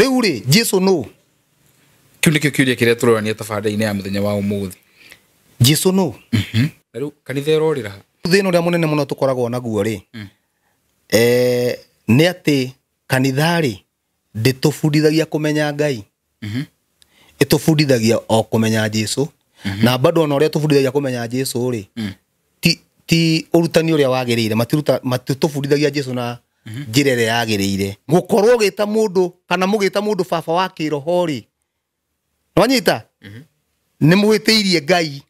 Rĩu rĩ, Jesu nũ? Kĩu nĩkĩo kĩũria kĩrĩa tũrorania tabarĩra-inĩ ya mũthenya wa ũmũthĩ. Jesu nũ? Na rĩu kanitha ĩrorĩra ha? Thĩna ũrĩa mũnene mũno tũkoragwo naguo rĩ, nĩ atĩ kanitha rĩ ndĩtũbundithagia kũmenya Ngai. Ĩtũbundithagia o kũmenya Jesu. Na bado ona ũrĩa tũbundithagia kũmenya Jesu rĩ, ti ũrutani ũrĩa wagĩrĩire. Matitũbundithagia Jesu na njĩra ĩrĩa yagĩrĩire. Gũkorwo ũgĩta mũndũ kana mũgĩta mũndũ baba wa kĩroho rĩ, nĩwanyita? Nĩ mũhĩtĩirie Ngai.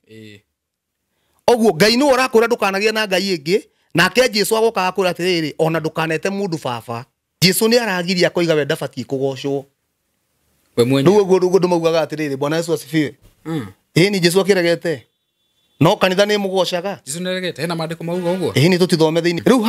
Ũguo Ngai nĩwe ũrakwĩra ndũkanagĩe na Ngai ĩngĩ, nake Jesu agoka agakwĩra atĩrĩrĩ, ona ndũkanete mũndũ baba. Jesu nĩ aragiria akoiga we ndabatiĩ kũgocwo. We mwenyewe. Rĩu ũguo ũguo andũ maugaga atĩrĩrĩ, Bwana Yesu asifiwe. Ĩĩ ni Jesu akĩregete. No kanitha nĩ ĩmũgocaga. Jesu nĩaregete, hena maandĩko mauga ũguo? Ĩĩ ni tũtithome thĩinĩ. Rĩu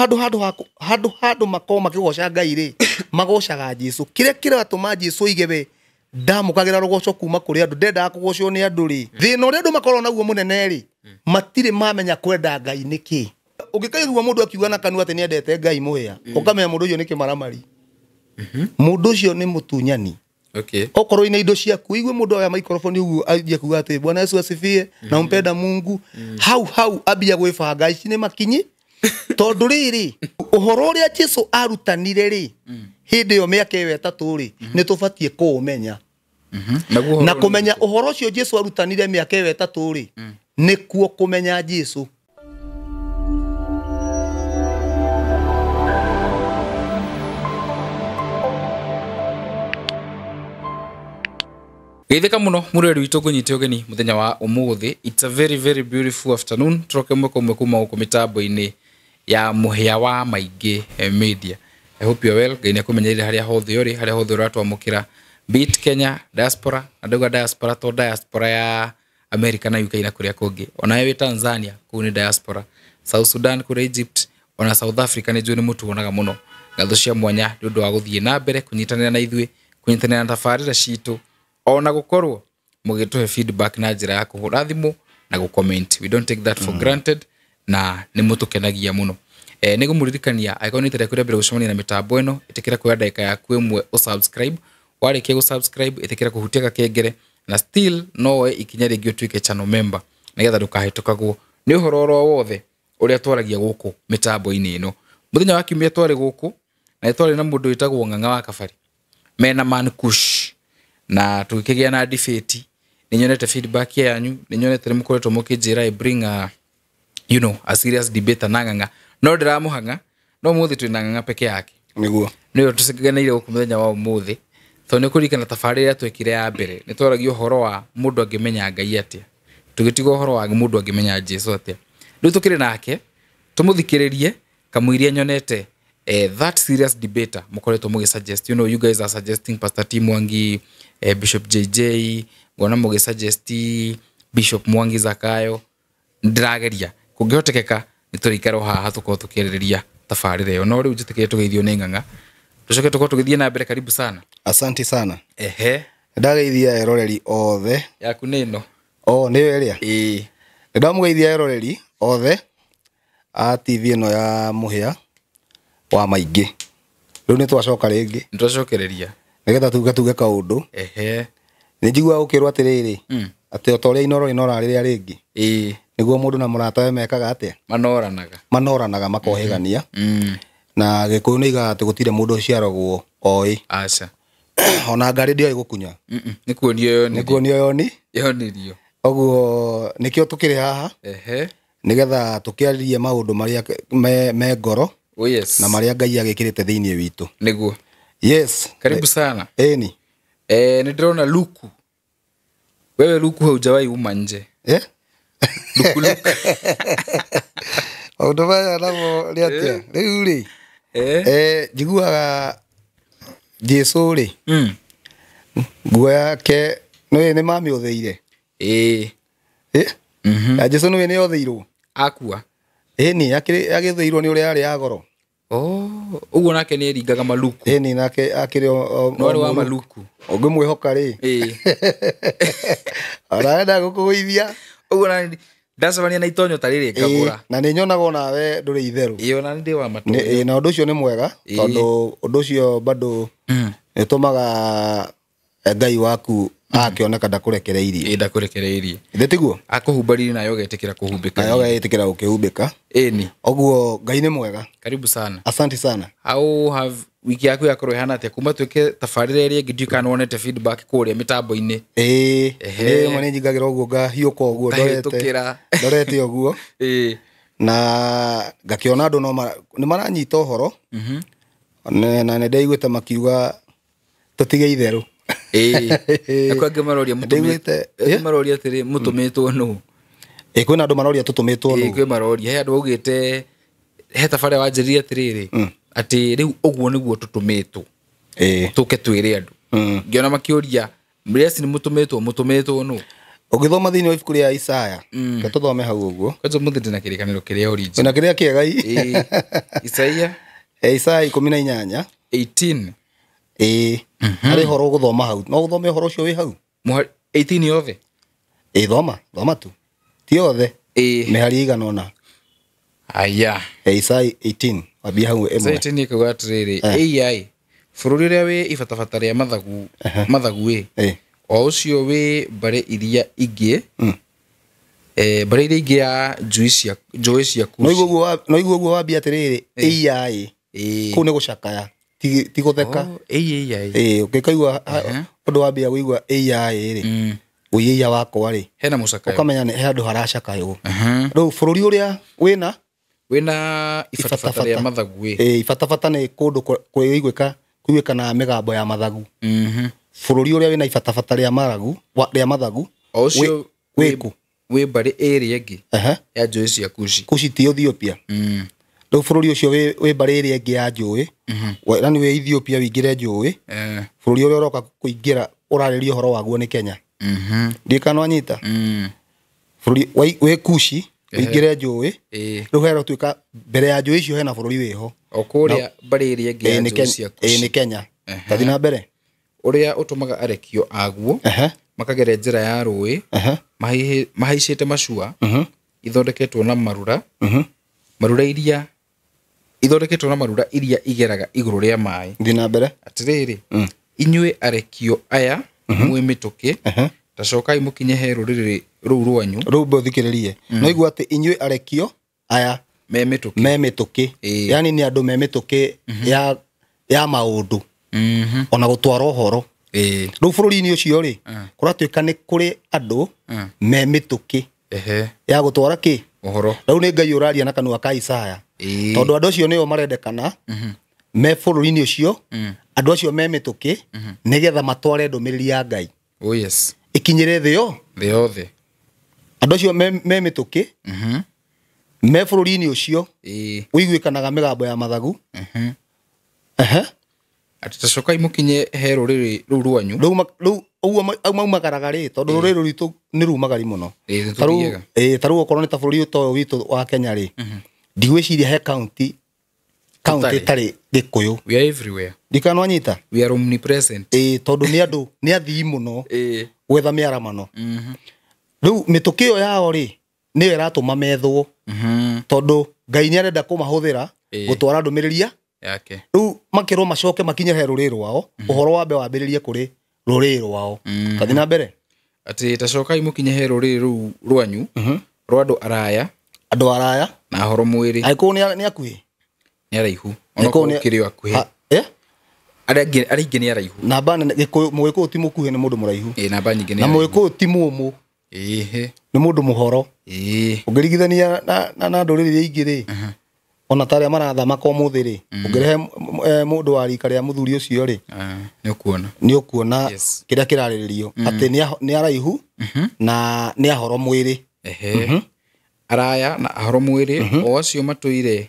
handũ makorwo makĩgoca Ngai rĩ, magocaga Jesu. Kĩrĩa kĩratũma Jesu oige we ndamũkagĩra rũgoco kuma kũrĩ andũ, ndendaga kũgocwo nĩ andũ rĩ. Thĩna ũrĩa andũ makoragwo naguo mũnene rĩ, matirĩ mamenya kwenda Ngai nĩ kĩ. Ũngĩkaigua mũndũ akiuga na kanua atĩ nĩendete Ngai mũhĩa, ũkamenya mũndũ ũcio nĩ kĩmaramari. Mũndũ ũcio nĩ mũtunyani. Okorwo ina indo ciaku, igue mũndũ oya microphone ũguo anjie kuga atĩ Bwana Yesu asifiwe, na umpenda Mungu. Hau hau ambia gwĩbanga, ici nĩ makinyi. Tondũ rĩrĩ, ũhoro ũrĩa Jesu arutanire rĩ, hĩndĩ ĩyo mĩaka ĩyo ĩtatũ rĩ, nĩ tũbatiĩ kũũmenya. Naguo Na ũhoro kũmenya ũhoro ũcio Jesu arutanire mĩaka ĩyo ĩtatũ rĩ, nĩkuo kũmenya Jesu. Geithĩka mũno mũrĩrĩ witũ ngũnyite ũgeni mũthenya wa ũmũthĩ. It's a very very beautiful afternoon. Tũroke ĩmwe kwa ĩmwe kuma gũkũ mĩtambo-inĩ ya mũhĩa wa maingĩ media. I hope you are well. Ngai nĩakũmenyereire harĩa hothe ũrĩ, harĩa hothe ũratwamũkĩra. Be it Kenya, diaspora, na ndauga diaspora to diaspora ya America na UK na kũrĩa kũngĩ. Onawe wĩ Tanzania, kũu nĩ diaspora. South Sudan, kũrĩa Egypt, ona South Africa nĩ njũĩ nĩ mũtuonaga mũno. Ngatho cia mwanya nĩ ũndũ wa gũthiĩ na mbere kũnyitanĩra na ithuĩ, kũnyitanĩra na tabarĩra citũ, ona gũkorwo mũgĩtũhe feedback na njĩra ya kũhũra thimũ na gũ-comment. We don't take that for granted, na nĩ mũtũkenagia mũno. Nĩ ngũmũririkania angĩkorwo nĩ rita rĩaku rĩa mbere gũcemania na mĩtambo ĩno, ĩtĩkĩra kuoya ndagĩka yaku ĩmwe ũ-subscribe. Warĩkia gũ-subscribe, ĩtĩkĩra kũhutia gakengere, na still no woe ikinya rĩngĩ ũtuĩke channel member, nĩgetha ndũkahĩtũkagwo nĩ ũhoro oro wothe ũrĩa twaragia gũkũ mĩtambo-inĩ ĩno. Mũthenya wa kiumia twarĩ gũkũ, na twarĩ na mũndũ wĩtagwo Ng'ang'a wa Kabari, mena Man Kush, na tũgĩkĩgĩa na debate. Nĩ nyonete feedback yanyu, nĩ nyonete nĩ mũkoretwo mũkĩnjĩra I bring a, you know, a serious debate na Ng'ang'a. No ndĩramũhang'a, no ũmũthĩ twĩna Ng'ang'a peke yake. Nĩguo. Nĩwe tũcekeneire gũkũ mũthenya wa ũmũthĩ. Tondũ nĩ kũririkana tabarĩra ĩrĩa twekire ya mbere, nĩ twaragia ũhoro wa mũndũ angĩmenya Ngai atĩa. Tũgĩtiga ũhoro wa mũndũ angĩmenya Jesu atĩa. Rĩu tũkĩrĩ nake, tũmũthikĩrĩrie kamũiria nyonete, that serious debater mũkoretwo mũgĩ suggest. You know, you guys are suggesting Pastor T Mwangi, Bishop JJ, ngona mũgĩ suggest Bishop Mwangi Zakayo. Ndĩrageria kũngĩhotekeka nĩ tũrĩikara haha tũkorwo tũkĩarĩrĩria tabarĩra ĩyo. No rĩu njĩtĩkĩrie tũgeithio nĩ Ng'ang'a, tũcoke tũkorwo tũgĩthiĩ na mbere. Karibu sana. Asante sana. Ehe. Ndageithia eroreri othe. Yaku nĩ ĩno. O, nĩyo ĩrĩa? Ĩĩ. Ndamũgeithia eroreri othe a TV ĩno ya mũhĩa wa maingĩ. Rĩu nĩ twacoka rĩngĩ. Nĩ twacokereria. Nĩgetha tuge kaũndũ. Ehe. Nĩ njiguaga gũkĩrwo atĩrĩrĩ, atĩ o ta ũrĩa inoro rĩnoraga rĩrĩa rĩngĩ. Nĩguo mũndũ na mũratawe mekaga atĩa? Manoranaga. Manoranaga makohĩgania. Na Gĩkũyũ nĩ igaga atĩ gũtirĩ mũndũ ũciaragwo oĩ. Aca. Ona ngari ndĩoĩ gũkunya. Nĩ kuonio yonirio. Nĩ kuonio yoni. Yonirio. Ũguo nĩkĩo tũkĩrĩ haha. Nĩgetha tũkĩarĩrie maũndũ marĩa me ngoro. Oh, yes. Na marĩa Ngai agĩkĩrĩte thĩinĩ witũ. Nĩguo. Yes. Karibu sana. Ĩni. Nĩ ndĩrona Luku. Wewe Luku haujawahi uma nje. Luku, Luku. Maũndũ maya namo nĩ atĩa? Rĩu rĩ, njiguaga Jesu rĩ, nguo yake nĩ nĩ mamĩũthĩire. Ya Jesu nĩ yothĩirwo. Akua. Ĩni, agĩthĩirwo nĩ ũrĩa yarĩ ya goro. Oh, ũguo nake nĩ eringaga maluku. Ĩni, nake akĩrĩ No arĩ wa o mũluku. maluku. Ũngĩmwĩhoka rĩ. Ona enda gũkũgũithia. Ũguo na ndacemania na itonyo ta rĩrĩ ngagũra. Na nĩ nyonaga onawe ndũrĩ itherũ. Ĩĩ, ona nĩ ndĩ wa matonyo. Na ũndũ ũcio nĩ mwega, tondũ ũndũ ũcio bado Nĩ ũtũmaga Ngai waku akĩoneka ndakũrekereirie. Ĩ ndakũrekereirie. Ithe tiguo? Akũhumbaririe nayo ũgetĩkĩra kũhumbĩka. Nayo ũgetĩkĩra gũkĩhumbĩka. Ĩni. Ũguo Ngai nĩ mwega. Karibu sana. Asante sana. How have wiki yaku yakorwo ĩhana atĩa kuma twĩke tabarĩra ĩrĩa ĩngĩ ndiũĩ kana nĩwonete feedback kũrĩa mĩtambo-inĩ. Ĩĩ, Ehe. rĩmwe nĩ njingagĩra ũguo ngahiũka ũguo ndorete Ngahĩtũkĩra. ndorete ũguo Ĩĩ. na ngakĩona andũ no nĩ maranyita ũhoro. Na nĩ ndaiguĩte makiuga tũtige itherũ. Ĩĩ. Na kwĩ angĩ maroria Ndaiguĩte, angĩ maroria atĩrĩ mũtũmĩtwo nũ? Ĩĩ, kwĩna andũ maroria tũtũmĩtwo Ĩĩ, nũ. kwĩ maroria he andũ augĩte he tabarĩra wanjĩrire atĩrĩrĩ atĩ rĩu ũguo nĩguo tũtũmĩtwo Ĩĩ. tũke twĩre andũ. Ngĩona makĩũria yes nĩ mũtũmĩtwo mũtũmĩtwo nũ? Ũgĩthoma thĩinĩ wa ibuku rĩa Isaya, reke tũthome hau ũguo. Kwanza ũmũthĩ ndĩna kĩrĩkanĩro kĩrĩa original. Wĩna kĩrĩa kĩega i? Ĩĩ. Isaia Isaya 18. 18. Ĩĩ. Harĩ ũhoro ũgũthoma hau. No ũthome ũhoro ũcio wĩ hau? 18 yothe? Ĩĩ, thoma, thoma tu. Ti yothe. Ĩĩ. Mĩhari ĩigana ũna. Aya. Isaya 18, wambie hau Isaya ĩmwe. 18 ĩkauga atĩrĩrĩ, AI bũrũri ũrĩa wĩ ibatabata rĩa mathagu mathagu ĩ o ũcio wĩ mbarĩ iria ingĩ mbarĩ iria ingĩ ya njũĩ cia No Kushi. igua ũguo wambia atĩrĩrĩ, AI Ĩĩ. kũu nĩ gũcakaya, ti gũtheka. Oh, AI. Ĩĩ, ũngĩkaigua ũndũ wambia kũigua AI rĩ, ũiĩia wakwa rĩ, Hena mũcakayo. ũkamenya nĩ he handũ haracakaywo. Rĩu bũrũri ũrĩa wĩna Wĩna ibatabata rĩa mathagu ĩ. Ĩĩ, ibatabata nĩ kũndũ kũiguĩkanaga mĩgambo ya mathagu. Bũrũri ũrĩa wĩna ibatabata rĩa maragu, rĩa mathagu O ũcio wĩkũ? wĩ mbarĩ ĩrĩa ĩngĩ Ehe. ya njũĩ cia Kushi. Kushi ti Ethiopia. Rĩu bũrũri ũcio wĩ mbarĩ ĩrĩa ĩngĩ ya njũĩ, yani wĩ Ethiopia wĩingĩre njũĩ, bũrũri ũrĩa ũroka kũingĩra ũrarĩria ũhoro waguo nĩ Kenya. Ndiũĩ kana nĩwanyita? Bũrũri wĩ Kushi wĩingĩre njũĩ, rĩu heratuĩka mbere ya njũĩ icio hena bũrũri wĩho. O kũrĩa mbarĩ ĩrĩa ĩngĩ ya Ĩĩ, nĩ njũĩ Kenya. cia Ĩĩ, Kushi. nĩ Kenya. Tathiĩ na mbere. Ũrĩa ũtũmaga arekio aguo makagere njĩra ya rũĩ mahaicĩte macua ithondeketwo na marura marura iria ithondeketwo na marura iria igeraga igũrũ rĩa maĩ. Thiĩ na mbere. Atĩrĩrĩ, inyuĩ arekio aya mwĩ mĩtũkĩ ta cokai mũkinye he rũrĩrĩ rũu rwanyu. Rũu mbe ũthikĩrĩrie. No igua atĩ inyuĩ arekio aya me mĩtũkĩ. me mĩtũkĩ. Yani nĩ andũ me mĩtũkĩ ya maũndũ. Ona gũtwara ũhoro. Rĩu bũrũri-inĩ ũcio rĩ, kũratuĩka nĩ kũrĩ andũ me mĩtũkĩ ya gũtwara kĩ? Ũhoro. Rĩu nĩ Ngai ũraria na kanua ka Isaya. Tondũ andũ acio nĩo marendekana me bũrũri-inĩ ũcio, andũ acio me mĩtũkĩ nĩgetha matware ndũmĩrĩri ya Ngai. Oh yes. Ĩkinyĩre thĩ yo. Thĩ yothe. Andũ acio me mĩtũkĩ me bũrũri-inĩ ũcio ũiguĩkanaga mĩgambo ya mathagu. Atĩ ta cokai mũkinye he rũrĩrĩ rũu rwanyu. Rĩu ũguo maumagaraga rĩ, tondũ rũrĩrĩ rũu rwitũ nĩ rumagari mũno. Ĩĩ, nĩ tũthiaga. Ta rĩu okorwo nĩ ta bũrũri ta ũyũ witũ wa Kenya rĩ, ndigwĩciria he county ĩtarĩ Gĩkũyũ. We are everywhere. Ndikana nwanyita? We are omnipresent. Ĩĩ, tondũ nĩ andũ nĩ athii mũno gwetha mĩaramano. Rĩu mĩtũkĩ ĩyo yao rĩ, nĩyo ĩratũma methwo. Tondũ Ngai nĩ arenda kũmahũthĩra gũtwara ndũmĩrĩri yake. Rĩu makĩrwo macoke makinye he rũrĩrĩ rwao, ũhoro wambe wambĩrĩrie kũrĩ rũrĩrĩ rwao. Tathiĩ na mbere. Atĩ ta cokai mũkinye he rũrĩrĩ rũu rwanyu rwa andũ araya. Andũ araya. Na ahoro mwĩrĩ. Angĩkorwo nĩ akuhĩ. Nĩ araihu. Onokorwo kĩrĩ o akuhĩ. Arĩa aingĩ nĩ araihu. Namba nene, Gĩkũyũ, Mũgĩkũyũ ti mũkuhĩ nĩ mũndũ mũraihu. Ĩĩ, namba nyingĩ nĩ Na araihu. Mũgĩkũyũ ti mũmũ. Nĩ mũndũ mũhoro. Ũngĩringithania na ndũrĩrĩ iria ingĩ rĩ, ona ta arĩa marathamaka ũmũthĩ rĩ, ũngĩrehe mũndũ wa rika rĩa mũthuri ũcio rĩ, Nĩ ũkuona. Nĩ ũkuona kĩrĩa kĩrarĩrĩrio atĩ nĩ araihu na nĩ ahoro mwĩrĩ. Araya na ahoro mwĩrĩ o acio matũire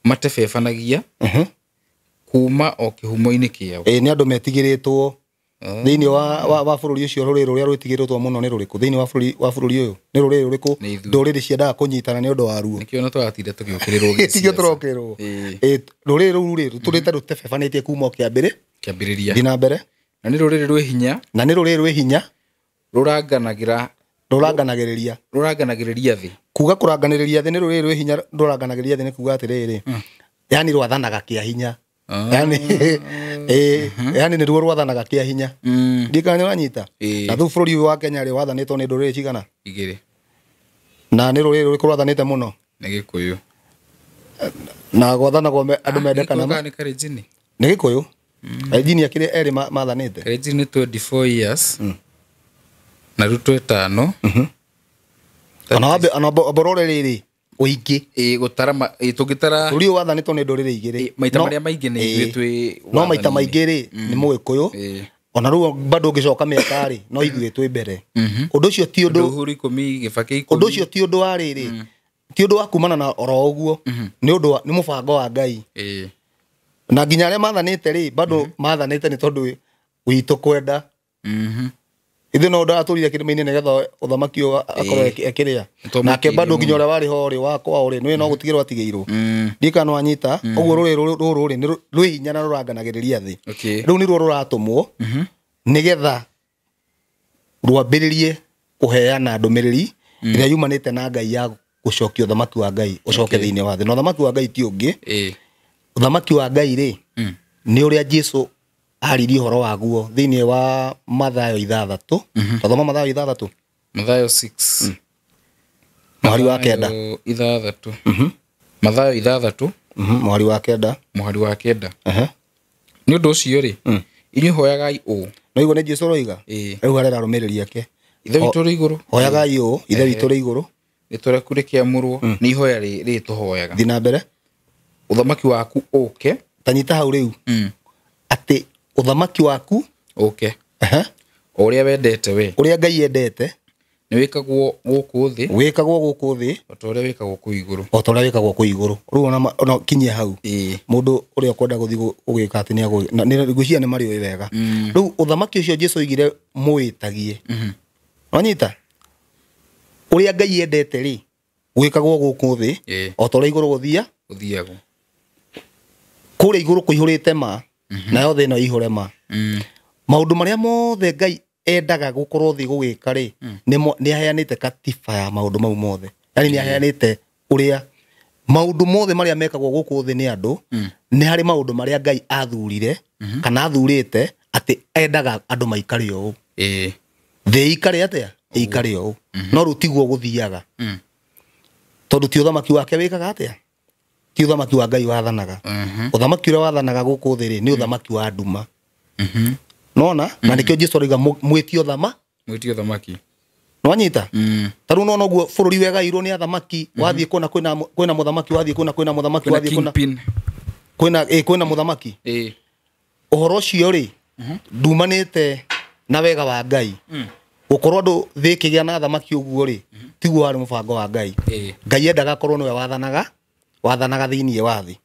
matebebanagia kuma o kĩhumo-inĩ kĩao. Ĩĩ, nĩ andũ metigĩrĩtwo thĩinĩ wa bũrũri ũcio. Rũrĩrĩ rũrĩa rwĩtigĩrĩtwo mũno nĩ rũrĩkũ thĩinĩ wa bũrũri ũyũ? Nĩ rũrĩrĩ rũrĩkũ ndũrĩrĩ ciendaga kũnyitana nĩ ũndũ wa ruo? Nĩkĩo ona tũratinda tũgĩũkĩrĩrwo Nĩkĩo tũrokĩrĩrwo. Ĩĩ, rũrĩrĩ rũu rĩ, rũtũrĩte rũtebebanĩtie kuma o kĩambĩrĩria. Thiĩ na mbere. Na nĩ rũrĩrĩ rwĩ hinya. Na nĩ rũrĩrĩ rwĩ hinya. Rũranganagĩra. Rũranganagĩrĩria. Rũranganagĩrĩria thĩ. Kuga kũranganĩrĩria thĩ nĩ rũrĩrĩ rwĩ hinya rũranganagĩrĩria thĩ nĩ kuga atĩrĩrĩ, yani rwathanaga kĩa hinya. Yani yani nĩ ruo rwathanaga kĩa hinya. Ndikana nĩũranyita. Na rĩu bũrũri ũyũ wa Kenya rĩ wathanĩtwo nĩ ndũrĩrĩ cigana? Igĩrĩ. Na nĩ rũrĩrĩ rũrĩkũ rwathanĩte mũno? Nĩ Gĩkũyũ. Na gwathanagwo andũ mendekana. Nĩ Kalenjin. Nĩ Gĩkũyũ. Kalenjin akĩrĩ erĩ mathanĩte. Kalenjin nĩ 24 years. Na Ruto 5. Ona wambe ona borore rĩrĩ ũingĩ. Gũtara tũngĩtara bũrũri ũyũ wathanĩtwo nĩ ndũrĩrĩ igĩrĩ. Maita marĩa maingĩ nĩ ithuĩ twĩ no maita maingĩ rĩ nĩ Mũgĩkũyũ. Ona rĩu bado ũngĩcoka mĩaka rĩ no ithuĩ twĩ mbere. Ũndũ ũcio ti ũndũ Uhuru 10 Gĩbakĩ 10. Ũndũ ũcio ti ũndũ wa rĩrĩ. Ti ũndũ wa kumana na oro ũguo. Nĩ ũndũ nĩ mũbango wa Ngai. Na nginya arĩa mathanĩte rĩ bado mathanĩte nĩ tondũ witũ kwenda. Ithuĩ no ndatũrire kĩrĩma-inĩ nĩgetha ũthamaki ũyũ akorwo ekĩrĩa. Nake bado nginya ũrĩa warĩ ho rĩ wa kwao rĩ nĩwe no gũtigĩrwo atigĩirwo. Ndikana nĩwanyita ũguo rũrĩrĩ rũrũ rĩ nĩ rwĩ hinya na rũranganagĩrĩria thĩ. Rĩu nĩruo rũratũmwo nĩgetha rwambĩrĩrie kũheana ndũmĩrĩri ĩrĩa yumanĩte na Ngai ya gũcokia ũthamaki wa Ngai ũcoke thĩinĩ wa thĩ. Na ũthamaki wa Ngai ti ũngĩ. Ũthamaki wa Ngai rĩ nĩ ũrĩa Jesũ aririe ũhoro waguo thĩinĩ wa Mathayo 6. Tathoma Mathayo 6. Mathayo 6. Mũhari wa 9. 6. Mathayo 6. Mũhari wa 9. Mũhari wa 9. Nĩ ũndũ ũcio rĩ inyuĩ hoyagai ũũ. No igua nĩ Jesũ ũroiga? Rĩu arera arũmĩrĩri ake. Ithe witũ ũrĩ igũrũ. Hoyagai ũũ, Ithe witũ ũrĩ igũrũ. Rĩĩtwa rĩaku rĩkĩamũrwo. Nĩ ihoya rĩrĩ tũhoyaga. Thiĩ na mbere. Ũthamaki waku ũũke. Ta nyita hau rĩu. Atĩ ũthamaki waku ũũke. O ũrĩa wendete we. Ũrĩa Ngai endete. Nĩ wĩkagwo gũkũ thĩ. Wĩkagwo gũkũ thĩ. O ta ũrĩa wĩkagwo kũu igũrũ. O ta ũrĩa wĩkagwo kũu igũrũ. Rĩu ona kinyia hau. Mũndũ ũrĩa ũkwenda gũthiĩ gũgĩka atĩ nĩ ngwĩciria nĩ marĩũĩ wega. Rĩu ũthamaki ũcio Jesũ oigire mũwĩtagie. Wanyita? Ũrĩa Ngai endete rĩ wĩkagwo gũkũ thĩ o ta ũrĩa igũrũ gũthia. Gũthiagwo. Kũrĩa igũrũ kũihũrĩte ma. Nayo thĩ ĩno ĩihũre ma. Maũndũ marĩa mothe Ngai endaga gũkorwo thĩ gũgĩka rĩ nĩ aheanĩte katiba ya maũndũ mau mothe. Yaani nĩ aheanĩte ũrĩa maũndũ mothe marĩa mekagwo gũkũ thĩ nĩ andũ nĩ harĩ maũndũ marĩa Ngai athurire kana athurĩte atĩ endaga andũ maikare ũũ. Thĩ ikare atĩa? Ikare ũũ. No rĩu tiguo gũthiaga. Tondũ ti ũthamaki wake wĩkaga atĩa? Ti ũthamaki wa Ngai wathanaga. Ũthamaki ũrĩa wathanaga gũkũ thĩ rĩ nĩ ũthamaki wa nduma. Nona na nĩkĩo Jesũ aroiga mwĩtie mwĩtie ũthamaki. Nĩwanyita? Ta rĩu nona ũguo bũrũri wegairwo nĩ athamaki, wathiĩ kũna kwĩna mũthamaki, wathiĩ kũna kwĩna mũthamaki, wathiĩ kũna kwĩna mũthamaki. Ũhoro ũcio rĩ ndumanĩte na wega wa Ngai. Gũkorwo andũ thĩ ĩkĩgĩa na athamaki ũguo rĩ tiguo warĩ mũbango wa Ngai. Ngai endaga akorwo nĩwe wathanaga thĩinĩ wa thĩ.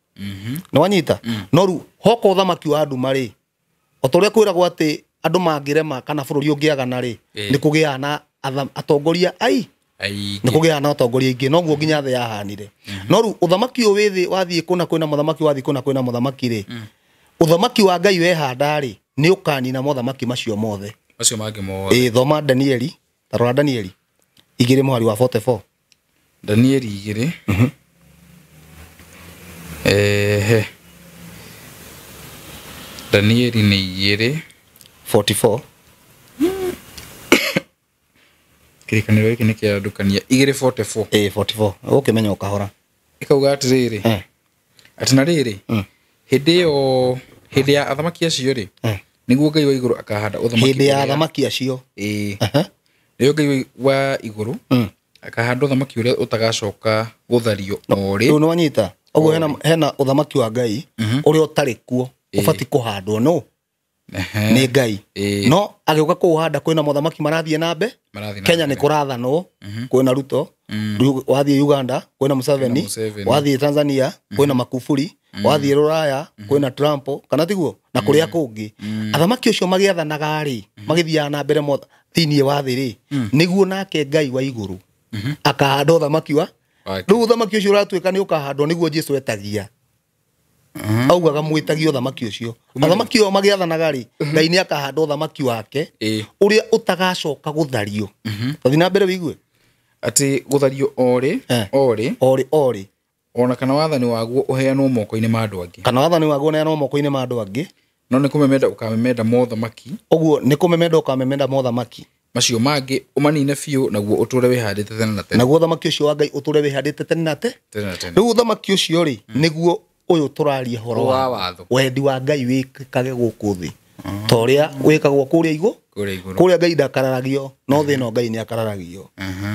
Nĩwanyita? No rĩu hoka ũthamaki wa nduma rĩ o ta ũrĩa kwĩragwo atĩ andũ mangĩrema kana bũrũri ũngĩagana rĩ nĩ kũgĩaga na atongoria ai nĩ kũgĩaga na atongoria aingĩ noguo nginya thĩ yahanire. No rĩu ũthamaki ũyũ wĩ thĩ wathiĩ kũna kwĩna mũthamaki wathiĩ kũna kwĩna mũthamaki rĩ ũthamaki wa Ngai wehanda rĩ nĩ ũkanina mothamaki macio mothe. Macio mangĩ mothe. Thoma Danieli, ta rora Danieli 2 mũhari wa 44. Danieli 2. Danieli nĩ 2 44. Kĩrĩkanĩro gĩkĩ nĩ kĩandũkania 2:44. 44. Ũkĩmenya ũkahora. Ĩkauga atĩrĩrĩ. Atĩ na rĩrĩ hĩndĩ ĩyo hĩndĩ ya athamaki acio rĩ nĩguo Ngai wa igũrũ akahanda ũthamaki. Hĩndĩ ya athamaki acio. Nĩguo Ngai wa igũrũ akahanda ũthamaki ũrĩa ũtagacoka gũthario o rĩ. Rĩu nĩwanyita? Ũguo hena ũthamaki wa Ngai ũrĩa ũtarĩ kuo ũbatiĩ kũhandwo no nĩ Ngai. No agĩũka kũũhanda kwĩna mothamaki marathiĩ na mbe. Kenya nĩ kũrathanwo kwĩna Ruto, wathiĩ Uganda kwĩna Museveni, wathiĩ Tanzania kwĩna Magufuli, wathiĩ Rũraya kwĩna Trump kana tiguo na kũrĩa kũngĩ. Athamaki ũcio magĩathanaga rĩ magĩthiaga na mbere thĩinĩ wa thĩ rĩ nĩguo nake Ngai wa igũrũ akahanda ũthamaki wa rĩu ũthamaki ũcio ũratuĩka nĩ ũkahandwo nĩguo Jesũ etagia. Augaga mwĩtagie ũthamaki ũcio. Athamaki o magĩathanaga rĩ Ngai nĩ akahanda ũthamaki wake ũrĩa ũtagacoka gũthario. Tathiĩ na mbere wĩigue. Atĩ gũthario o rĩ o rĩ o rĩ o rĩ Ona kana wathani waguo ũheanwo moko-inĩ ma andũ angĩ. Kana wathani waguo ũneanwo moko-inĩ ma andũ angĩ. No nĩ kũmemenda ũkamemenda mothamaki. Ũguo nĩ kũmemenda ũkamemenda mothamaki macio mangĩ, ũmanine biũ, naguo ũtũre wĩhandĩte tene na tene. Naguo ũthamaki ũcio wa Ngai ũtũre wĩhandĩte tene na tene. Rĩu ũthamaki ũcio rĩ, nĩguo ũyũ tũraria ũhoro wa watho. Wendi wa Ngai wĩkage gũkũ thĩ ta ũrĩa wĩkagwo kũrĩa igũrũ. Kũrĩa Ngai ndakararagio, no thĩ ĩno Ngai nĩ akararagio.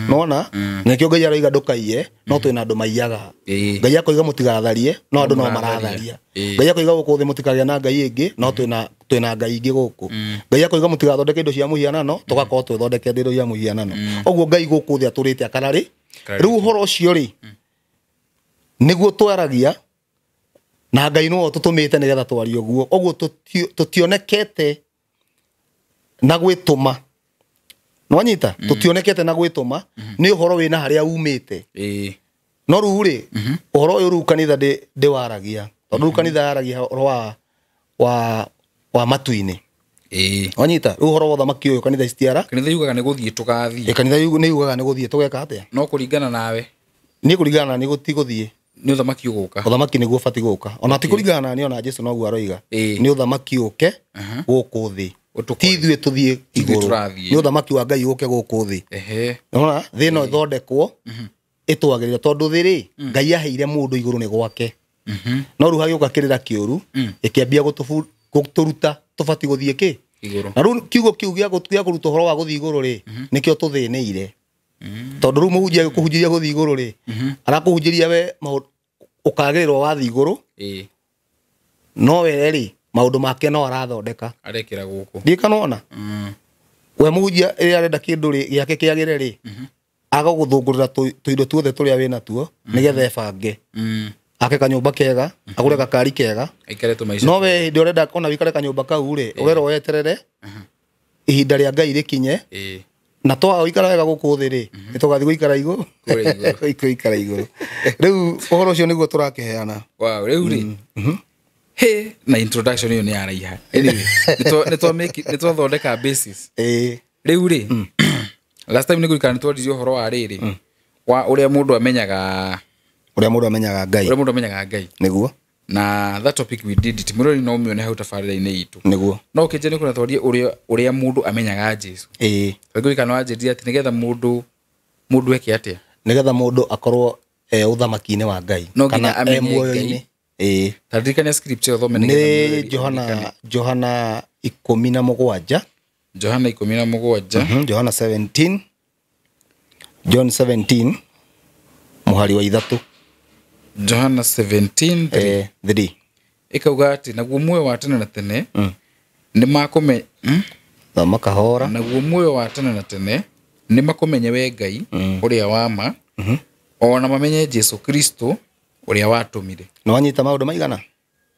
Nona nĩkĩo Ngai aroiga ndũkaiye, no twĩna andũ maiyaga. Ngai akoiga mũtigatharie, no andũ no maratharia. Ngai akoiga gũkũ thĩ mũtikagĩa na Ngai ĩngĩ, no twĩna Ngai ingĩ gũkũ. Ngai akoiga mũtigathondeke indo cia mũhianano, tũgakorwo twĩthondekete indo cia mũhianano. Ũguo Ngai gũkũ thĩ atũrĩte akararĩ. Rĩu ũhoro ũcio rĩ, nĩguo twaragia, na Ngai nĩwe ũtũtũmĩte nĩgetha twarie ũguo. Ũguo tũtionekete na gwĩtũma. Nĩwanyita? Tũtionekete na gwĩtũma, nĩ ũhoro wĩna harĩa umĩte. No rĩu rĩ, ũhoro ũyũ rĩu kanitha ndĩwaragia. Tondũ rĩu kanitha yaragia ũhoro wa matu-inĩ. Wanyita? Rĩu ũhoro wa ũthamaki ũyũ kanitha citiara. Kanitha yugaga nĩ gũthiĩ tũgathiĩ. Kanitha nĩ yugaga nĩ gũthiĩ tũgeka atĩa? No kũringana nawe. Niĩ kũringana na niĩ ti gũthiĩ. Nĩ ũthamaki ũgũka. Ũthamaki nĩguo ũbatiĩ gũka. Ona ti kũringana na niĩ, ona Jesũ noguo aroiga. Nĩ ũthamaki ũke gũkũ thĩ. Ti ithuĩ tũthiĩ igũrũ. Nĩ ũthamaki wa Ngai ũke gũkũ thĩ. Nĩwona? Thĩ ĩno ĩthondekwo ĩtwagĩrĩre, tondũ thĩ rĩ, Ngai aheire mũndũ igũrũ nĩ gwake. No rĩu hagĩũka kĩrĩra kĩũru, ĩkĩambia gũtũruta tũbatiĩ gũthiĩ kĩ? Igũrũ. Na rĩu kiugo kĩu gĩa kũruta ũhoro wa gũthiĩ igũrũ rĩ, nĩkĩo tũthĩnĩire. Tondũ rĩu mũhunjia agĩkũhunjĩria gũthiĩ igũrũ rĩ, arakũhunjĩria we ũkagĩrĩrwo wathiĩ igũrũ, no we rĩ, maũndũ make no arathondeka. Arekĩra gũkũ. Ndiĩ kana wona? We mũhunjia rĩrĩa arenda kĩndũ rĩ, gĩake kĩagĩre rĩ, agagũthũngũrĩra tũindo tuothe tũrĩa wĩna tuo, nĩgetha ebange. Ake kanyũmba kega, agũre gakari kega. Aikare tũmaica. No we hĩndĩ ũrenda ona wĩikare kanyũmba kau rĩ, ũrerwo weterere ihinda rĩa Ngai rĩkinye. Na twaga gũikara wega gũkũ thĩ rĩ, nĩtũgathiĩ gũikara igũrũ. Gũikara igũrũ. Rĩu ũhoro ũcio nĩguo tũrakĩheana. Wow, rĩu rĩ. He, na introduction ĩyo nĩ yaraiha. Anyway, nĩtwathondeka basis. Rĩu rĩ, last time nĩngũririkana nĩtwaririe ũhoro wa rĩrĩ, wa ũrĩa mũndũ amenyaga, ũrĩa mũndũ amenyaga Ngai. Ũrĩa mũndũ amenyaga Ngai. Nĩguo. Na that topic we did it. Mũrori no ũmĩone hau tabarĩra-inĩ itũ. Nĩguo. No ũkĩnjĩra nĩkũna twarie ũrĩa mũndũ amenyaga Jesũ. Nĩngũririkana wanjĩrire atĩ nĩgetha mũndũ eke atĩa? Nĩgetha mũndũ akorwo ũthamaki-inĩ wa Ngai. No nginya Kana e amenye Ngai. muoyo-inĩ. Ta ririkania scripture ũthome nĩgetha Nĩ mũrori Johana, aririkane. Johana 17. Johana 17. Johana 17. John 17 mũhari wa 3. Johana 17 3. 3. Ĩkauga atĩ naguo muoyo wa tene na tene nĩ makũme-, Thoma kahora. Naguo muoyo wa tene na tene nĩ makũmenye we Ngai ũrĩa wa ma, ona mamenye Jesũ Kristo ũrĩa watũmire. Nĩ wanyita maũndũ maigana?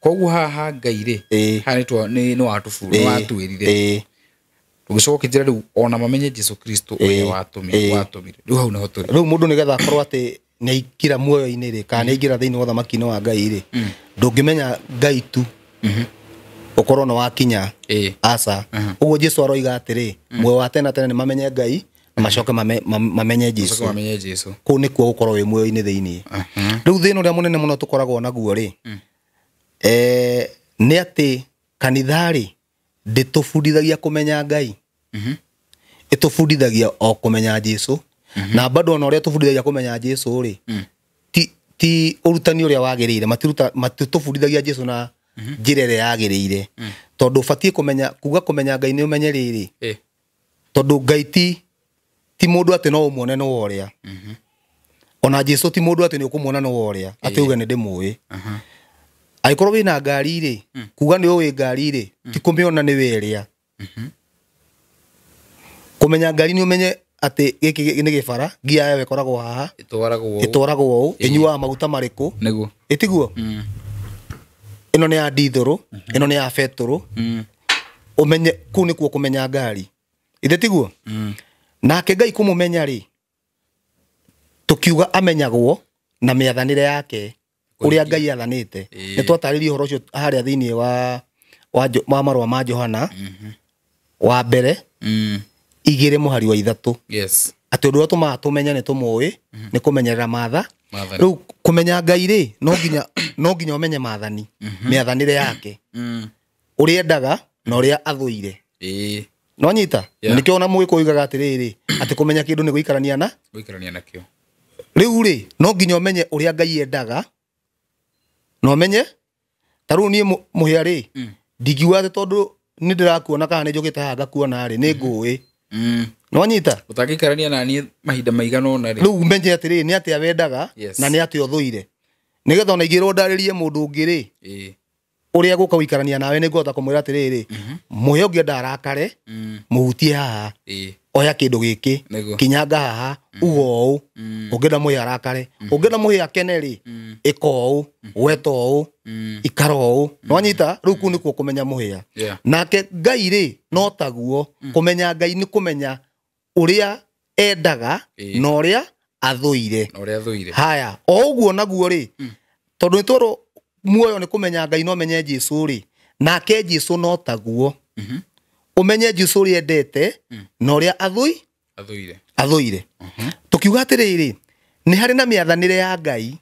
Koguo haha Ngai rĩ, haha nĩ watwĩrire. Ũgĩcoka ũkĩnjĩra rĩu ona mamenye Jesũ Kristo ũrĩa watũmire. Rĩu hau nĩho tũrĩ. Rĩu mũndũ nĩgetha akorwo atĩ nĩ aingĩra muoyo-inĩ rĩ, kana nĩ aingĩra thĩinĩ wa ũthamaki-inĩ wa Ngai rĩ, ndũngĩmenya Ngai tu ũkorwo nĩ wakinya. Aca. Ũguo Jesũ aroiga atĩrĩ, muoyo wa tene na tene nĩ mamenye Ngai, na macoke mamenye Jesũ. Macoke mamenye Jesũ. Kũu nĩkuo gũkorwo wĩ muoyo-inĩ thĩinĩ. Rĩu thĩna ũrĩa mũnene mũno tũkoragwo naguo rĩ, nĩ atĩ kanitha rĩ, ndĩtũbundithagia kũmenya Ngai. Ĩtũbundithagia o kũmenya Jesũ. Na bado ona ũrĩa tũbundithagia kũmenya Jesũ rĩ, ti ũrutani ũrĩa wagĩrĩire. Matitũbundithagia Jesũ na njĩra ĩrĩa yagĩrĩire. Tondũ ũbatiĩ kũmenya, kuga kũmenya Ngai nĩ ũmenye rĩrĩ. Tondũ Ngai ti mũndũ atĩ no ũmuone no ũrĩa. Ona Jesũ ti mũndũ atĩ nĩ ũkũmuona no ũrĩa, atĩ uge nĩ ndĩmũĩ. Angĩkorwo wĩna ngari rĩ, kuga nĩ ũĩ ngari rĩ, ti kũmĩona nĩ we ĩrĩa. Kũmenya ngari nĩ ũmenye atĩ gĩkĩ nĩ gĩbara, ngia yayo ĩkoragwo haha, Ĩtwaragwo ũũ. ĩtwaragwo ũũ, ĩnyuaga maguta marĩkũ. Nĩguo. Ĩtiguo? Ĩno nĩ ya dithũrũ, ĩno nĩ ya betũrũ. Ũmenye kũu nĩkuo kũmenya ngari. Ithe tiguo? Nake Ngai kũmũmenya rĩ, tũkiuga amenyagwo na mĩathanĩre yake, ũrĩa Ngai athanĩte. Nĩ twatarĩirie ũhoro ũcio harĩa thĩinĩ wa marũa ma Johana, wa mbere, 2 mũhari wa 3. Atĩ ũndũ ũrĩa ũtũmaga tũmenye nĩ tũmũĩ, nĩ kũmenyerera Maathani. Rĩu kũmenya Ngai rĩ, no nginya ũmenye maathani, mĩathanĩre yake, ũrĩa endaga na ũrĩa athũire. No nyita? Nĩkĩo ona mũgĩkũyũ oigaga atĩrĩrĩ, atĩ kũmenya kĩndũ nĩ gũikarania na Gũikarania nakĩo. Rĩu rĩ, no nginya ũmenye ũrĩa Ngai endaga na ũmenye ta rĩu niĩ mũhĩa rĩ, ndingiuga atĩ tondũ nĩ ndĩrakuona kana nĩ njũkĩte haha ngakuona rĩ, nĩ ngũĩ. No nyita? Ũtangĩikarania na niĩ mahinda maigana ũna rĩ. Rĩu menye atĩrĩrĩ, nĩ atĩa wendaga na nĩ atĩa ũthũire, nĩgetha ona ingĩrwo ndarĩrie mũndũ ũngĩ rĩ, ũrĩa gũka gũikarania nawe, nĩ ngũhota kũmwĩra atĩrĩrĩ, mũhĩa ũngĩenda arakare, mũhutie haha, oya kĩndũ gĩkĩ, kinyanga haha, uga ũũ. Ũngĩenda mũhĩa arakare, ũngĩenda mũhĩa akene rĩ, ĩka ũũ, gweta ũũ, ikara ũũ. Nĩwanyita? Rĩu kũu nĩkuo kũmenya mũhĩa. Nake Ngai rĩ, no taguo. Kũmenya Ngai nĩ kũmenya ũrĩa endaga na ũrĩa athũire. Na ũrĩa athũire. Haya, o ũguo naguo rĩ, tondũ nĩ twerwo muoyo nĩ kũmenya Ngai no menye Jesu rĩ, nake Jesu no taguo, ũmenye Jesu ũrĩa endete na ũrĩa athũire. Athũire. Tũkiuga atĩrĩrĩ, nĩ harĩ na mĩathanĩre ya Ngai,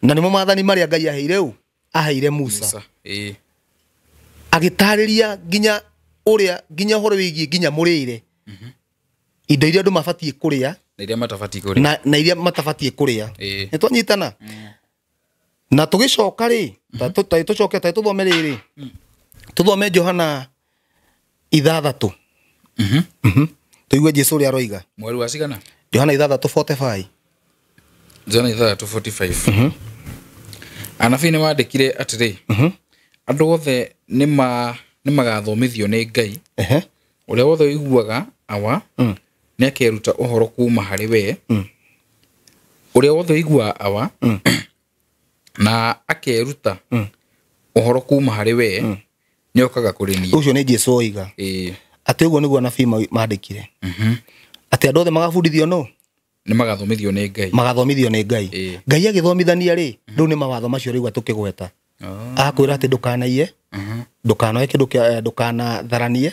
na nĩmo maathani marĩa Ngai aheire ũ? Aheire Musa. Musa. Agĩtarĩria nginya ũrĩa, nginya ũhoro wĩgiĩ nginya mũrĩre, indo iria andũ mabatiĩ kũrĩa na iria matabatiĩ kũrĩa. Na iria matabatiĩ kũrĩa. Nĩ twanyitana? Na tũgĩcoka rĩ, ta tũcoke, ta tũthome rĩrĩ, tũthome Johana 6. Tũigue Jesu ũrĩa aroiga. Mweri wa cigana? Johana 6:45. Johana 6:45. Anabii nĩ mandĩkire atĩrĩ, andũ othe nĩ magathomithio nĩ Ngai. Ũrĩa wothe ũiguaga Awa nĩ akeruta ũhoro kuma harĩ we. Ũrĩa wothe ũiguaga Awa na akeruta ũhoro kuma harĩ we nĩ okaga kũrĩ niĩ. Ũcio nĩ Jesu oiga atĩ ũguo nĩguo anabii mandĩkire, atĩ andũ othe magabundithio no Nĩ magathomithio nĩ Ngai. Magathomithio nĩ Ngai. Ngai agĩthomithania rĩ, rĩu nĩ mawatho macio rĩu tũkĩgweta. Akwĩra atĩ ndũkanaiye, ndũkanoe kĩndũ kĩa ndũkanatharanie,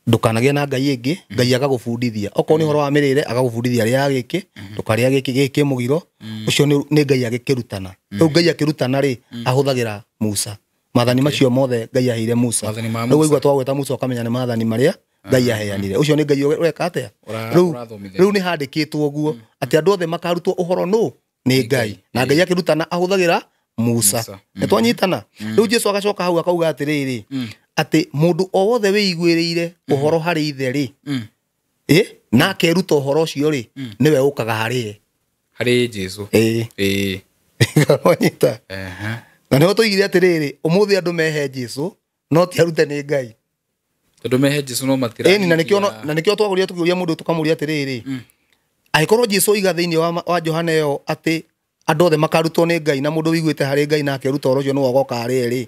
ndũkanagĩe na ngai ĩngĩ. Ngai agagũbundithia okorwo nĩ ũhoro wa mĩrĩre, agagũbundithia rĩa gĩkĩ, ndũkarĩa gĩkĩ, gĩkĩ mũgiro. Ũcio nĩ Ngai agĩkĩrutana. Rĩu Ngai akĩrutana rĩ, ahũthagĩra Musa. Maathani macio mothe Ngai aheire Musa. Maathani ma Rĩu Musa. waigua twagweta Musa, ũkamenya nĩ maathani marĩa Ngai aheanire. Ũcio nĩ Ngai ũreka atĩa? Rĩu Ũrathomithania. Rĩu nĩ handĩkĩtwo ũguo atĩ andũ othe makarutwo ũhoro nũ? Nĩ Ngai. Na Ngai akĩrutana ahũthagĩra Musa. Musa. Nĩ twanyitana? Rĩu Jesu agacoka hau akauga atĩrĩrĩ, atĩ mũndũ o wothe wĩiguĩrĩire ũhoro harĩ ithe rĩ, ĩ na akeruta ũhoro ũcio rĩ, nĩwe ũkaga harĩ ye. Harĩ Jesu. Ĩ. Wanyita? Na nĩho tũigire atĩrĩrĩ, ũmũthĩ andũ mehe Jesu no ti arute nĩ Ngai. Tondũ mehe Jesu no matira. Ĩni, na nĩkĩo na nĩkĩo twagũrire tũkĩũria mũndũ, tũkamũria atĩrĩrĩ, angĩkorwo Jesu oiga thĩinĩ wa Johana ĩyo atĩ andũ othe makarutwo nĩ Ngai, na mũndũ wĩiguĩte harĩ Ngai na akeruta ũhoro ũcio nĩwe ũgoka harĩ rĩ,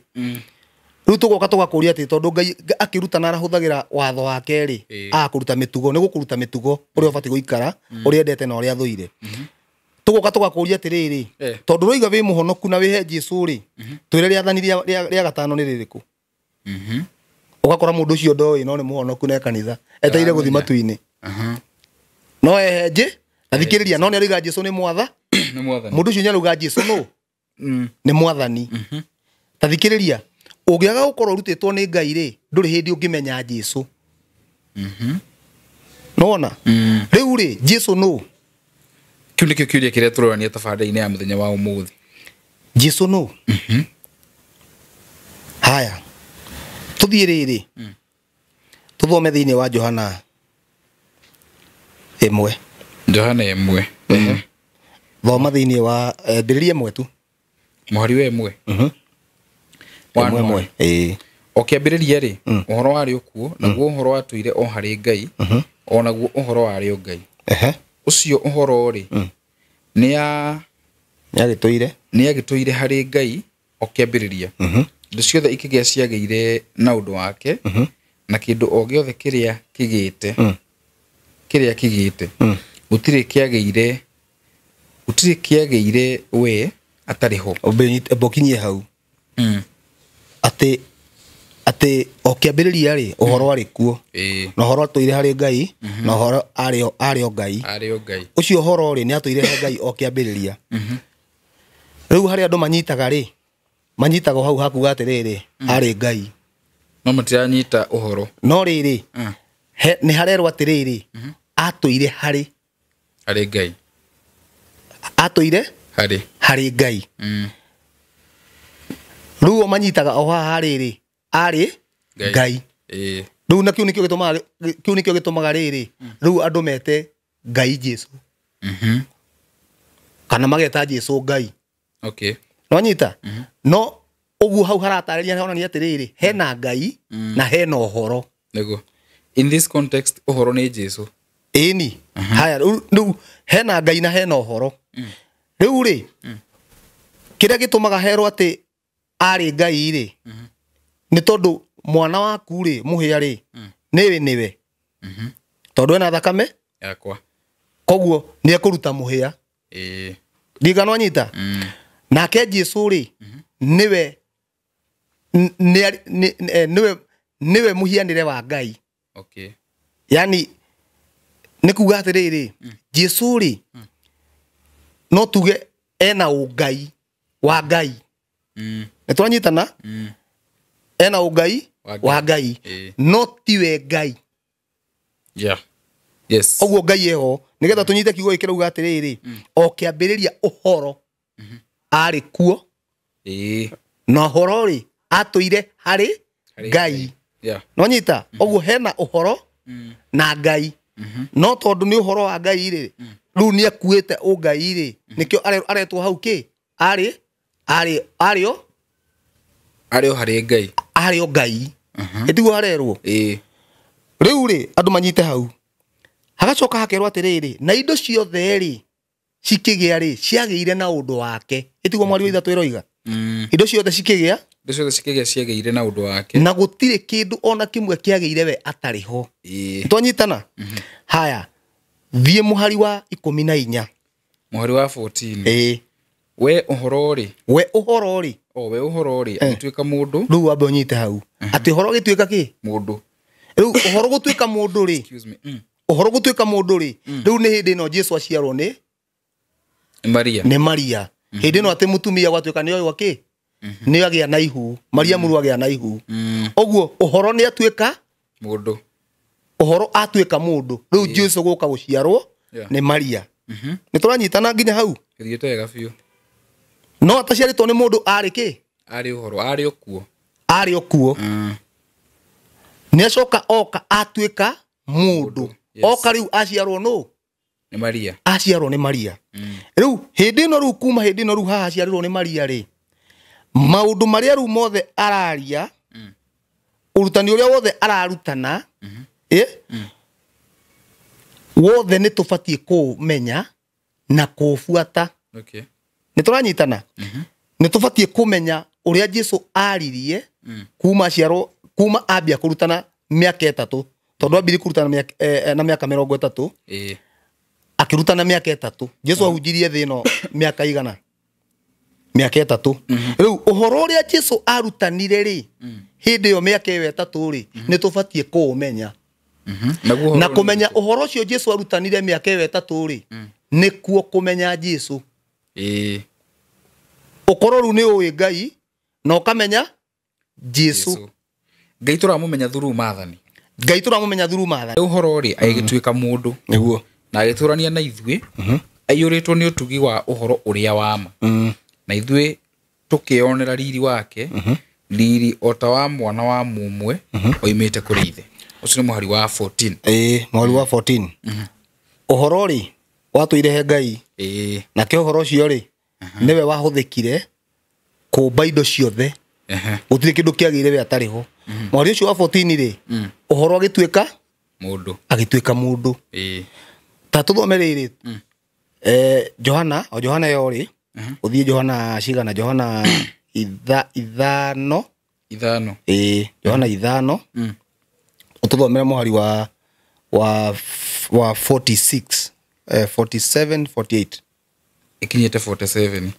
rĩu tũgoka tũgakũria atĩ tondũ Ngai akĩrutana arahũthagĩra watho wake rĩ, agakũruta mĩtugo, nĩ gũkũruta mĩtugo ũrĩa ũbatiĩ gũikara, ũrĩa endete na ũrĩa athũire. Tũgoka tũgakũria atĩrĩrĩ, tondũ ũroiga wĩ mũhonoku na wĩhe Jesu rĩ, twĩre rĩathani rĩa gatano nĩ rĩrĩkũ? Ũgakora mũndũ ũcio ndoĩ, no nĩ mũhonoku na e kanitha, etereire gũthiĩ matu-inĩ. No ehe nji na thikĩrĩria, no nĩ arauga Jesu nĩ mwatha. Nĩ mwathani. Mũndũ ũcio nĩ arauga Jesu nũ? Nĩ mwathani. Ta thikĩrĩria, ũngĩaga gũkorwo ũrutĩtwo nĩ Ngai rĩ, ndũrĩ hĩndĩ ũngĩmenya Jesu. Nĩwona? Rĩu rĩ, Jesu nũ? Kĩu nĩkĩo kĩũria kĩrĩa tũrorania tabarĩra-inĩ ya mũthenya wa ũmũthĩ. Jesu nũ? Haya, tũthiĩ rĩrĩ, tũthome thĩinĩ wa Johana 1. Johana 1. Thoma thĩinĩ wa mbĩrĩria 1 tu. Mũhari wa 1. One, 1 one. 1, ĩĩ. O kĩambĩrĩria rĩ, ũhoro warĩ o kuo, naguo ũhoro watũire o harĩ Ngai, o naguo ũhoro warĩ o Ngai. Ũcio ũhoro rĩ, Nĩagĩtũire. Nĩagĩtũire harĩ Ngai o kĩambĩrĩria. Indo ciothe ikĩgĩa ciagĩire na ũndũ wake, na kĩndũ o gĩothe kĩrĩa kĩgĩte, kĩrĩa kĩgĩte, gũtirĩ kĩagĩire, gũtirĩ kĩagĩire we atarĩ ho. Mbokinyie hau. Atĩ Atĩ o kĩambĩrĩria rĩ, ũhoro warĩ kuo. Na ũhoro atũire harĩ Ngai, na ũhoro arĩ o Ngai. Arĩ o Ngai. Ũcio ũhoro rĩ, nĩ atũire he Ngai o kĩambĩrĩria. Rĩu harĩa andũ manyitaga rĩ, manyitaga hau hakuga atĩrĩrĩ, arĩ Ngai. No matiranyita ũhoro. No rĩrĩ, nĩ harerwo atĩrĩrĩ, atũire harĩ harĩ Ngai. Atũire harĩ harĩ Ngai. Rĩu o manyitaga o haha rĩrĩ, arĩ Ngai. Rĩu na kĩu nĩkĩo gĩtũmaga, kĩu nĩkĩo gĩtũmaga rĩrĩ, rĩu andũ mete Ngai Jesu. Kana mageta Jesu Ngai. Okay. No nyita? No ũguo hau haratarĩria honania atĩrĩrĩ, hena Ngai na hena ũhoro. Nĩguo. In this context ũhoro nĩ Jesu. Ĩni. Haya, rĩu hena Ngai na hena ũhoro. Rĩu rĩ, kĩrĩa gĩtũmaga herwo atĩ arĩ Ngai rĩ, nĩ tondũ mwana waku rĩ, mũhĩa rĩ, nĩwe nĩwe. Tondũ ena thakame yakwa. Koguo nĩ ekũruta mũhĩa. Ndigano anyita? Nake Jesu rĩ, nĩwe nĩwe mũhianĩre wa Ngai. Okay. Yani nĩ kuga atĩrĩrĩ, Jesu rĩ, no tuge ena ũngai wa Ngai. Nĩ twanyitana? Ena ũngai wa Ngai. No tiwe Ngai. Yeah. Yes. Ũguo Ngai eho, nĩgetha tũnyite kiugo gĩkĩ kĩrauga atĩrĩrĩ, o kĩambĩrĩria ũhoro arĩ kuo. Na ũhoro rĩ, atũire harĩ Ngai. Yeah. No nyita, ũguo hena ũhoro na Ngai. No tondũ nĩ ũhoro wa Ngai rĩ, rĩu nĩ akuĩte ũngai rĩ, nĩkĩo aretwo hau kĩ? Arĩ arĩ o arĩ o harĩ Ngai. Arĩ o Ngai. Ĩtiguo harerwo. Rĩu rĩ, andũ manyite hau. Hagacoka hakerwo atĩrĩrĩ, na indo ciothe rĩ, cikĩgĩa rĩ, ciagĩire na ũndũ wake. Ĩtiguo mwari wa ithatũ ĩroiga. Indo ciothe cikĩgĩa? Indo ciothe cikĩgĩa ciagĩire na ũndũ wake. Na gũtirĩ kĩndũ ona kĩmwe kĩagĩire we atarĩ ho. Twanyitana? Haya, thiĩ mũhari wa 14. Mũhari wa 14. We ũhoro rĩ. We ũhoro rĩ. O we ũhoro rĩ, agĩtuĩka mũndũ. Rĩu wambe ũnyite hau. Atĩ ũhoro ũgĩtuĩka kĩ? Mũndũ. Rĩu ũhoro gũtuĩka mũndũ rĩ. Excuse me. Ũhoro gũtuĩka mũndũ rĩ, rĩu nĩ hĩndĩ ĩno Jesu aciarwo nĩ Maria. Nĩ Maria. Hĩndĩ ĩno atĩ mũtumia gwatuĩka nĩ oĩ kĩ? Nĩ agĩa na ihu. Maria mũrũ agĩa na ihu. Ũguo ũhoro nĩ atuĩka mũndũ. Ũhoro atuĩka mũndũ. Rĩu Jesu gũka gũciarwo nĩ Maria. Nĩ tũranyitana nginya hau? Gĩthiĩte wega biũ. No ataciarĩtwo nĩ mũndũ arĩ kĩ? Arĩ ũhoro, arĩ o kuo. Arĩ o kuo. Nĩ acoka oka atuĩka mũndũ. Oka rĩu aciarwo nũ? Nĩ Maria. Aciarwo nĩ Maria. Rĩu hĩndĩ ĩno rĩu kuma hĩndĩ ĩno rĩu haha aciarirwo nĩ Maria rĩ, maũndũ marĩa rĩu mothe araria, ũrutani ũrĩa wothe ararutana, wothe nĩ tũbatiĩ kũmenya na kũbuata. Okay. Nĩ tũranyitana? Nĩ tũbatiĩ kũmenya ũrĩa Jesu aririe kuma aciarwo, kuma ambia kũrutana mĩaka 3, tondũ ambirie kũrutana na mĩaka 30. Akĩrutana mĩaka 3. Jesu ahunjirie thĩ ĩno mĩaka igana? Mĩaka 3. Rĩu ũhoro ũrĩa Jesu arutanire rĩ, hĩndĩ ĩyo mĩaka ĩyo 3 rĩ, nĩ tũbatiĩ kũũmenya. Na kũmenya ũhoro ũcio Jesu arutanire mĩaka ĩyo 3 rĩ, nĩkuo kũmenya Jesu. Ũkorwo rĩu nĩ ũĩ Ngai na ũkamenya Jesu. Ngai tũramũmenya through maathani. Ngai tũramũmenya through maathani. Ũhoro rĩ, agĩtuĩka mũndũ. Nĩguo. Na agĩtũrania na ithuĩ, aiyũrĩtwo nĩ ũtugi wa ũhoro ũrĩa wa ma. Na ithuĩ tũkĩonera riri wake, riri o ta wa mwana wa mũmwe oimĩte kũrĩ ithe. Ũcio nĩ mũhari wa 14. Mũhari wa 14. Ũhoro rĩ, watũire he Ngai. Nake ũhoro ũcio rĩ, nĩwe wahũthĩkire kũmba indo ciothe. Gũtirĩ kĩndũ kĩagĩire we atarĩ ho. Mũhari ũcio wa 14 rĩ, ũhoro agĩtuĩka mũndũ. Agĩtuĩka mũndũ. Ta tũthome rĩrĩ. Johana, o Johana yo rĩ, ũthiĩ Johana cigana? Johana ithano. Ithano. Johana 5. Ũtũthomere mũhari wa 46, 47, 48. Ikinyĩte 47.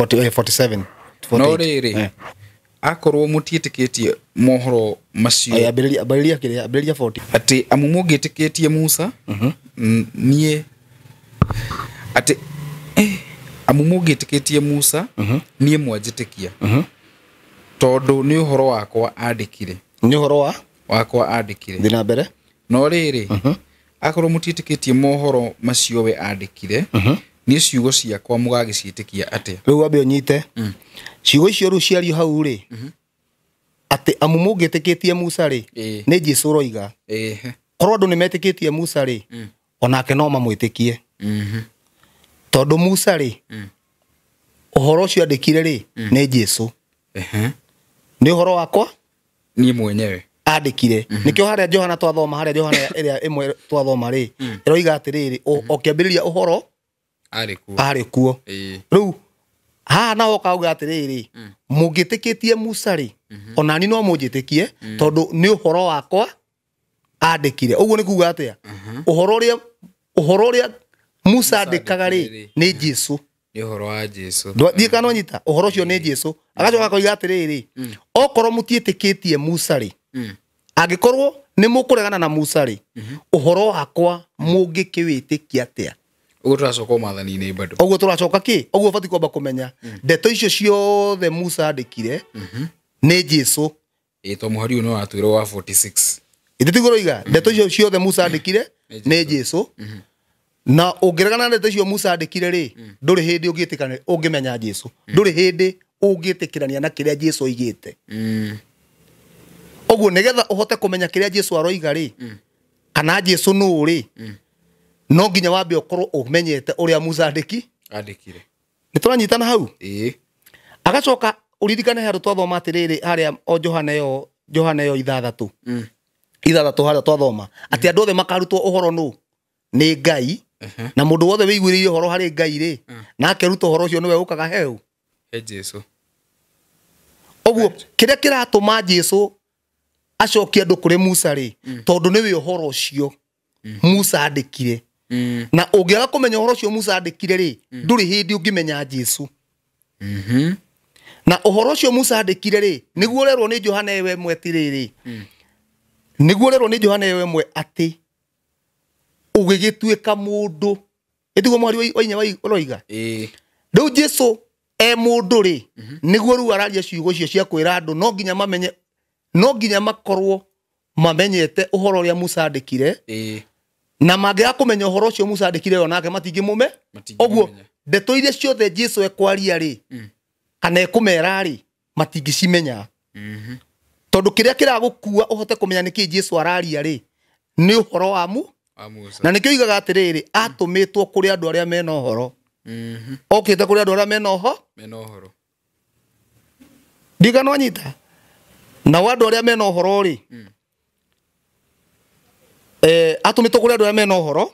47. No rĩrĩ, Akorwo mũtiĩtĩkĩtie mohoro macio. Aya, ambĩrĩria ambĩrĩria kĩrĩa, ambĩrĩria 40. Atĩ amu mũngĩtĩkĩtie Musa, niĩ atĩ amu mũngĩtĩkĩtie Musa, niĩ mwanjĩtĩkia, tondũ nĩ ũhoro wakwa andĩkire. Nĩ ũhoro wa wakwa andĩkire. Thiĩ na mbere. No rĩrĩ, akorwo mũtiĩtĩkĩtie mohoro macio we andĩkire, niĩ ciugo ciakwa mũgagĩciĩtĩkia atĩa? Rĩu wambe ũnyite ciugo icio rĩu ciario hau rĩ, atĩ amu mũngĩtĩkĩtie Musa rĩ, nĩ Jesũ ũroiga. Korwo andũ nĩ metĩkĩtie Musa rĩ, onake no mamwĩtĩkie, tondũ Musa rĩ, ũhoro ũcio andĩkire rĩ, nĩ Jesũ. Nĩ ũhoro wakwa niĩ mwenyewe andĩkire. Nĩkĩo harĩa Johana twathoma, harĩa Johana ĩrĩa ĩmwe twathoma rĩ, ĩroiga atĩrĩrĩ, o kĩambĩrĩria ũhoro arĩ kuo. Arĩ kuo. Rĩu haha naho kauga atĩrĩrĩ, mũngĩtĩkĩtie Musa rĩ, onani no mũnjĩtĩkie, tondũ nĩ ũhoro wakwa andĩkire. Ũguo nĩ kuga atĩa? Ũhoro ũrĩa Musa andĩkaga rĩ, andĩkire rĩ, nĩ Jesũ. Nĩ ũhoro wa Jesũ. Ndiĩ kana wanyita ũhoro ũcio nĩ Jesũ. Agacoka akoiga atĩrĩrĩ, okorwo mũtiĩtĩkĩtie Musa rĩ, angĩkorwo nĩ mũkũregana na Musa rĩ, ũhoro wakwa mũngĩkĩwĩtĩkia atĩa? Ũguo tũracoka o maathani-inĩ bado. Ũguo tũracoka kĩ? Ũguo ũbatiĩ kwamba kũmenya ndeto icio ciothe Musa andĩkire nĩ Jesũ. To mũhari ũyũ nĩ watwĩrwo wa 46. Ithe tiguo ũroiga ndeto icio ciothe Musa andĩkire nĩ Jesũ. Na ũngĩregana na ndeto icio Musa andĩkire rĩ, ndũrĩ hĩndĩ ũngĩtĩkania, ũngĩmenya Jesũ. Ndũrĩ hĩndĩ ũngĩtĩkĩrania na kĩrĩa Jesũ oigĩte. Ũguo nĩgetha ũhote kũmenya kĩrĩa Jesũ aroiga rĩ, kana Jesũ nũũ rĩ, no nginya wambe ũkorwo ũmenyete ũrĩa Musa andĩkire. Nĩ tũranyitana hau? Agacoka ũririkane handũ twathoma atĩrĩrĩ, harĩa o Johana ĩyo, Johana ĩyo ithathatũ. Ithathatũ harĩa twathoma atĩ andũ othe makarutwo ũhoro nũ? Nĩ Ngai. Na mũndũ wothe wĩiguĩrĩire ũhoro harĩ Ngai rĩ, na akeruta ũhoro ũcio nĩwe ũkaga heu. He Jesũ. Ũguo kĩrĩa kĩratũma Jesũ acokie andũ kũrĩ Musa rĩ, tondũ nĩwe ũhoro ũcio Musa andĩkire. Na ũngĩaga kũmenya ũhoro ũcio Musa andĩkire rĩ, ndũrĩ hĩndĩ ũngĩmenya Jesũ. Na ũhoro ũcio Musa andĩkire rĩ, nĩguo ũrerwo nĩ Johana ĩyo ĩmwe atĩrĩrĩ. Nĩguo ũrerwo nĩ Johana ĩyo ĩmwe atĩ ũgĩgĩtuĩka mũndũ. Ĩtiguo mũhari wa inya ũroiga? Rĩu Jesũ e mũndũ rĩ, nĩguo rĩu araria ciugo icio cia kwĩra andũ no nginya mamenye, no nginya makorwo mamenyete ũhoro ũrĩa Musa andĩkire. Na mangĩaga kũmenya ũhoro ũcio Musa andĩkire o nake matingĩmũme. Matingĩmũmenya. Ũguo ndeto iria ciothe Jesũ ekwaria rĩ, kana ekũmera rĩ, matingĩcimenya. Tondũ kĩrĩa kĩragũkua ũhote kũmenya nĩkĩ Jesũ araria rĩ, nĩ ũhoro wa Wa Musa. Na nĩkĩo oigaga atĩrĩrĩ, atũmĩtwo kũrĩ andũ arĩa mena ũhoro. Okĩte kũrĩ andũ arĩa mena ũhoro? Mena ũhoro. Ndigana wanyita? Nao andũ arĩa mena ũhoro rĩ, atũmĩtwo kũrĩ andũ arĩa mena ũhoro.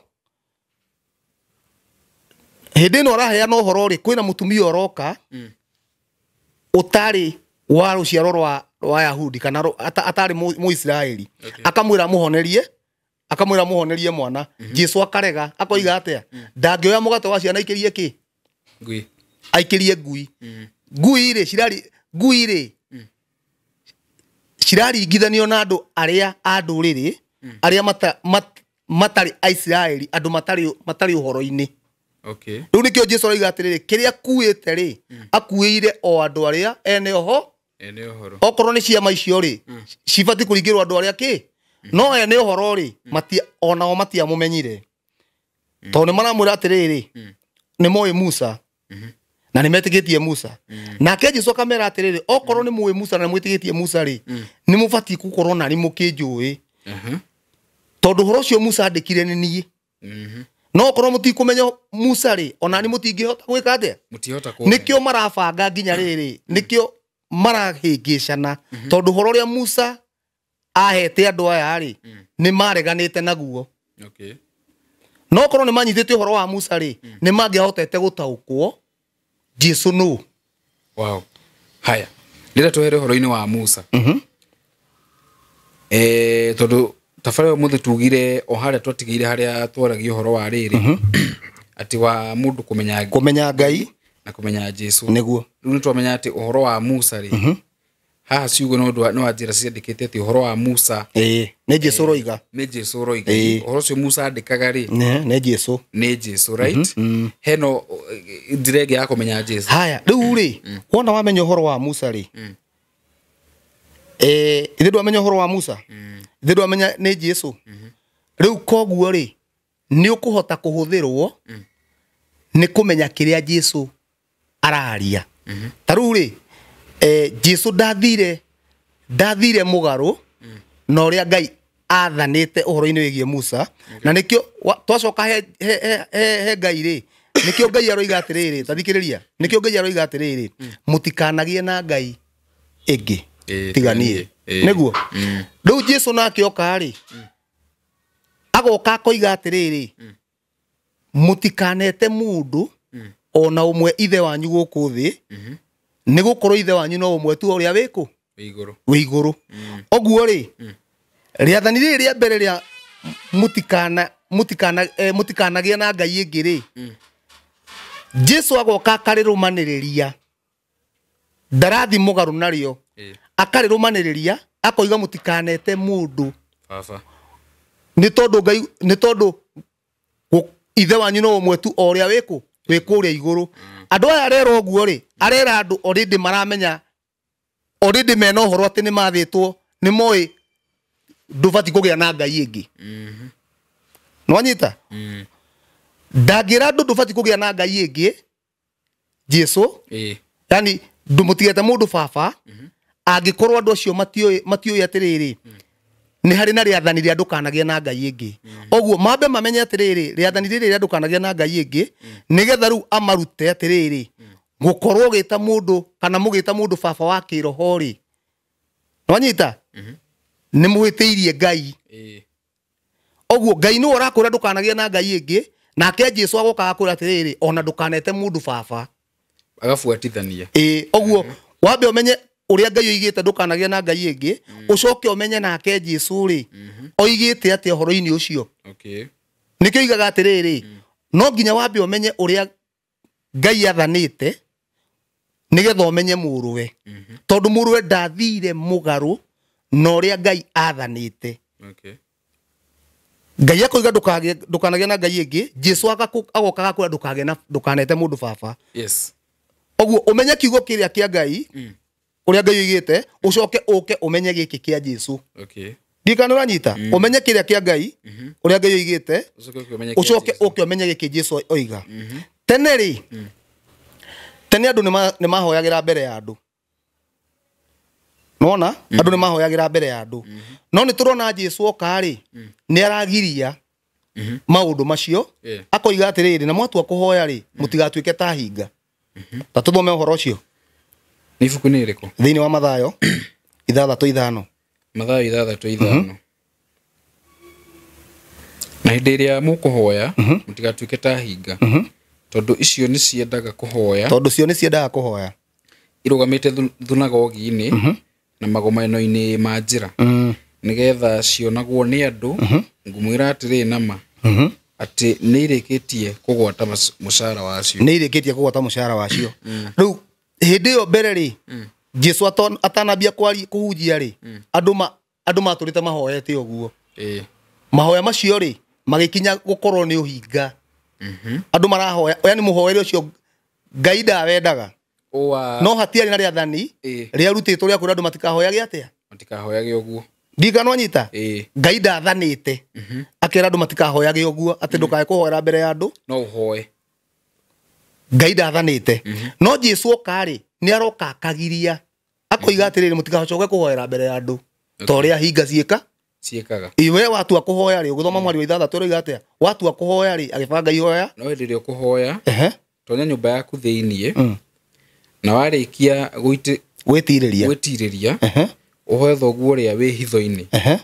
Hĩndĩ ĩno araheana ũhoro rĩ, kwĩna mũtumia ũroka, ũtarĩ wa rũciaro rwa Yahudi kana atarĩ Mũisiraeli. Akamwĩra mũhonerie, akamwĩra mũhonerie mwana. Jesũ akarega, akoiga atĩa? Ndangĩoya mũgate wa ciana aikĩrie kĩ? Ngui. Aikĩrie ngui. Ngui rĩ, cirari, ngui rĩ, ciraringithanio na andũ arĩa a ndũrĩrĩ, arĩa matarĩ Aisiraeli, andũ matarĩ ũhoro-inĩ. Rĩu nĩkĩo Jesũ aroiga atĩrĩrĩ, kĩrĩa akuĩte rĩ, akuĩire o andũ arĩa ene ũho. Ene ũhoro. Okorwo nĩ ciama icio rĩ, cibatiĩ kũringĩrwo andũ arĩa kĩ? No ene ũhoro rĩ, onao matiamũmenyire. Tondũ nĩ maramwĩra atĩrĩrĩ, nĩ moĩ Musa, na nĩ metĩkĩtie Musa. Nake Jesũ akamera atĩrĩrĩ, okorwo nĩ mũĩ Musa na nĩ mwĩtĩkĩtie Musa rĩ, nĩ mũbatiĩ gũkorwo na nĩ mũkĩnjũĩ. Tondũ ũhoro ũcio Musa andĩkire nĩ niĩ. No okorwo mũtikũmenya Musa rĩ, ona nĩ mũtingĩhota gwĩka atĩa? Mũtihota kũmenya. Nĩkĩo marabanga nginya rĩrĩ, nĩkĩo marahĩngĩcana. Tondũ ũhoro ũrĩa Musa ahete andũ aya rĩ, nĩ mareganĩte naguo. No okorwo nĩ manyitĩte ũhoro wa Musa rĩ, nĩ mangĩahotete gũtaũkwo Jesũ nũ. Wow. Haya. Rĩrĩa twehere ũhoro-inĩ wa Musa. Tondũ tabarĩra ũmũthĩ tugire o harĩa twatigĩire harĩa twaragia ũhoro wa rĩrĩ. Atĩ wa mũndũ kũmenya Kũmenya Ngai na kũmenya Jesũ. Nĩguo. Rĩu nĩ twamenya atĩ ũhoro wa Musa rĩ, Haha ciugo no ũndũ no wanjĩra ciandĩkĩte atĩ ũhoro wa Musa. Ĩĩ, nĩ Jesu ũroiga. Nĩ Jesu ũroiga. Ĩĩ. Ũhoro ũcio Musa andĩkaga rĩ, nĩ Jesu. Nĩ Jesu, right? Heno njĩra ĩngĩ ya kũmenya Jesu. Haya, rĩu rĩ, wona wamenya ũhoro wa Musa rĩ, ithe ndwamenya ũhoro wa Musa, ithe ndwamenya nĩ Jesu. Rĩu koguo rĩ, nĩ ũkũhota kũhũthĩrwo nĩ kũmenya kĩrĩa Jesu araria. Ta rĩu rĩ, Jesu ndathire mũgarũ na ũrĩa Ngai athanĩte ũhoro-inĩ wĩgiĩ Musa. Na nĩkĩo twacoka he Ngai rĩ, nĩkĩo Ngai aroiga atĩrĩrĩ, ta thikĩrĩria, nĩkĩo Ngai aroiga atĩrĩrĩ, mũtikanagĩe na Ngai ĩngĩ tiga niĩ. Nĩguo rĩu Jesu nake oka rĩ, agoka akoiga atĩrĩrĩ, mũtikanete mũndũ ona ũmwe ithe wanyu gũkũ thĩ, nĩ gũkorwo ithe wanyu no ũmwe tu ũrĩa wĩkũ Wĩ igũrũ. Wĩ igũrũ. Ũguo rĩ, rĩathani rĩrĩ rĩa mbere rĩa mũtikanagĩe na Ngai ĩngĩ rĩ, Jesu agoka akarĩrũmanĩrĩria, ndarathi mũgarũ narĩo, akarĩrũmanĩrĩria akoiga mũtikanete mũndũ baba, nĩ tondũ Ngai, nĩ tondũ ithe wanyu no ũmwe tu o ũrĩa wĩkũ wĩ kũrĩa igũrũ. Andũ aya arera ũguo rĩ, arera andũ already maramenya, already mena ũhoro atĩ nĩ mathĩtwo, nĩ moĩ ndũbatiĩ kũgĩa na Ngai ĩngĩ. Nĩwanyita? Ndangĩra andũ ndũbatiĩ kũgĩa na Ngai ĩngĩ, Jesu, yani ndũmũtigete mũndũ baba, angĩkorwo andũ acio matiũĩ atĩrĩrĩ, nĩ harĩ na rĩathani rĩa ndũkanagĩe na Ngai ĩngĩ. Ũguo mambe mamenye atĩrĩrĩ, rĩathani rĩrĩ rĩa ndũkanagĩe na Ngai ĩngĩ, nĩgetha rĩu amarute atĩrĩrĩ, gũkorwo ũgĩta mũndũ kana mũgĩta mũndũ baba wa kĩroho rĩ, nĩwanyita? Nĩ mũhĩtĩirie Ngai. Ũguo Ngai nĩwe ũrakwĩra ndũkanagĩe na Ngai ĩngĩ, nake Jesu agoka agakwĩra atĩrĩrĩ, ona ndũkanete mũndũ baba. Agabuatithania. Ũguo wambe ũmenye ũrĩa Ngai oigĩte ndũkanagĩe na Ngai ĩngĩ, ũcoke ũmenye nake Jesu rĩ, oigĩte atĩa ũhoro-inĩ ũcio. Nĩkĩo oigaga atĩrĩrĩ, no nginya wambe ũmenye ũrĩa Ngai athanĩte nĩgetha ũmenye mũrũwe. Tondũ mũrũwe ndathire mũgarũ na ũrĩa Ngai athanĩte. Ngai akoiga ndũkanagĩe na Ngai ĩngĩ, Jesu agoka agakwĩra ndũkanete mũndũ baba. Ũguo ũmenye kiugo kĩrĩa kĩa Ngai, ũrĩa Ngai oigĩte, ũcoke ũke ũmenye gĩkĩ kĩa Jesu. Ndiũĩ kana nĩũranyita? Ũmenye kĩrĩa kĩa Ngai, ũrĩa Ngai oigĩte, Ũcoke ũke ũmenye kĩa ũcoke Jesu. ũke ũmenye gĩkĩ Jesu oiga. Tene rĩ, tene andũ nĩmahoyagĩra mbere ya andũ. Nĩwona? Andũ nĩmahoyagĩra mbere ya andũ. No nĩtũrona Jesu oka rĩ, nĩaragiria maũndũ macio, akoiga atĩrĩrĩ, na mwatua kũhoya rĩ, mũtigatuĩke ta hinga. Ta tũthome ũhoro ũcio. Nĩ ibuku nĩ rĩrĩkũ? Thĩinĩ wa Mathayo 6:5. Mathayo 6:5. Na hĩndĩ ĩrĩa mũkũhoya, mũtigatuĩke ta hinga. Tondũ icio nĩ ciendaga kũhoya. Tondũ cio nĩ ciendaga kũhoya. Irũgamĩte thunagogi-inĩ na magomano-inĩ ma njĩra. Nĩgetha cionagwo nĩ andũ, ngũmwĩra atĩrĩ nama, atĩ nĩ irĩkĩtie kũgwata mũcara wacio. Nĩ irĩkĩtie kũgwata mũcara wacio. Rĩu hĩndĩ ĩyo mbere rĩ, Jesu atanambia kũhunjia rĩ, andũ matũrĩte mahoete ũguo. Mahoya macio rĩ, magĩkinya gũkorwo nĩ ũhinga. Andũ marahoya, yani mũhoere ũcio Ngai ndawendaga. No hatiarĩ na rĩathani rĩarutĩtwo rĩa kwĩra andũ matikahoyage atĩa? Matikahoyage ũguo. Ndiũĩ kana wanyita? Ngai ndathanĩte. Akera andũ matikahoyage ũguo, atĩ ndũkae kũhoera mbere ya andũ. No ũhoe. Ngai ndathanĩte. No Jesu oka rĩ, nĩ aroka akagiria. Akoiga atĩrĩrĩ, mũtigacoke kũhoera mbere ya andũ. Ta ũrĩa hinga ciĩka? Ciĩkaga. Ĩ, we watua kũhoya rĩ, ũgĩthoma mweri wa 6 ũroiga atĩa? Watua kũhoya rĩ, agĩbanga ihoya. No hĩndĩ ĩrĩa ũkũhoya, tonya nyũmba yaku thĩiniĩ, na warĩkia Gwĩtirĩria. gwĩtirĩria, ũhoe thoguo ũrĩa wĩ hitho-inĩ.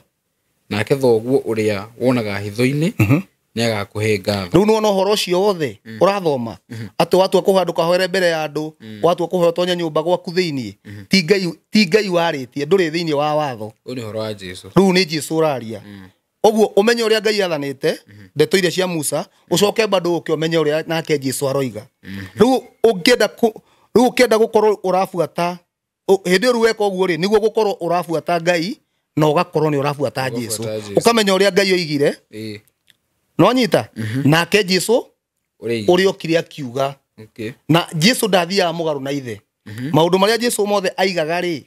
Nake thoguo ũrĩa wonaga hitho-inĩ, nĩagakũhe ngatho. Rĩu nĩwona ũhoro ũcio wothe ũrathoma, atĩ watua kũhoya ndũkahoere mbere ya andũ, watua kũhoya ũtonye nyũmba gwaku thĩiniĩ, ti Ngai warĩtie, ndũrĩ thĩiniĩ wa watho. Ũyũ nĩ ũhoro wa Jesu. Rĩu nĩ Jesu ũraria. Ũguo ũmenye ũrĩa Ngai athanĩte, ndeto iria cia Musa, ũcoke bado ũke ũmenye ũrĩa nake Jesu aroiga. Rĩu ũngĩenda gũkorwo ũrabuata Hĩndĩ ĩyo rĩu weka ũguo rĩ, nĩguo gũkorwo ũrabuata Ngai na ũgakorwo nĩ ũrabuata Jesu. Ũkamenya ũrĩa Ngai oigire. Nĩwanyita? Nake Jesu ũrĩa okire akiuga. Na Jesu ndathiaga mũgarũ na ithe. Maũndũ marĩa Jesu mothe aigaga rĩ,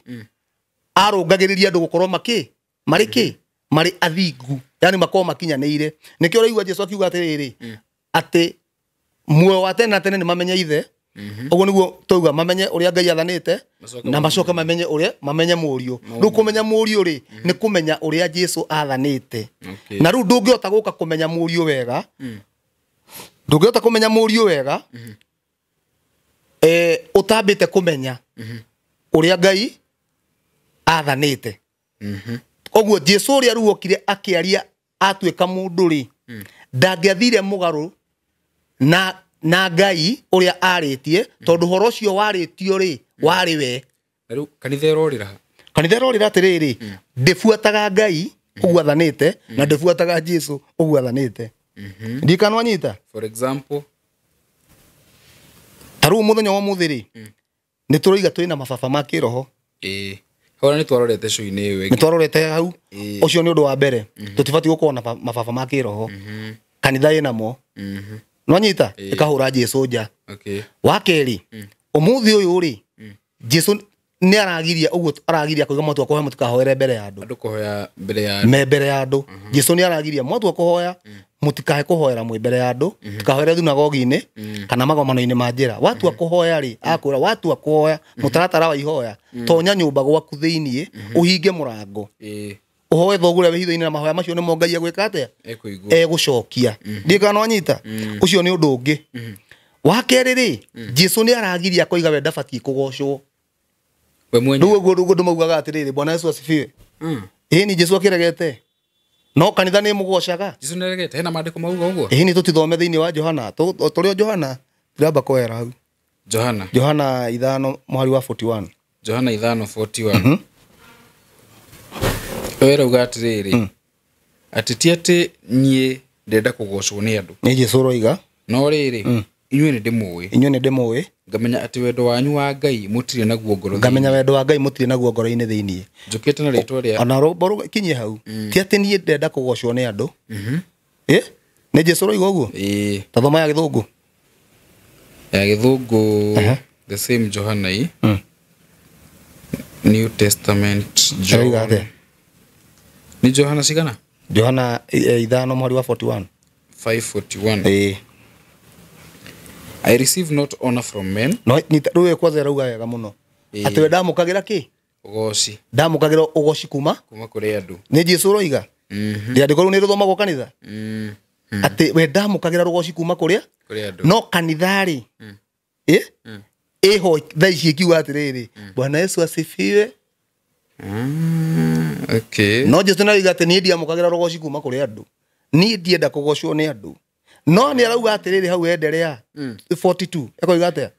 arũngagĩrĩria andũ gũkorwo makĩ marĩ kĩ marĩ athingu, yani makorwo makinyanĩire. Nĩkĩo ũraigua Jesu akiuga atĩrĩrĩ, atĩ muoyo wa tene na tene nĩ mamenye ithe. Ũguo nĩguo twauga, mamenye ũrĩa Ngai athanĩte na macoke mamenye ũrĩa mamenye mũriũ. Rĩu kũmenya mũriũ rĩ, nĩ kũmenya ũrĩa Jesu athanĩte. Na rĩu ndũngĩhota gũka kũmenya mũriũ wega, ndũngĩhota kũmenya mũriũ wega ũtambĩte kũmenya ũrĩa Ngai athanĩte. Koguo Jesu ũrĩa rĩu okire akĩaria atuĩka mũndũ rĩ, ndangĩathire mũgarũ na Ngai ũrĩa arĩtie, tondũ ũhoro ũcio warĩtio rĩ, warĩ we. Na rĩu kanitha ĩrorĩra ha? Kanitha ĩrorĩra atĩrĩrĩ, ndĩbuataga Ngai ũguo athanĩte na ndĩbuataga Jesu ũguo athanĩte. Ndikana wanyita? For example, ta rĩu mũthenya wa ũmũthĩ rĩ, nĩ tũroiga twĩna mababa ma kĩroho. Hau nĩ twarorete show-inĩ ĩyo ĩngĩ. Nĩ twarorete hau. Ũcio nĩ ũndũ wa mbere. Tũtibatiĩ gũkorwo na mababa ma kĩroho. Kanitha ĩnamo. Nĩwanyita? Ĩkahũra Jesu nja. Wa kerĩ, ũmũthĩ ũyũ rĩ, Jesu nĩ aragiria ũguo, aragiria kuiga mwatua kũhoya mũtikahoere mbere ya andũ. Andũ kũhoya mbere ya andũ. Me mbere ya andũ. Jesu nĩ aragiria mwatua kũhoya mũtikahe kũhoera mwĩ mbere ya andũ, mũtikahoere thunagogi-inĩ kana magomano-inĩ ma njĩra. Watua kũhoya rĩ, akwĩra watua kũhoya mũtaratara wa ihoya, tonya nyũmba gwaku thĩiniĩ, ũhinge mũrango. Ũhoe thoguo ũrĩa wĩ hitho-inĩ, na mahoya macio nĩmo Ngai egwĩka atĩa? Ekũigua. Egũcokia. Ndiũĩ kana nĩwanyita? Ũcio nĩ ũndũ ũngĩ. Wa kerĩ rĩ, Jesu nĩ aragiria akoiga we ndabatiĩ kũgocwo. We mwenyewe. Rĩu ũguo ũguo andũ maugaga atĩrĩrĩ, Bwana Yesu asifiwe. Ĩĩ ni Jesu akĩregete. No kanitha nĩ ĩmũgocaga. Jesu nĩ aregete, hena maandĩko mauga ũguo? Ĩĩ ni tũtithome thĩinĩ wa Johana. Tũrĩ o Johana, ndĩramba kũhera hau. Johana. Johana 5 mũhari wa 41. Johana 5:41. Wewe ũrauga atĩrĩrĩ, atĩ ti atĩ niĩ ndĩrenda kũgocwo nĩ andũ. Nĩ Jesu ũroiga. No rĩrĩ, inyuĩ nĩ ndĩmũĩ. Inyuĩ nĩ ndĩmũĩ. Ngamenya atĩ wendo wanyu wa Ngai mũtirĩ naguo ngoro thĩinĩ. Ngamenya wendo wa Ngai mũtirĩ naguo ngoro-inĩ thĩinĩ. Njũkĩte na rĩtwa rĩa Ona rũmbo kinyie hau. Ti atĩ niĩ ndĩrenda kũgocwo nĩ andũ. Nĩ Jesu ũroiga ũguo? Ta thoma ya Gĩthũngũ. Ya Gĩthũngũ, the same Johana i. New Testament Aroiga John. atĩa? Nĩ Johana cigana? Johana 5 mũhari wa 41. 5:41. I receive not honor from men. No, nyita, rĩu ĩyo kwanza ĩrauga wega mũno. Atĩ we ndamũkagĩra kĩ? Ũgoci. Ndamũkagĩra ũgoci kuma? Kuma kũrĩ andũ. Nĩ Jesu ũroiga? Rĩandĩko rĩu nĩ rĩthomagwo kanitha? Atĩ we ndamũkagĩra rũgoci kuma kũrĩa? Kũrĩ andũ. No kanitha rĩ, ĩho thaa ici ĩkiuga atĩrĩrĩ, Bwana Yesu asifiwe. No Jesu nĩarauga atĩ niĩ ndiamũkagĩra rũgoci kuma kũrĩ andũ. Niĩ ndienda kũgocwo nĩ andũ. No nĩ arauga atĩrĩrĩ hau enderea. 42. Ekoiga atĩa?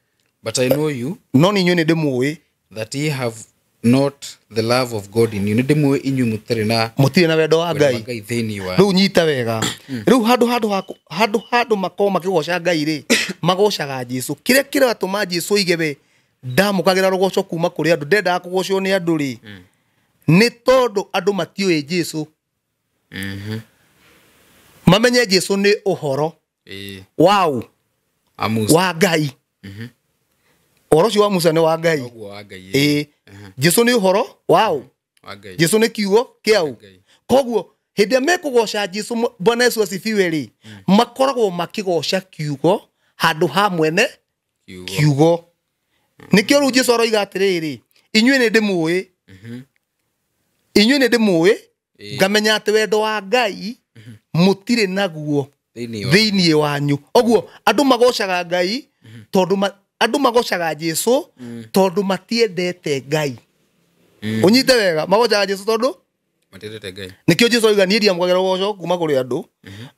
But I know you. No nĩ inyuĩ nĩ ndĩmũĩ. That ye have not the love of God in you. Nĩ ndĩmũĩ inyuĩ mũtirĩ na mũtirĩ na wendo wa wendo wa Ngai. Ngai thĩinĩ wa. Rĩu nyita wega. Rĩu handũ handũ makorwo makĩgoca Ngai rĩ, magocaga Jesu. Kĩrĩa kĩratũma Jesu oige we ndamũkagĩra rũgoco kuma kũrĩ andũ, ndendaga kũgocwo nĩ andũ rĩ, nĩ tondũ andũ matiũĩ Jesu. Mamenye Jesu nĩ ũhoro. Wau. Wa Wa Ngai. Ũhoro ũcio wa Musa nĩ wa Ngai. Ũguo wa Ngai. Jesu nĩ ũhoro wau. Wa Ngai. Jesu nĩ kiugo kĩau. Ngai. Koguo hĩndĩ ĩrĩa mekũgoca Jesu, Bwana Yesu asifiwe rĩ, makoragwo makĩgoca kiugo handũ ha mwene Kiugo. kiugo. Nĩkĩo rĩu Jesu aroiga atĩrĩrĩ, inyuĩ nĩ ndĩmũĩ. Inyuĩ nĩ ndĩmũĩ, ngamenya atĩ wendo wa Ngai mũtirĩ naguo Thĩinĩ wa. thĩinĩ wanyu. Ũguo andũ magocaga Ngai tondũ andũ magocaga Jesu tondũ matiendete Ngai. Ũnyite wega, magocaga Jesu tondũ matiendete Ngai. Nĩkĩo Jesu oiga niĩ ndiamũkagĩra ũgoco kuma kũrĩ andũ,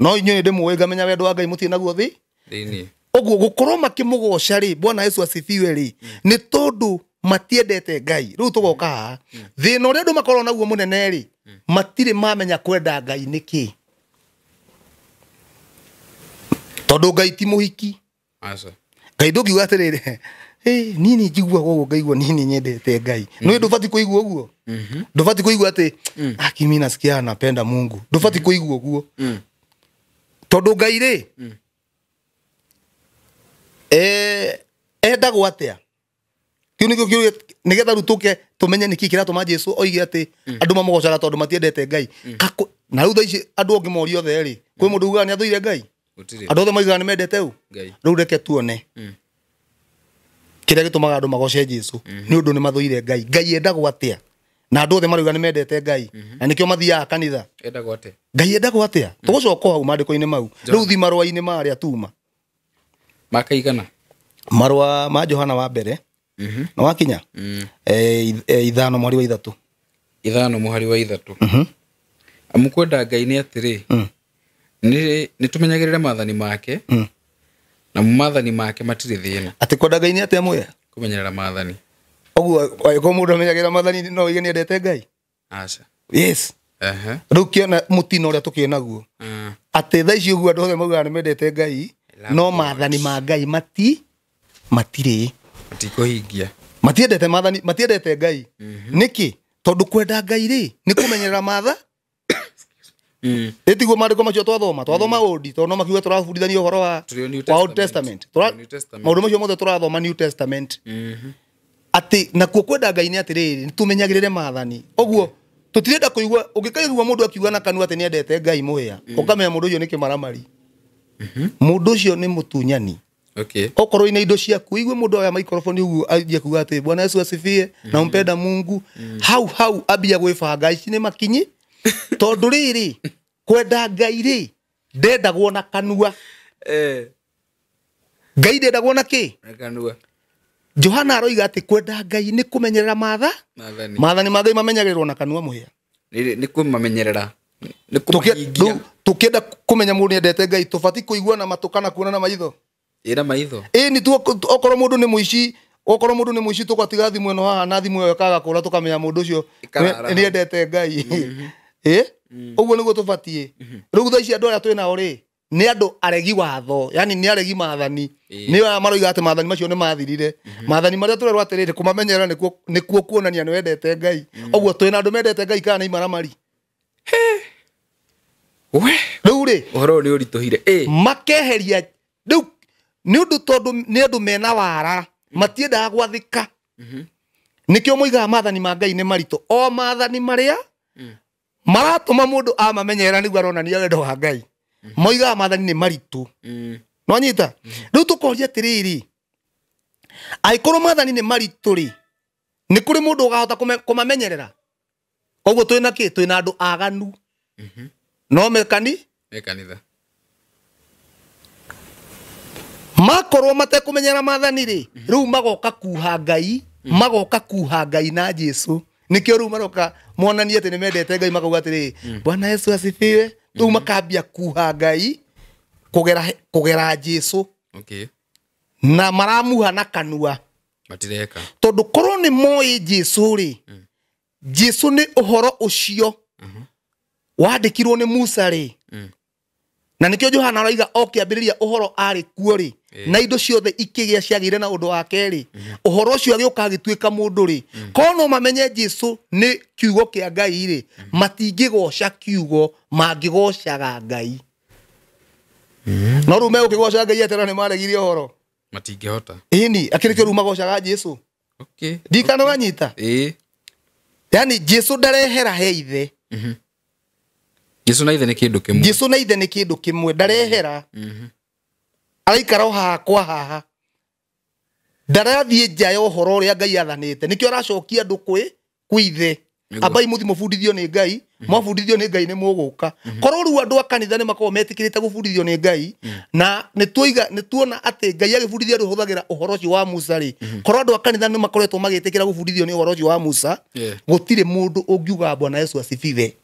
no inyuĩ nĩ ndĩmũĩ ngamenya wendo wa Ngai mũtirĩ naguo thĩinĩ. Ũguo gũkorwo makĩmũgoca rĩ, Bwana Yesu asifiwe rĩ, nĩ tondũ matiendete Ngai. Rĩu tũgoka haha. Thĩna ũrĩa andũ makoragwo naguo mũnene rĩ, matirĩ mamenya kwenda Ngai nĩkĩ. Tondũ Ngai ti mũhiki. Aca. Ngai ndũngiuga atĩrĩrĩ, Niĩ nĩ njiguaga ũguo ngaigua niĩ nĩ nyendete Ngai. Nĩ ndũbatiĩ kũigua ũguo. Ndũbatiĩ kũigua atĩ aki mimi nasikia napenda Mungu. Ndũbatiĩ kũigua ũguo. Tondũ Ngai rĩ endagwo atĩa? Kĩu nĩkĩo kĩũria nĩgetha rĩu tũke tũmenye nĩkĩ kĩratũma Jesũ oige atĩ andũ mamũgocaga tondũ matiendete Ngai. Na rĩu thaa ici andũ ũngĩmoria othe rĩ, kwĩ mũndũ ugaga nĩ athũire Ngai? Andũ othe moigaga nĩ mendete ũ? Rĩu reke tuone kĩrĩa gĩtũmaga andũ magoce Jesũ nĩ ũndũ nĩ mathũire Ngai. Ngai endagwo atĩa? Na andũ othe marauga nĩ mendete Ngai. Na nĩkĩo mathiaga kanitha. Endagwo atĩa? Ngai endagwo atĩa? Tũgũcoka hau maandĩko-inĩ mau. Rĩu thi marũa-inĩ marĩa tuma. Makaigana? Marũa ma Johana wa mbere. Na wakinya? 5 mũhari wa 3. 5 mũhari wa 3. Amu kwenda Ngai nĩ atĩrĩ, nĩ tũmenyagĩrĩre maathani make, na maathani make matirĩ thĩna. Atĩ kwenda Ngai nĩ atĩa mwea? Kũmenyerera maathani. Ũguo angĩkorwo mũndũ amenyagĩrĩra maathani no oige nĩ endete Ngai? Aca. Yes. Rĩu kĩona mũtino ũrĩa tũkĩrĩ naguo. Atĩ thaa ici ũguo andũ othe maugaga nĩ mendete Ngai, no maathani ma Ngai matirĩ. Matikũhingia. Matiendete maathani, matiendete Ngai. Nĩkĩ? Tondũ kwenda Ngai rĩ, nĩ kũmenyerera maatha. Ĩtiguo maandĩko macio twathoma, twathoma Old, tondũ no makiuga tũrabundithania ũhoro wa Old Testament. Maũndũ macio mothe tũrathoma New Testament. Atĩ nakuo kwenda Ngai nĩ atĩrĩrĩ, nĩ tũmenyagĩrĩre maathani. Ũguo tũtirenda kũigua, ũngĩkaigua mũndũ akiuga na kanua atĩ nĩ endete Ngai mũhĩa, ũkamenya mũndũ ũcio nĩ kĩmaramari. Mũndũ ũcio nĩ mũtunyani. Okorwo ina indo ciaku, igue mũndũ oya microphone ũguo anjie kuga atĩ Bwana Yesu asifiwe na umpenda Mungu. Hau hau ambia gwĩbanga ici nĩ makinyi. Tondũ rĩrĩ kwenda Ngai rĩ ndendagwo na kanua. Ngai ndendagwo na kĩ? Na kanua. Johana aroiga atĩ kwenda Ngai nĩ kũmenyerera maatha. Maathani ma Ngai mamenyagĩrĩrwo na kanua mũhĩa. Nĩ kũmamenyerera. Nĩ kũmahingia. Tũkĩenda kũmenya mũndũ nĩendete Ngai tũbatiĩ kũigua na matũ kana kuona na maitho. Ĩra maitho. Ĩni tu okorwo mũndũ nĩ mũici, okorwo mũndũ nĩ mũici tũgatiga thimũ ĩno haha na thimũ ĩyo ĩkaga kũra tũkamenya mũndũ ũcio nĩendete Ngai. Ũguo nĩguo tũbatiĩ. Rĩu thaa ici andũ arĩa twĩnao rĩ nĩ andũ aregi watho, yani nĩ aregi maathani. Nĩ aya maroiga atĩ maathani macio nĩ mathirire. Maathani marĩa tũrerwo atĩrĩrĩ kũmamenyerera nĩkuo kuonania nĩ wendete Ngai. Ũguo twĩna andũ mendete Ngai kana nĩ imaramari. We rĩu rĩ ũhoro ũyũ nĩ ũritũhire. Makeheria rĩu nĩ ũndũ tondũ nĩ andũ mena wara matiendaga gwathĩka. Nĩkĩo moigaga maathani ma Ngai nĩ maritũ. O maathani marĩa maratũma mũndũ amamenyerera nĩguo aronania wendo wa Ngai. Moigaga maathani nĩ maritũ. Nĩwanyita? Rĩu tũkoria atĩrĩrĩ, angĩkorwo maathani nĩ maritũ rĩ, nĩ kũrĩ mũndũ ũkahota kũmamenyerera? Koguo twĩna kĩ? Twĩna andũ aganu. No mekani? Me kanitha. Makorwo matekũmenyera maathani rĩ, rĩu magoka kuha Ngai, magoka kuha Ngai na Jesũ. Nĩkĩo rĩu maroka monanie atĩ nĩ mendete Ngai makauga atĩrĩ, Bwana Yesu asifiwe. Rĩu makambia kuha Ngai kũgera Jesũ. Na maramuha na kanua. Matireka. Tondũ korwo nĩ moĩ Jesũ rĩ, Jesũ nĩ ũhoro ũcio wandĩkirwo nĩ Musa rĩ. Na nĩkĩo Johana aroiga o kĩambĩrĩria ũhoro arĩ kuo rĩ, na indo ciothe ikĩgĩa ciagĩire na ũndũ wake rĩ, ũhoro ũcio agĩũka agĩtuĩka mũndũ rĩ. Korwo no mamenye Jesũ nĩ kiugo kĩa Ngai rĩ, matingĩgoca kiugo, mangĩgocaga Ngai. No rĩu megũkĩgoca Ngai atĩra nĩ maregire ũhoro. Matingĩhota. Ĩni, akĩrĩ kĩo rĩu magocaga Jesũ. Ndikana wanyita? Yani Jesũ ndarehera he ithe. Jesũ na ithe nĩ kĩndũ kĩmwe. Jesũ na ithe nĩ kĩndũ kĩmwe, ndarehera. Araikara o haha kwa haha. Ndarathiĩ nja ya ũhoro ũrĩa Ngai athanĩte. Nĩkĩo aracokia andũ kwĩ ithe. Ambai mũthiĩ mũbundithio nĩ Ngai, mwabundithio nĩ Ngai nĩ mũgũka. Korwo rĩu andũ a kanitha nĩ makoragwo metĩkĩrĩte gũbundithio nĩ Ngai, na nĩ tuona atĩ Ngai agĩbundithia andũ hũthagĩra ũhoro ũcio wa Musa rĩ. Korwo andũ a kanitha nĩ makoretwo magĩtĩkĩra gũbundithio nĩ ũhoro ũcio wa Musa, gũtirĩ mũndũ ũngiuga Bwana Yesu asifiwe.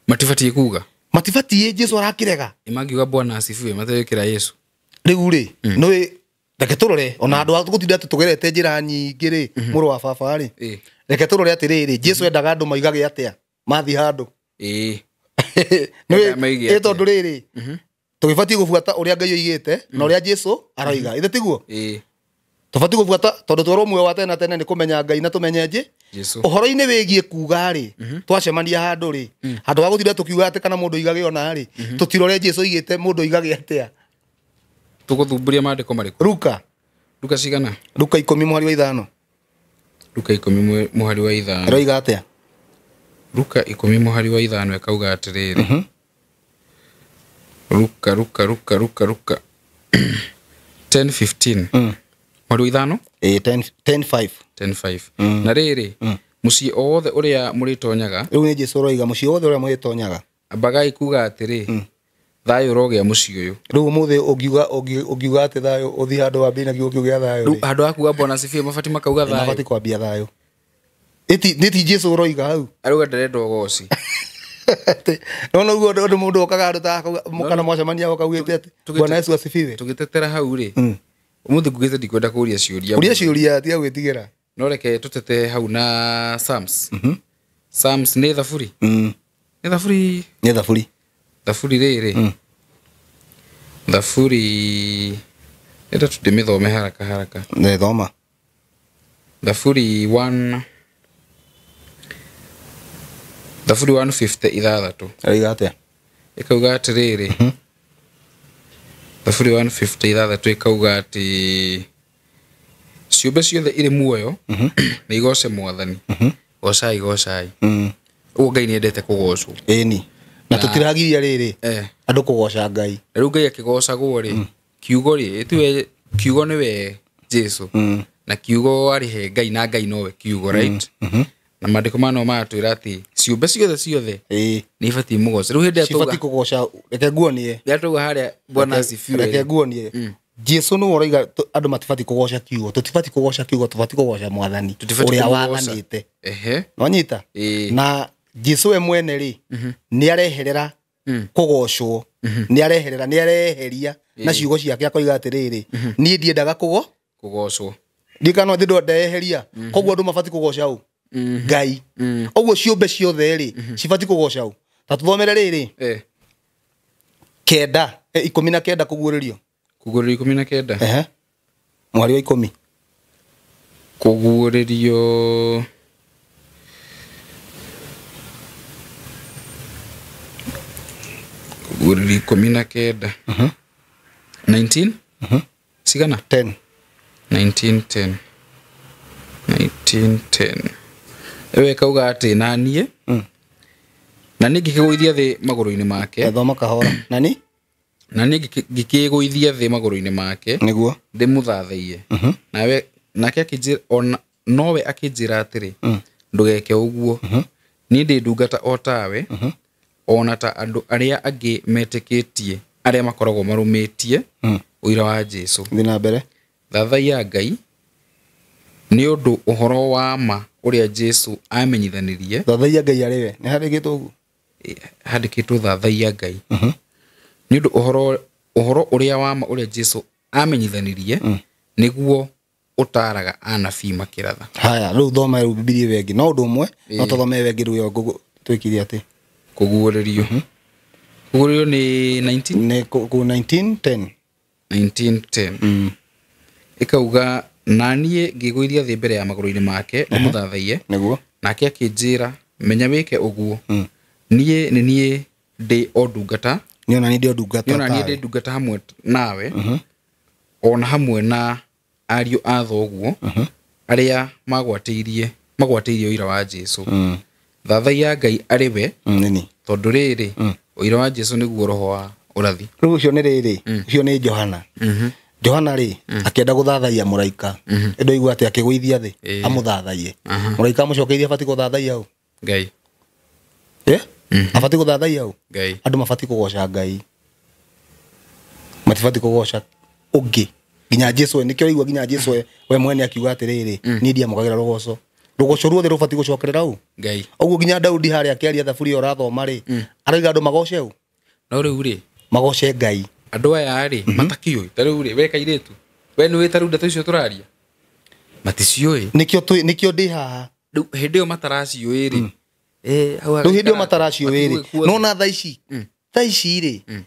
Matibatiĩ kuga. Matibatiĩ, Jesũ arakĩrega. Nĩ mangiuga Bwana asifiwe, mategwĩkĩra Yesu. Rĩu rĩ, nĩ reke tũrore, ona andũ a gũtinda atĩ tũgerete njĩra nyingĩ rĩ, mũrũ wa baba rĩ. Reke tũrore atĩrĩrĩ, Jesũ endaga andũ maigage atĩa mathiĩ handũ. Nĩ tondũ rĩrĩ, tũgĩbatiĩ gũbuata ũrĩa Ngai oigĩte na ũrĩa Jesũ aroiga. Ithe tiguo? Tũbatiĩ gũbuata tondũ twerwo muoyo wa tene na tene nĩ kũmenya Ngai na tũmenye Jesũ. Ũhoro-inĩ wĩgiĩ kuga rĩ, twacemania handũ rĩ, handũ ha gũtinda tũkiuga atĩ kana mũndũ oigage ona rĩ, tũtirore Jesũ oigĩte mũndũ oigage atĩa. Tũgũthumburia maandĩko marĩkũ? Ruka. Luka cigana? Luka 10 mũhari wa 5. Luka 10 mũhari wa 5. Ĩroiga atĩa? Luka 10 mũhari wa 5 ĩkauga atĩrĩrĩ. Luka Luka Luka Luka Luka 10:15. Mũhari wa 5? Ĩĩ, 10:5. 10:5. Na rĩrĩ, mũciĩ o wothe ũrĩa mũrĩtonyaga, Rĩu nĩ Jesũ ũroiga mũciĩ wothe ũrĩa mũrĩtonyaga. Ambagai kuga atĩrĩ, thayũ ũrogĩa mũciĩ ũyũ. Rĩu ũmũthĩ ũngiuga atĩ thayũ ũthiĩ handũ wambie na kiugo kĩu gĩa thayũ. Rĩu handũ ha kuga Bwana asifiwe mabati makauga thayũ. Mabati kwambia thayũ. Ĩti nĩ ti Jesũ ũroiga hau. Arauga ndarenda ũgoci. No no ũguo ũndũ mũndũ okaga handũ ta kana mwacemania ũkaugĩte atĩ Bwana Yesu asifiwe. Tũgĩtetera hau rĩ, ũmũthĩ ngugĩte ndikwenda kũria ciũria. Kũria ciũria tiga gwĩtigĩra. No reke tũtete hau na Psalms. Psalms nĩ thaburi? Nĩ thaburi? Nĩ thaburi. Thaburi rĩrĩ. Thaburi enda tũndĩmĩthome haraka haraka. Nĩ thoma. Thaburi 1 Thaburi 156. Ĩroiga atĩa? Ĩkauga atĩrĩrĩ. Thaburi 156 ĩkauga atĩ ciũmbe ciothe irĩ muoyo nĩ igoce Mwathani. Gocai gocai. Ũguo Ngai nĩendete kũgocwo. Ĩni. Na tũtiragiria rĩrĩ andũ kũgoca Ngai. Na rĩu Ngai akĩgocagwo rĩ, kiugo rĩ, ĩtiwe kiugo nĩwe Jesũ. Na kiugo arĩ he Ngai na Ngai nowe kiugo, right? Na maandĩko maya no maratwĩra atĩ ciũmbe ciothe ciothe nĩ ibatiĩ mũgoce. Rĩu hĩndĩ ĩrĩa cibatiĩ kũgoca, reke nguonie. Rĩrĩa twauga harĩa Bwana asifiwe. Reke nguonie. Jesũ nĩwe ũroiga andũ matibatiĩ kũgoca kiugo, tũtibatiĩ kũgoca kiugo, tũbatiĩ kũgoca Mwathani ũrĩa wathanĩte. Nwanyita? Na Jesũ we mwene rĩ, nĩ areherera kũgocwo, nĩ areherera, nĩ areheria na ciugo ciake akoiga atĩrĩrĩ, niĩ ndiendaga kũgocwo. Ndikana thĩ ndeheria. Koguo andũ mabatiĩ kũgoca ũ? Ngai. Ũguo ciũmbe ciothe rĩ, cibatiĩ kũgoca ũ? Ta tũthomere rĩrĩ. 19 kũguũrĩrio. Kũguũrĩrio 19. Mũhari wa 10. Kũguũrĩrio Kũguũrĩrio 19. 19? Cigana? 10. 19 10. 19 10. Ewe kauga atĩ na niĩ na niĩ ngĩkĩgũithia thĩ magũrũ-inĩ make. Thoma kahora. Nani? Na niĩ ngĩkĩgũithia thĩ magũrũ-inĩ make. Nĩguo. Ndĩmũthathaiye. Nawe nake akĩnjĩra ona nowe akĩnjĩra atĩrĩ, ndũgeke ũguo. Niĩ ndĩ ndungata o tawe, ona ta andũ arĩa angĩ metĩkĩtie arĩa makoragwo marũmĩtie ũira wa Jesũ. Thiĩ na mbere. Thathaiya Ngai nĩ ũndũ ũhoro wa ma ũrĩa Jesũ amenyithanirie. Thathaiya Ngai arĩ we. Nĩ handĩkĩtwo ũguo? Handĩkĩtwo thathaiya Ngai. Nĩ ũndũ ũhoro ũrĩa wa ma ũrĩa Jesũ amenyithanirie nĩguo ũtaaraga anabii makĩratha. Haya, rĩu thoma rĩu Bibilia ĩyo ĩngĩ. No ũndũ ũmwe, no tũthome ĩyo ĩngĩ rĩu ĩyo twĩkire atĩ. Kũguũrĩrio. Kũguũrĩrio nĩ 19? Nĩ kũ 19:10. 19:10. Ĩkauga na niĩ ngĩgũithia thĩ mbere ya magũrũ-inĩ make ndĩmũthathaiye. Nĩguo. Nake akĩnjĩra menya wĩke ũguo. Niĩ nĩ niĩ ndĩ o ndungata. Niĩ ona niĩ ndĩ o ndungata Niĩ ona niĩ tawe. ndĩ ndungata hamwe nawe. Ona hamwe na ariũ a thoguo arĩa magwatĩirie ũira wa Jesũ. Thathaiya Ngai arĩ we. Nĩni. Tondũ rĩrĩ, ũira wa Jesũ nĩguo roho wa ũrathi. Rĩu ũcio nĩ rĩrĩ, ũcio nĩ Johana. Johana rĩ, akĩenda gũthathaiya mũraika. Ndoigua atĩ akĩgũithia thĩ, amũthathaiye. Mũraika amũcokeirie abatiĩ gũthathaiya ũ? Ngai. Abatiĩ gũthathaiya ũ? Ngai. Andũ mabatiĩ kũgoca Ngai. Matibatiĩ kũgoca ũngĩ. Nginya Jesũ, nĩkĩo ũraigua nginya Jesũ we mwene akiuga atĩrĩrĩ, niĩ ndiamũkagĩra rũgoco. Rũgoco ruothe rũbatiĩ gũcokerera ũ? Ngai. Ũguo nginya Daudi harĩa akĩaria thaburi ĩyo ũrathoma rĩ, arauga andũ magoce ũ? No rĩu rĩ, Magoce Ngai. Andũ aya rĩ, matakĩũĩ. Ta rĩu rĩ, we kairĩtu, we nĩũĩ ta rĩu ndeto icio tũraria? Maticiũĩ. Nĩkĩo ndĩ haha. Rĩu hĩndĩ ĩyo mataraciũĩ rĩ, hau Rĩu hĩndĩ ĩyo hagaikara mataraciũĩ rĩ, matigũĩ kuothe. no na thaa ici, thaa ici rĩ,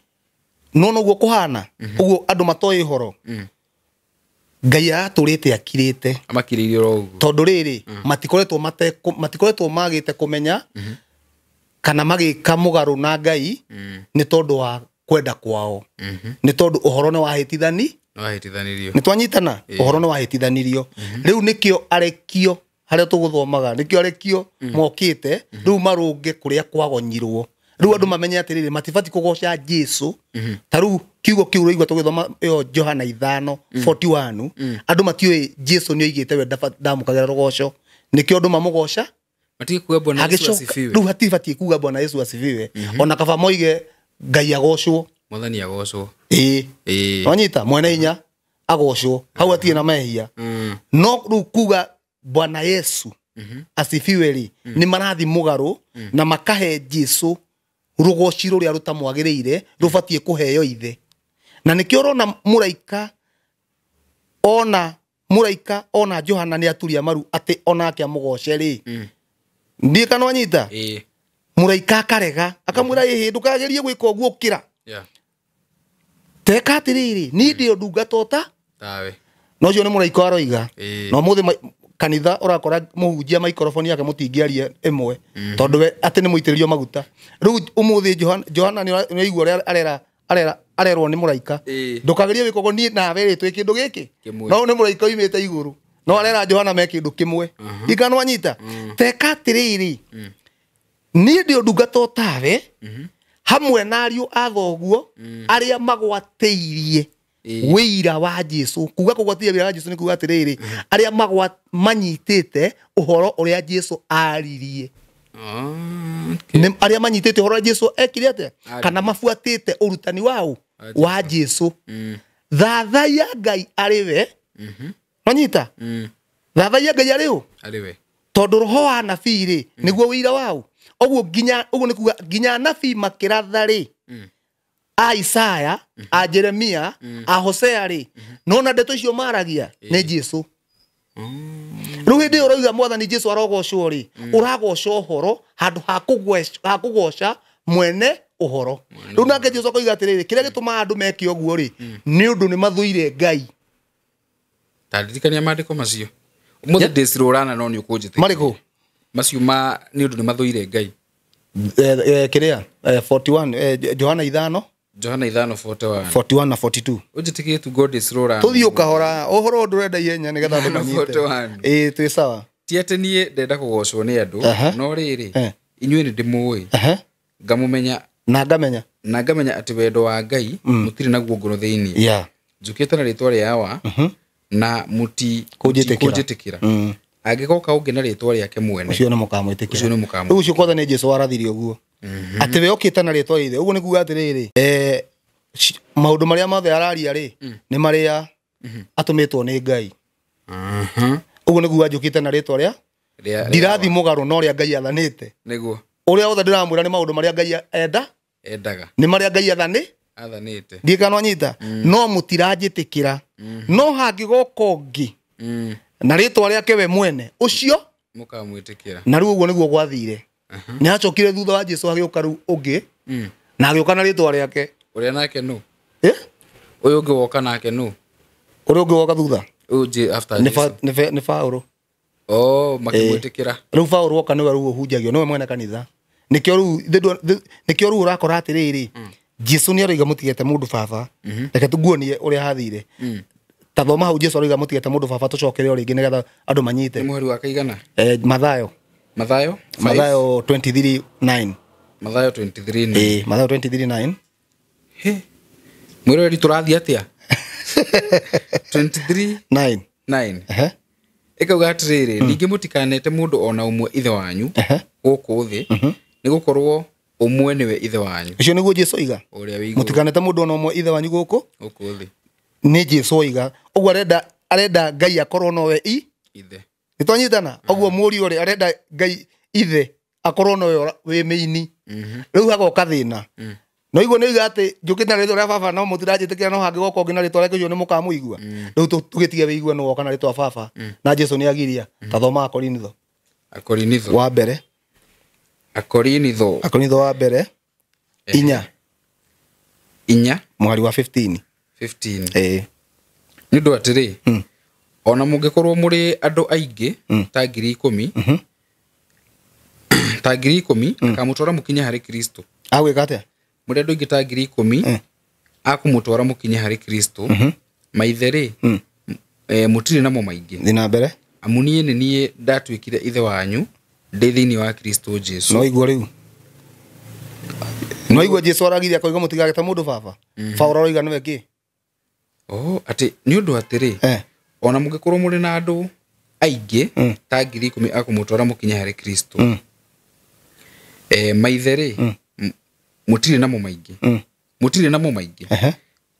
no noguo kũhana, ũguo andũ matoĩ ũhoro. Ngai aratũrĩte akirĩte. Amakirĩirie oro ũguo. Tondũ rĩrĩ matikoretwo magĩte kũmenya kana magĩka mũgarũ na Ngai nĩ tondũ wa kwenda kwao. Nĩ tondũ ũhoro nĩ wahĩtithani. Nĩwahĩtithanirio. Nĩ twanyitana? Ũhoro nĩ wahĩtithanirio. Rĩu nĩkĩo arekio harĩa tũgũthomaga, nĩkĩo arekio mokĩte rĩu marũnge kũrĩa kwagonyirwo. Rĩu andũ mamenye atĩrĩrĩ matibati kũgoca Jesu. Ta rĩu kiugo kĩu ũraigua tũgĩthoma ĩyo Johana 5:41, andũ matiũĩ Jesu nĩ oigĩte we ndamũkagĩra rũgoco. Nĩkĩo andũ mamũgoca. Matige kuga Bwana Yesu asifiwe. Rĩu hatibatiĩ kuga Bwana Yesu asifiwe. Ona kaba moige Ngai agocwo. Mwathani agocwo. Ĩĩ. Wanyita mwene hinya agocwo. Hau hatirĩ na mehia. No rĩu kuga Bwana Yesu asifiwe rĩ, nĩ marathi mũgarũ na makahe Jesu rũgoci rũrĩa rũtamwagĩrĩire rũbatiĩ kũheo ithe. Na nĩkĩo ũrona mũraika ona Johana nĩ aturia maru atĩ onake amũgoce rĩ. Ndiĩ kana wanyita? Mũraika akarega akamwĩra ĩhĩ ndũkagerie gwĩka ũguo ũkĩra. Teka atĩrĩrĩ niĩ ndĩ ndungata ota tawe. No ũcio nĩ mũraika aroiga. Na ũmũthĩ kanitha ũrakora mũhunjia maikoroboni yake mũtingĩaria ĩmwe tondũ we atĩ nĩ mũitĩrĩrio maguta. Rĩu ũmũthĩ Johana nĩ aigua ũrĩa arerwo nĩ mũraika ndũkagerie gwĩka ũguo niĩ nawe rĩ twĩ kĩndũ gĩkĩ. No nĩ mũraika oimĩte igũrũ no arera Johana me kĩndũ kĩmwe. Ikana wanyita? Teka atĩrĩrĩ niĩ ndĩ ndungata ũtawe hamwe na ariũ a thoguo arĩa magwatĩirie wĩira wa Jesu. Kuga kũgwatĩria wĩira wa Jesu nĩ kuga atĩrĩrĩ arĩa manyitĩte ũhoro ũrĩa Jesu aririe. Arĩa manyitĩte ũhoro ũrĩa Jesu ekire atĩa kana mabuatĩte ũrutani wao wa Jesu. Thathaiya Ngai arĩ we. Wanyita? Thathaiya Ngai arĩ ũ? Arĩ we. Tondũ roho wa nabii rĩ nĩguo wĩira wao. Ũguo nginya ũguo nĩ kuga nginya nabii makĩratha rĩ a Isaya, a Jeremia, a Hosea rĩ, nona ndeto icio maragia nĩ Jesu. Rĩu hĩndĩ ĩyo ũrauga Mwathani Jesu arogocwo rĩ, ũragoca ũhoro handũ ha kũgoca mwene ũhoro. Rĩu nake Jesu akoiga atĩrĩrĩ kĩrĩa gĩtũmaga andũ meke ũguo rĩ nĩ ũndũ nĩ mathũire Ngai. Ta ririkania maandĩko macio. Ũmũthĩ ndĩcirũrana no nĩ ũkũnjĩtĩkia. Marĩkũ? Macio ma nĩ ũndũ nĩ mathũire Ngai. Kĩrĩa 41 Johana 5 Johana 5:41 41 na 42. Ũnjĩtĩkie tu God is rũrana. Tũthiĩ ũkahora ũhoro ndũrenda ihenya nĩgetha andũ manyite. Ĩĩ twĩ sawa. Ti atĩ niĩ ndenda kũgocwo nĩ andũ no rĩrĩ inyuĩ nĩ ndĩmũĩ ngamũmenya na ngamenya na ngamenya atĩ wendo wa Ngai mũtirĩ naguo ngoro thĩinĩ. Njũkĩte na rĩtwa rĩa Awa na mũti kũnjĩtĩkĩra. Angĩgoka ũngĩ na rĩtwa rĩake mwene ũcio nĩ mũkamwĩtĩkĩra. Rĩu ũcio kwatha nĩ Jesu warathirie ũguo atĩ we okĩte na rĩtwa ithe. Ũguo nĩ kuga atĩrĩrĩ maũndũ marĩa mothe araria rĩ nĩ marĩa atũmĩtwo nĩ Ngai. Ũguo nĩ kuga njũkĩte na rĩtwa rĩa ndirathi mũgarũ no rĩa Ngai athanĩte. Nĩguo ũrĩa wothe ndĩramwĩra nĩ maũndũ marĩa Ngai endaga nĩ marĩa Ngai athanĩte. Ndiĩ kana wanyita? No mũtiranjĩtĩkĩra. No hangĩgoka ũngĩ na rĩtwa rĩake we mwene ũcio mũkamwĩtĩkĩra. Na rĩu ũguo nĩguo gwathire. Nĩ acokire thutha wa Jesu agĩũka rĩu ũngĩ na agĩũka na rĩtwa rĩake. Ũrĩa nake nũ? Ũyũ ũngĩ woka nake nũ? Ũrĩa ũngĩ woka thutha? Ũyũ after Jesu. Nĩ Paũlũ. Oh, makĩmwĩtĩkĩra. Rĩu Paũlũ woka nĩwe rĩu ũhunjagio nĩwe mwene kanitha. Nĩkĩo rĩu ũrakora atĩrĩrĩ Jesu nĩ aroiga mũtigete mũndũ baba. Reke tuguonie ũrĩa hathire. Ta thoma hau Jesu aroiga mũtigete mũndũ baba tũcokere o rĩngĩ nĩgetha andũ manyite. Nĩ mũhari wa kaigana? Mathayo. Mathayo? Mathayo 23:9. Mathayo 23:9. Mathayo 23:9. Mwĩroreri tũrathiĩ atĩa? 23:9. 9. Ĩkauga atĩrĩrĩ ningĩ mũtikanete mũndũ ona ũmwe ithe wanyu gũkũ thĩ nĩgũkorwo ũmwe nĩwe ithe wanyu. Ũcio nĩguo Jesu oiga. Ũrĩa wĩ igũrũ. Mũtikanete mũndũ ona ũmwe ithe wanyu gũkũ thĩ. Nĩ Jesu oiga. Ũguo arenda Ngai akorwo nowe ithe. Nĩ twanyitana? Ũguo mũriũ ũrĩa arenda Ngai ithe akorwo nowe wĩ mĩini. Rĩu hagoka thĩna. No igua nĩ oiga atĩ njũkĩte na rĩtwa rĩa baba no mũtiranjĩtĩkĩra no hangĩgoka ũngĩ na rĩtwa rĩake ũcio nĩ mũkamũigua. Rĩu tũgĩtige wĩigue nĩ woka na rĩtwa baba na Jesu nĩ agiria. Ta thoma Akorinitho. Akorinitho wa mbere. Akorinitho. Akorinitho wa mbere. Inya. Inya. Mũhari wa 15. 15. Nĩ ũndũ atĩrĩ Ona mũngĩkorwo mũrĩ andũ aingĩ ta 10,000 ta 10,000 akamũtwara mũkinye harĩ Kristo. Agwĩka atĩa? Mũrĩ andũ aingĩ ta 10,000 akũmũtwara mũkinye harĩ Kristo. Maithe rĩ, mũtirĩ namo maingĩ. Thiĩ na mbere. Amu niĩ nĩ niĩ ndatuĩkire ithe wanyu ndĩ thĩinĩ wa Kristo Jesu. No igua rĩu. No igua Jesu aragiria akoiga mũtigagĩte mũndũ baba. Paũlũ aroiga nĩwe kĩ? Oh, atĩ nĩ ũndũ atĩrĩ, ona mũngĩkorwo mũrĩ na andũ aingĩ ta 10,000 akũmũtwara mũkinye harĩ Kristo. Maithe rĩ, mũtirĩ namo maingĩ. Mũtirĩ namo maingĩ.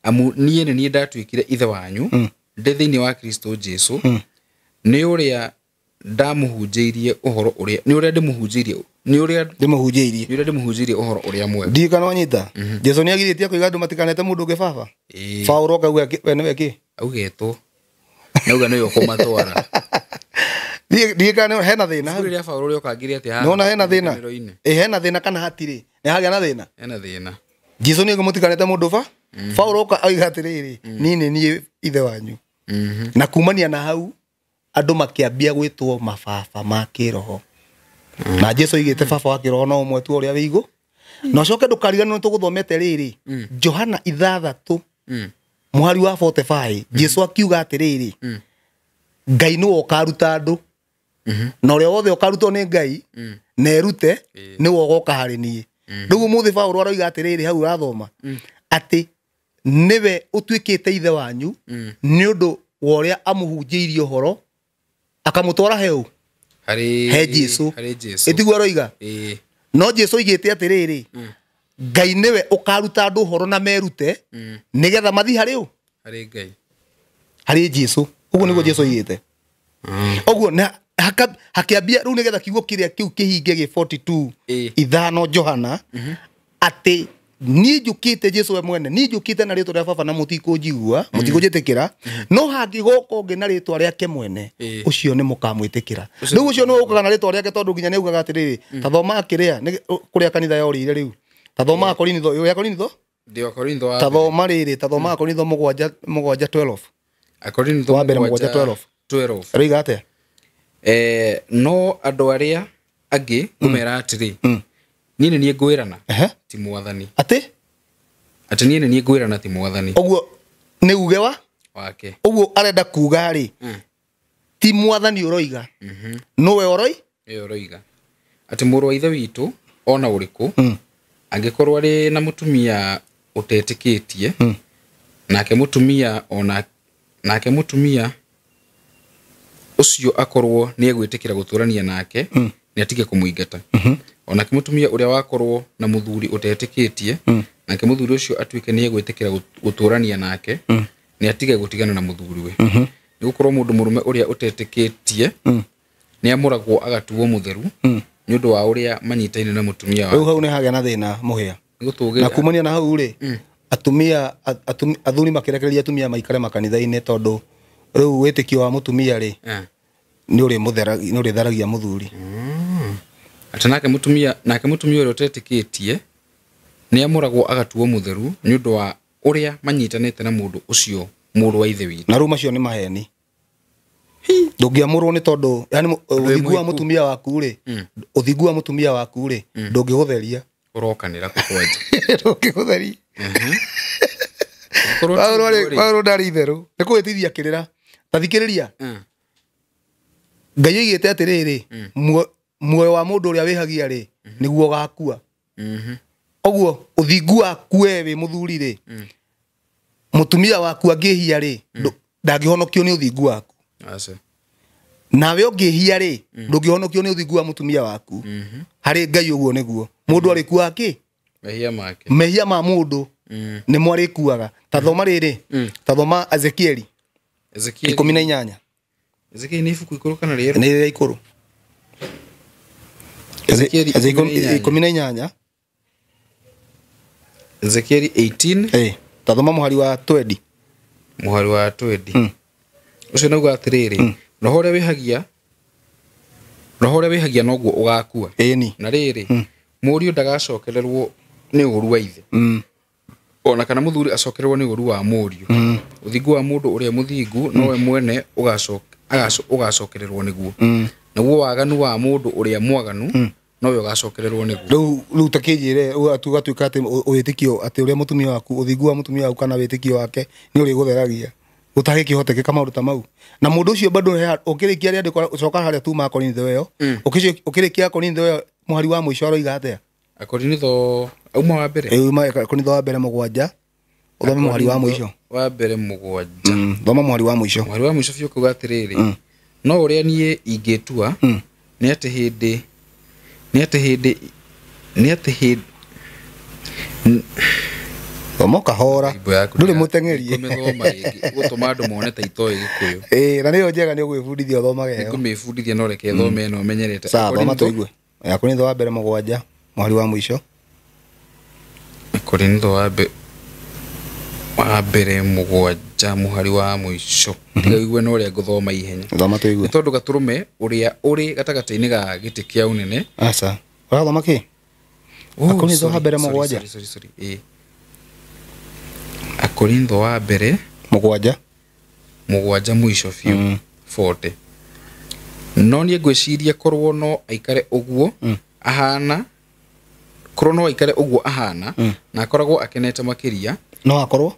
Amu niĩ nĩ niĩ ndatuĩkire ithe wanyu ndĩ thĩinĩ wa Kristo Jesu. Nĩ ũrĩa ndamũhunjĩirie ũhoro ũrĩa nĩ ũrĩa ndĩmũhunjĩirie nĩ ũrĩa ndĩmũhunjĩirie nĩ ũrĩa ndĩmũhunjĩirie ũhoro ũrĩa mwega. Ndiũĩ kana wanyita. Jesu nĩ agirĩtie akauga andũ matikanete mũndũ ũngĩ baba. Paũlũ akauga we nĩwe kĩ? Augĩtwo. Nauga nĩwe ũkũmatwara. Ndiũĩ kana hena thĩna. Ibuku rĩrĩa Paũlũ rĩokangire atĩa haha? Nĩwona hena thĩna? Ĩ hena thĩna kana hatirĩ? Nĩ hagĩa na thĩna? Hena thĩna. Jesu nĩ mũtikanete mũndũ ba? Paũlũ oka oiga atĩrĩrĩ, niĩ nĩ niĩ ithe wanyu. Na kumania na hau andũ makĩambia gwĩtwo mababa ma kĩroho. Na Jesu oigĩte baba wa kĩroho no ũmwe tu ũrĩa wĩ igũ. Na ũcoke ndũkariganĩrwo nĩ tũgũthomete rĩrĩ, Johana 6 mũhari wa 45, Jesu akiuga atĩrĩrĩ, Ngai nĩwe ũkaruta andũ, na ũrĩa wothe ũkarutwo nĩ Ngai na erute nĩwe ũgoka harĩ niĩ. Rĩu ũmũthĩ Paũlũ aroiga atĩrĩrĩ hau ũrathoma atĩ nĩwe ũtuĩkĩte ithe wanyu nĩ ũndũ wa ũrĩa amũhunjĩirie ũhoro akamũtwara heu he Jesu. Ĩtiguo aroiga. No Jesu oigĩte atĩrĩrĩ, Ngai nĩwe ũkaruta andũ ũhoro na merute nĩgetha mathiĩ harĩ ũ? Harĩ Ngai. Harĩ Jesu. Ũguo nĩguo Jesu oigĩte. Ũguo na hakĩambia rĩu nĩgetha kiugo kĩrĩa kĩu kĩhinge gĩ 42 ithano Johana atĩ niĩ njũkĩte Jesu we mwene, niĩ njũkĩte na rĩtwa rĩa baba na mũtikũnjigua, mũtikũnjĩtĩkĩra, no hangĩgoka ũngĩ na rĩtwa rĩake mwene, ũcio nĩ mũkamwĩtĩkĩra. Rĩu ũcio nĩwe ũkaga na rĩtwa rĩake tondũ nginya nĩaugaga atĩrĩrĩ, ta thoma kĩrĩa kũrĩa kanitha yorĩire rĩu. Ta thoma Korinitho, ya Korinitho? Ndio Korinitho wa. Ta thoma rĩrĩ, ta thoma Korinitho 7:12. Korinitho wa mbere 7:12. 12. Roiga atĩa? No andũ arĩa angĩ ngũmera atĩrĩ, niĩ nĩ niĩ ngwĩrana ti mwathani. Atĩ? Atĩ niĩ nĩ niĩ ngwĩrana ti mwathani. Ũguo nĩ uge wa? Wake. Ũguo arenda kuga rĩ, ti mwathani ũroiga. Nũwe ũroi? Ĩyo ũroiga. Atĩ mũrũ wa ithe witũ ona ũrĩkũ angĩkorwo arĩ na mũtumia ũtetĩkĩtie, nake mũtumia ona nake mũtumia ũcio akorwo nĩ egwĩtĩkĩra gũtũrania nake, nĩ atige kũmũingata. Onake mũtumia ũrĩa wakorwo na mũthuri ũtetĩkĩtie, nake mũthuri ũcio atuĩke nĩ egwĩtĩkĩra gũtũrania nake, nĩ atige gũtigana na mũthuriwe. Nĩ gũkorwo mũndũ mũrũme ũrĩa ũtetĩkĩtie nĩ amũragwo agatuo mũtheru nĩ ũndũ wa ũrĩa manyitaine na mũtumia wake. Rĩu hau nĩ hagĩa na thĩna mũhĩa. Na kumania na hau rĩ, atumia athuri makĩrekereria atumia maikare makanitha-inĩ tondũ rĩu wĩtĩkio wa mũtumia rĩ nĩ ũrĩtharagia mũthuri. Atĩ nake mũtumia ũrĩa ũtetĩkĩtie nĩ amũragwo agatuo mũtheru nĩ ũndũ wa ũrĩa manyitanĩte na mũndũ ũcio mũrũ wa ithe witũ. Na rĩu macio nĩ maheni. Ndũngĩamũrwo nĩ tondũ yani ũthingu wa mũtumia waku rĩ, ũthingu wa mũtumia waku rĩ ndũngĩgũtheria. Ũrokanĩra kũkwanja. Ndũngĩgũtheria. Paũlũ ndarĩ itherũ. Nĩ kwĩtithia kĩrĩra. Ta thikĩrĩria. Ngai oigĩte atĩrĩrĩ, muoyo wa mũndũ ũrĩa wĩhagia rĩ nĩguo ũgakua. Ũguo ũthingu waku we wĩ mũthuri rĩ, mũtumia waku angĩhia rĩ ndangĩhonokio nĩ ũthingu waku. Nawe ũngĩhia rĩ ndũngĩhonokio nĩ ũthingu wa mũtumia waku. Harĩ Ngai ũguo nĩguo. Mũndũ arĩkuaga kĩ? Mehia make. Mehia ma mũndũ nĩmo arĩkuaga. Ta thoma rĩrĩ, ta thoma Ezekieli 18. Ezekieli nĩ ibuku ikũrũ kana rĩerũ? Nĩ rĩrĩa ikũrũ. Ezekieli 18. Ezekieli 18. Ta thoma mũhari wa 20. Mũhari wa 20. Ũcio nauga atĩrĩrĩ, roho ũrĩa wĩhagia noguo ũgakua. Na rĩrĩ, mũriũ ndagacokererwo nĩ ũũru wa ithe. Ona kana mũthuri acokererwo nĩ ũũru wa mũriũ. Ũthingu wa mũndũ ũrĩa mũthingu nowe mwene ũgacokererwo nĩguo, naguo waganu wa mũndũ ũrĩa mwaganu nowe ũgacokererwo nĩguo. Rĩu takĩnjĩre ũgatuĩka atĩ wĩtĩkio atĩ ũrĩa mũtumia waku, ũthingu wa mũtumia waku kana wĩtĩkio wake nĩ ũrĩgũtheragia. Gũtagĩkĩhotekeka maũndũ ta mau. Na mũndũ ũcio bado ũkĩrĩkia rĩandĩko ũcoka harĩa tuma Akorintho ĩyo, ũkĩrĩkia Akorintho ĩyo mũhari wa mũico aroiga atĩa? Akorintho auma wa mbere. Uma Akorintho wa mbere 7, ũthome mũhari wa mũico. Wa mbere 7. Thoma mũhari wa mũico. Mũhari wa mũico biũ kuga atĩrĩrĩ, no ũrĩa niĩ ingĩtua nĩ atĩ hĩndĩ thoma kahora ndũrĩ mũteng'eri kũmĩthoma rĩngĩ gũtũma andũ mone ta itoĩ Gĩkũyũ. Na nĩyo njega nĩ ũgwĩbundithia ũthomage ĩyo. Nĩngũmĩbundithia no reke thome ĩno menyerete. Sawa, thoma tũigue. Akorintho wa mbere 7 mũhari wa mũico. Akorintho wa mbere 7 mũhari wa mũico. Tiga ũigue no ũrĩa ngũthoma ihenya. Thoma tũigue. Nĩ tondũ gatũrũme ũrĩa ũrĩ gatagatĩ-inĩ ga gĩtĩ kĩa ũnene. Aca. Ũrathoma kĩ? Akorintho wa mbere 7. Sorry. Akorintho wa mbere 7 7 mũico biũ 40. No niĩ ngwĩciria korwo no aikare ũguo ahana, korwo no aikare ũguo ahana na akoragwo akenete makĩria. No akorwo?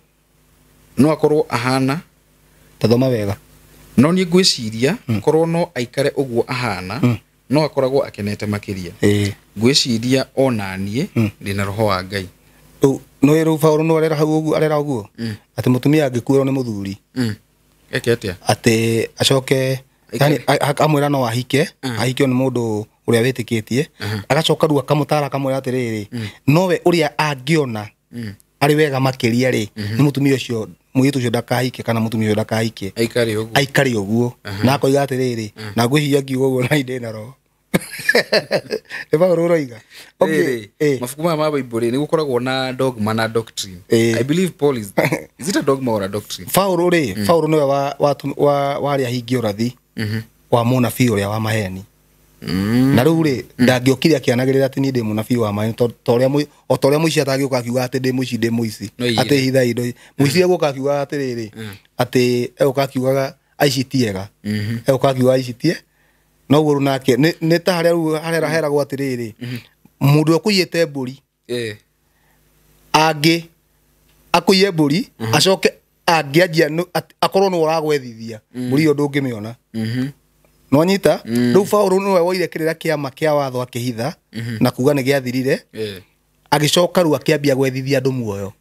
No akorwo ahana. Tathoma wega. No niĩ ngwĩciria korwo no aikare ũguo ahana no akoragwo akenete makĩria. Ngwĩciria ona niĩ ndĩna roho wa Ngai. No rĩu Paũlũ no arera hau ũguo, arera ũguo atĩ mũtumia angĩkuĩrwo nĩ mũthuri eke atĩa? Atĩ acoke yani amwĩra no ahike, ahikio nĩ mũndũ ũrĩa wĩtĩkĩtie, agacoka rĩu akamũtara akamwĩra atĩrĩrĩ, nowe ũrĩa angĩona arĩ wega makĩria rĩ, nĩ mũtumia ũcio, mũirĩtu ũcio ndakahike kana mũtumia ũcio ndakahike, aikare ũguo, na akoiga atĩrĩrĩ, na ngwĩciria ngiuga ũguo na ndĩ na roho. Nĩ Paũlũ ũroiga. Okay, mabuku maya ma Bible nĩ gũkoragwo na dogma na doctrine. I believe Paul is it a dogma or a doctrine? Paũlũ rĩ, Paũlũ nĩwe wa warĩa hingia ũrathi wa mũnabii ũrĩa wa maheni. Na rĩu rĩ, ndangĩokire akĩanagĩrĩra atĩ niĩ ndĩ mũnabii wa maheni, o ta ũrĩa mũici atangĩũka akiuga atĩ ndĩ mũici, ndĩ mũici, atĩ hitha indo. Mũici egũka akiugaga atĩrĩrĩ, atĩ egũka akiugaga aici ti ega, egũka akiugaga aici ti no ũguo nake nĩ ta harĩa rĩu harera heragwo atĩrĩrĩ, mũndũ ũkũiyĩte mbũri angĩ akũiye mbũri acoke angĩanjia akorwo nĩ ũragwethithia mbũri ĩyo ndũngĩmĩona. No nyita rĩu Paũlũ nĩwe woire kĩrĩra kĩama kĩa watho akĩhitha na kuga nĩ gĩathirire, agĩcoka rĩu akĩambia gwethithia andũ muoyo.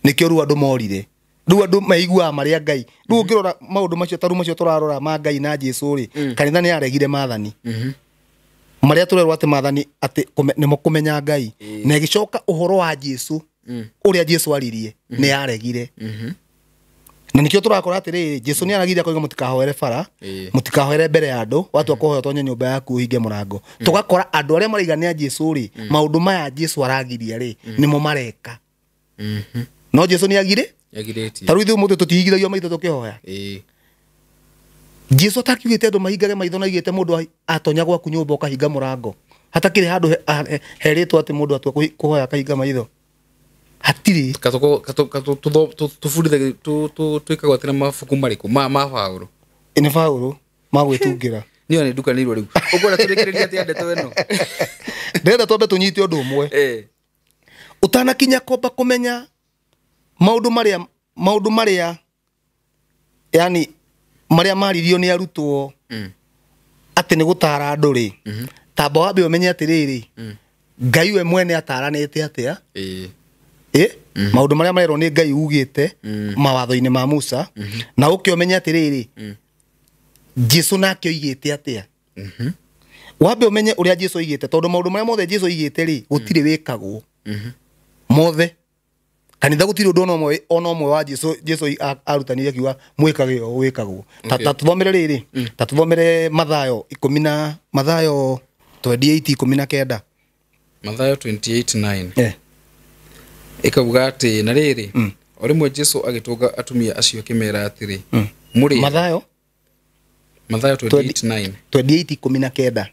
Nĩkĩo rĩu andũ morire. Rĩu andũ maiguaga marĩa Ngai. Rĩu ũngĩrora maũndũ macio ta rĩu macio tũrarora ma Ngai na Jesũ rĩ, kanitha nĩ yaregire maathani marĩa tũrerwo atĩ maathani atĩ nĩmo kũmenya Ngai, na ĩgĩcoka ũhoro wa Jesũ ũrĩa Jesũ aririe nĩ yaregire. Na nĩkĩo tũrakora atĩrĩrĩ, Jesũ nĩ aragire akoiga mũtikahoere bara, mũtikahoere mbere ya andũ, watua kũhoya ũtonye nyũmba yaku ũhinge mũrango. Tũgakora andũ arĩa maraiga nĩ a Jesũ rĩ, maũndũ maya Jesũ aragiria rĩ, nĩmo mareka. No Jesũ nĩ agire? Ta rĩu ithuĩ ũmũthĩ tũtihingithagia maitho tũkĩhoya. Jesũ atakiugĩte andũ mahingage maitho na aigĩte mũndũ atonya gwaku nyũmba ũkahinga mũrango. Hatakĩrĩ handũ herĩtwo atĩ mũndũ atua kũhoya akahinga maitho. Hatirĩ. Tũbundithagia twĩkagwo atĩ na mabuku marĩkũ ma Paũlũ? Nĩ Paũlũ ma gwĩtungĩra. Niĩ ona nĩndukanĩirwo rĩu. Ũkwenda tũrĩkĩrĩrie atĩa ndeto ĩno? Ndĩrenda twambe tũnyite ũndũ ũmwe. Ũtanakinya kwamba kũmenya maũndũ marĩa yani marĩa maririo nĩ arutwo atĩ nĩ gũtara andũ rĩ, tamba wambe ũmenye atĩrĩrĩ, Ngai we mwene ataranĩte atĩa, maũndũ marĩa marerwo nĩ Ngai ugĩte mawatho-inĩ ma Musa, na ũke ũmenye atĩrĩrĩ, Jesũ nake oigĩte atĩa. Wambe ũmenye ũrĩa Jesũ oigĩte, tondũ maũndũ marĩa mothe Jesũ oigĩte rĩ, gũtirĩ wĩkagwo mothe. Kanitha gũtirĩ ũndũ ona ũmwe wa Jesũ arutanire akiuga mwĩkage ũũ wĩkagwo. Ta tũthomere rĩrĩ, ta tũthomere Mathayo 10 na Mathayo 28:19. Mathayo 28:9. Ĩkauga atĩ na rĩrĩ, o rĩmwe Jesũ agĩtũnga atumia acio akĩmera atĩrĩ, mũrĩ Mathayo 28:9. 28:19.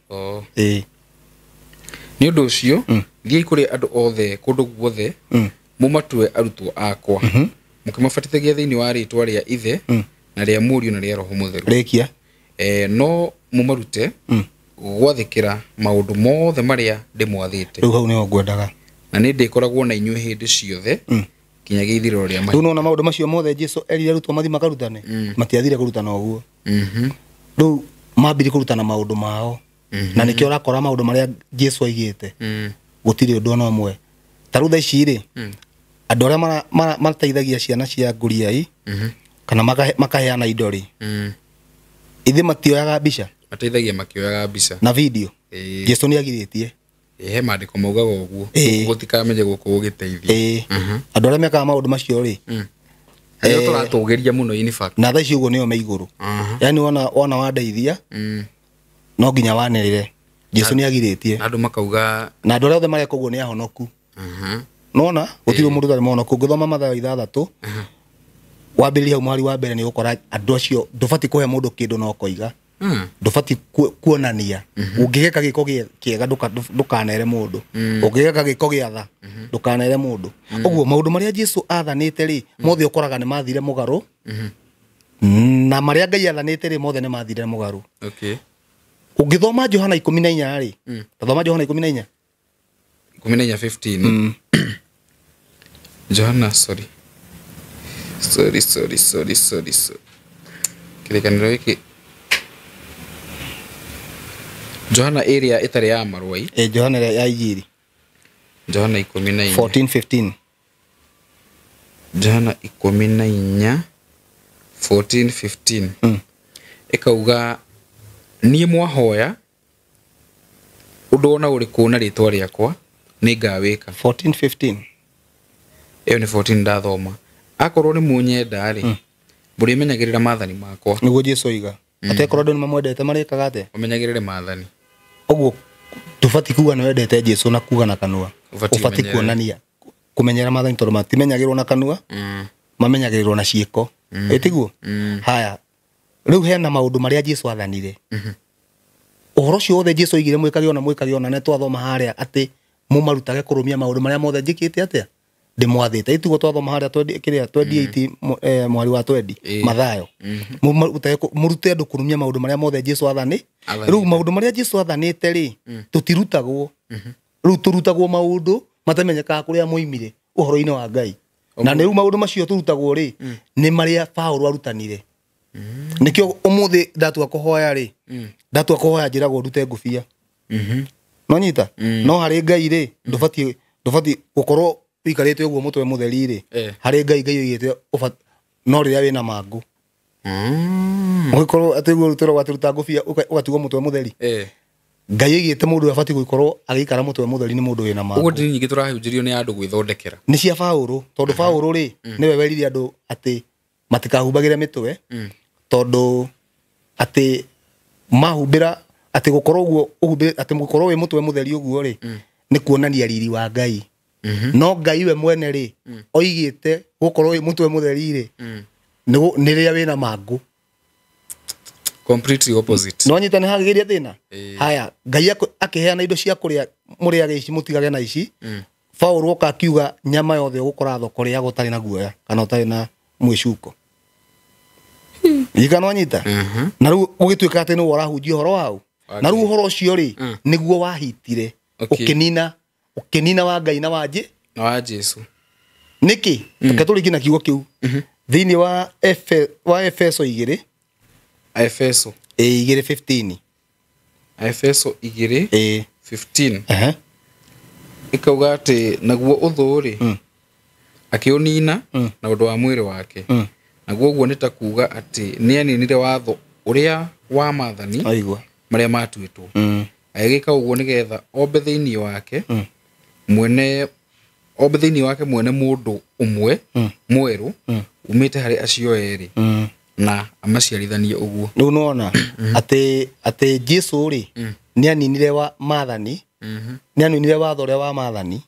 Nĩ ũndũ ũcio thiĩi kũrĩ andũ othe kũndũ guothe mũmatue arutwo akwa, Mũkĩmabatithagia thĩinĩ wa rĩĩtwa rĩa Ithe na rĩa Mũriũ na rĩa Roho Mũtheru. Rĩkia. No mũmarute gwathĩkĩra maũndũ mothe marĩa ndĩmwathĩte. Rĩu hau nĩho ngwendaga. Na nĩ ndĩkoragwo na inyuĩ hĩndĩ ciothe kinyagia ithirĩro rĩa Rĩu mahinda. nona maũndũ macio mothe Jesu erire arutwo mathiĩ makarutane, matiathire kũrutana ũguo. Rĩu mambirie kũrutana maũndũ mao, na nĩkĩo ũrakora maũndũ marĩa Jesu aigĩte gũtirĩ ũndũ ona ũmwe. Ta rĩu thaa ici rĩ, andũ arĩa mateithagia ciana cia ngũriai kana makaheana indo rĩ, ithe matioyaga mbica, mateithagia makĩoyaga mbica na video. Jesu nĩ agirĩtie. He maandĩko maugaga ũguo, gũtikamenye gũkũ gũgĩteithia. Andũ arĩa mekaga maũndũ macio rĩ, nĩo tũratũgĩria mũno in fact. Na thaa ici ũguo nĩo me igũrũ. Yaani wona wandeithia no nginya wanĩrĩre. Jesu nĩ agirĩtie. Na andũ makauga, na andũ arĩa othe mareka ũguo nĩ ahonoku. Nona gũtirĩ mũndũ ũtarĩ mũhonoku. Ũngĩthoma Mathayo 6 wambĩrĩria hau mũhari wa mbere nĩ ũgũkora andũ acio ndũbatiĩ kũhe mũndũ kĩndũ na ũkoiga, ndũbatiĩ kuonania. Ũngĩgeka gĩko kĩega ndũkanere mũndũ, ũngĩgeka gĩko gĩa tha ndũkanere mũndũ. Ũguo maũndũ marĩa Jesu athanĩte rĩ, mothe ũkoraga nĩ mathire mũgarũ, na marĩa Ngai athanĩte rĩ, mothe nĩ mathire mũgarũ. Ũngĩthoma Johana 14 rĩ, tathoma Johana 14. 14:15. Johana, sorry. Kĩrĩkanĩro gĩkĩ Johana ĩrĩa ĩtarĩ ya marũai. Johana ĩrĩa ya Injiri. Johana 14. 14:15. Johana 14 14:15. Ĩkauga niĩ mwahoya ũndũ ona ũrĩkũ na rĩtwa rĩakwa nĩngawĩka. 14:15. Ĩyo nĩ 14 ndathoma. Akorwo nĩ mũnyenda rĩ, mũrĩmenyagĩrĩra maathani makwa. Nĩguo Jesu oiga. Atekorwo andũ nĩmamwendete marĩkaga atĩa? Ũmenyagĩrĩre maathani. Ũguo ndũbatiĩ kuga nĩ wendete Jesu na kuga na kanua. Ũbatiĩ kuonania kũmenyera maathani tondũ matimenyagĩrĩrwo na kanua, mamenyagĩrĩrwo na ciĩko. Ĩtiguo? Haya. Rĩu hena maũndũ marĩa Jesu athanire. Ũhoro ũcio wothe Jesu oigire mwĩkage ona mwĩkage ona, nĩ twathoma harĩa atĩ mũmarutage kũrũmia maũndũ marĩa mothe njĩkĩte atĩa ndĩmwathĩte. Ĩtiguo twathoma harĩa kĩrĩa 28 mwari wa 20 Mathayo. Mũrute andũ kũrũmia maũndũ marĩa mothe Jesu athanĩ. Rĩu maũndũ marĩa Jesu athanĩte rĩ, tũtirutagwo. Rĩu tũrutagwo maũndũ matamenyekaga kũrĩa moimire ũhoro-inĩ wa Ngai. Na rĩu maũndũ macio tũrutagwo rĩ, nĩ marĩa Paũlũ arutanire. Nĩkĩo ũmũthĩ ndatua kũhoya rĩ, ndatua kũhoya njĩragwo ndute ngũbia. No nyita? No harĩ Ngai rĩ, ndũbatiĩ gũkorwo ũikarĩte ũguo mũtwe mũtheri rĩ, harĩ Ngai Ngai oigĩte no rĩrĩa wĩna mangũ. Ũgĩkorwo atĩ ũguo rutĩrwo gwatĩruta ngũbia ũgatigwo mũtwe mũtheri. Ngai oigĩte mũndũ abatiĩ gũkorwo agĩikara mũtwe mũtheri nĩ mũndũ wĩna mangũ. Ũguo ndini nyingĩ tũrahunjĩrio nĩ andũ gwĩthondekera. Nĩ cia Paũlũ, tondũ Paũlũ rĩ, nĩwe werire andũ atĩ matikahumbagĩre mĩtwe, tondũ atĩ mahumbĩra atĩ gũkorwo ũguo ũhumbĩre atĩ gũkorwo wĩ mũtwe mũtheri ũguo rĩ, nĩ kuonania riri wa Ngai. No Ngai we mwene rĩ, oigĩte gũkorwo wĩ mũtwe mũtheri rĩ, nĩ rĩrĩa wĩna mangũ. Completely opposite. No nyita nĩ hagĩrĩria thĩna. Haya, Ngai akĩheana indo cia kũrĩa mũrĩage ici mũtigage na ici. Paũlũ oka akiuga nyama yothe ũgũkora thoko rĩaga ũtarĩ na guoya kana ũtarĩ na mwĩcuko. Ika no nyita. Na rĩu ũgĩtuĩka atĩ nĩwe ũrahunjia ũhoro wau. Na rĩu ũhoro ũcio rĩ, nĩguo wahitire. Ũkĩnina wa Ngai na wa na wa Jesu. Nĩkĩ? Reke tũrĩkie na kiugo kĩu. Thĩinĩ wa Efeso 2. Efeso. 2:15. Efeso 2:15. Ĩkauga atĩ naguo ũthũ rĩ, akĩũnina na ũndũ wa mwĩrĩ wake. Naguo ũguo nĩ ta kuuga atĩ nĩaninire watho ũrĩa wa maathani marĩa matuĩtwo. Agĩgĩka ũguo nĩgetha ombe thĩinĩ wake mwene ombe thĩinĩ wake mwene mũndũ ũmwe mwerũ umĩte harĩ acio erĩ na amaciarithanie ũguo. Rĩu nĩwona atĩ Jesu rĩ, nĩaninire wa maathani, nĩaninire watho ũrĩa wa maathani.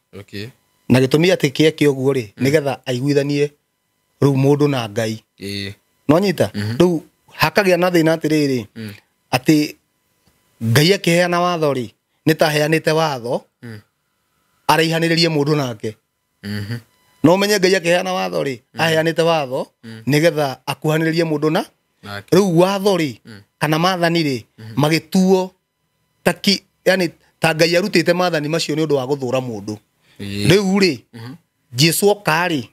Na gĩtũmi atĩ kĩeke ũguo rĩ, nĩgetha aiguithanie rĩu mũndũ na Ngai. No nyita? Rĩu hakagĩa na thĩna atĩrĩrĩ, atĩ Ngai akĩheana watho rĩ, nĩ ta aheanĩte watho araihanĩrĩrie mũndũ nake. No ũmenye Ngai akĩheana watho rĩ, aheanĩte watho nĩgetha akuhanĩrĩrie mũndũ na Nake. rĩu watho rĩ kana maathani rĩ magĩtuo taki, yani ta Ngai arutĩte maathani macio nĩ ũndũ wa gũthũra mũndũ. Ĩĩ. Rĩu rĩ Jesu oka rĩ,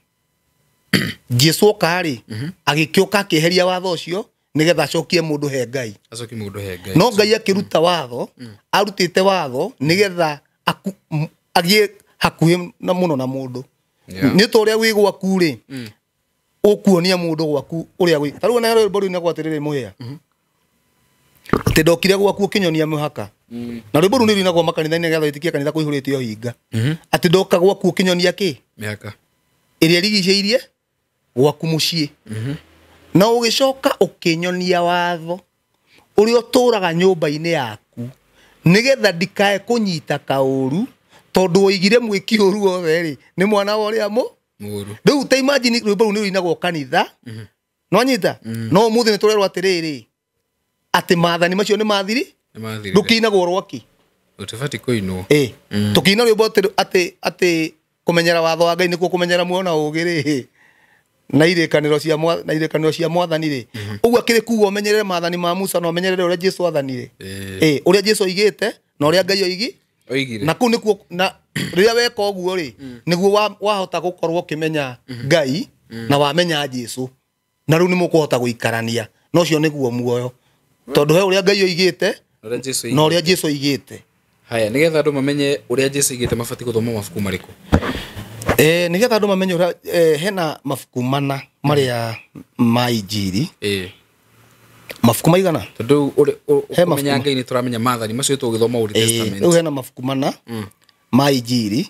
Jesu oka rĩ, agĩkĩũka akĩeheria watho ũcio nĩgetha acokie mũndũ he Ngai. Acokie mũndũ he Ngai. No Ngai akĩruta watho, arutĩte watho nĩgetha agĩe hakuhĩ na mũno na mũndũ. Yeah. Nĩ ta ũrĩa wĩ gwaku rĩ, ũkuonia mũndũ gwaku ũrĩa wĩ. Ta rĩu ona rwĩmbo rũu nĩgwo atĩrĩrĩ mũhĩa, atĩ ndokire gwaku ũkĩnyonia mũhaka. Na rwĩmbo rũu nĩ rũinagwo makanitha-inĩ nĩgetha wĩtĩkie kanitha kũihũrĩte ũhinga. Atĩ ndoka gwaku ũkĩnyonia kĩ? Mĩhaka. Ĩrĩa ĩrigicĩirie gwaku mũciĩ. Na ũgĩcoka ũkĩnyonia watho ũrĩa ũtũraga nyũmba-inĩ yaku nĩgetha ndikae kũnyita kaũru, tondũ woigire mwĩki ũru wothe rĩ nĩ mwana wa ũrĩa mũ Mũũru. Rĩu ta imagine rwĩmbo rũu nĩ rũinagwo kanitha, no nyita no ũmũthĩ nĩ tũrerwo atĩrĩrĩ atĩ maathani macio nĩ mathiri, Nĩ mathirire. rũkĩinagwo rwaki. Ũtibatiĩ kũinwo. Ĩ, tũkĩina rwĩmbo atĩ atĩ kũmenyera watho wa Ngai nĩkuo kũmenyera muoyo na ũũgĩ rĩ, na irĩkanĩro cia na irĩkanĩro cia mwathani rĩ, ũguo akĩrĩ kuga ũmenyerere maathani ma Musa na ũmenyerere ũrĩa Jesu athanire. Ĩ, ũrĩa Jesu oigĩte na ũrĩa Ngai oigi. Oigire. Na kũu nĩkuo, na rĩrĩa weka ũguo rĩ, nĩguo wahota gũkorwo ũkĩmenya Ngai na wamenya Jesu, na rĩu nĩ mũkũhota gũikarania na ũcio nĩguo muoyo, tondũ he ũrĩa Ngai oigĩte na ũrĩa Jesu oigĩte. Haya, nĩgetha andũ mamenye ũrĩa Jesu oigĩte mabatiĩ gũthoma mabuku marĩkũ? Nĩgetha andũ mamenye ũrĩa, hena mabuku mana marĩa ma Injiri. Mabuku maigana? Tondũ ũkũmenya Ngai nĩ tũramenya maathani macio tũgĩthoma Old Testament. Rĩu hena mabuku mana ma Injiri,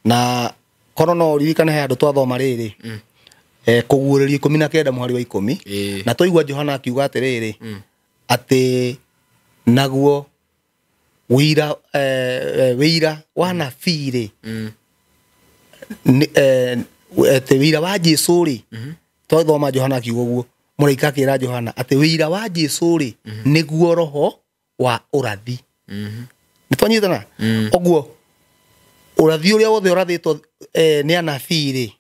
na korwo no ũririkane he handũ twathoma rĩrĩ, kũguũrĩrio 19 mũhari wa 10, na twaigua Johana akiuga atĩrĩrĩ, atĩ naguo wĩira wĩira wa nabii rĩ, atĩ wĩira wa Jesu rĩ, twathoma Johana akiuga ũguo, mũraika akĩra Johana atĩ wĩira wa Jesu rĩ nĩguo roho wa ũrathi. Nĩ twanyitana? Ũguo ũrathi ũrĩa wothe ũrathĩtwo nĩ anabii rĩ,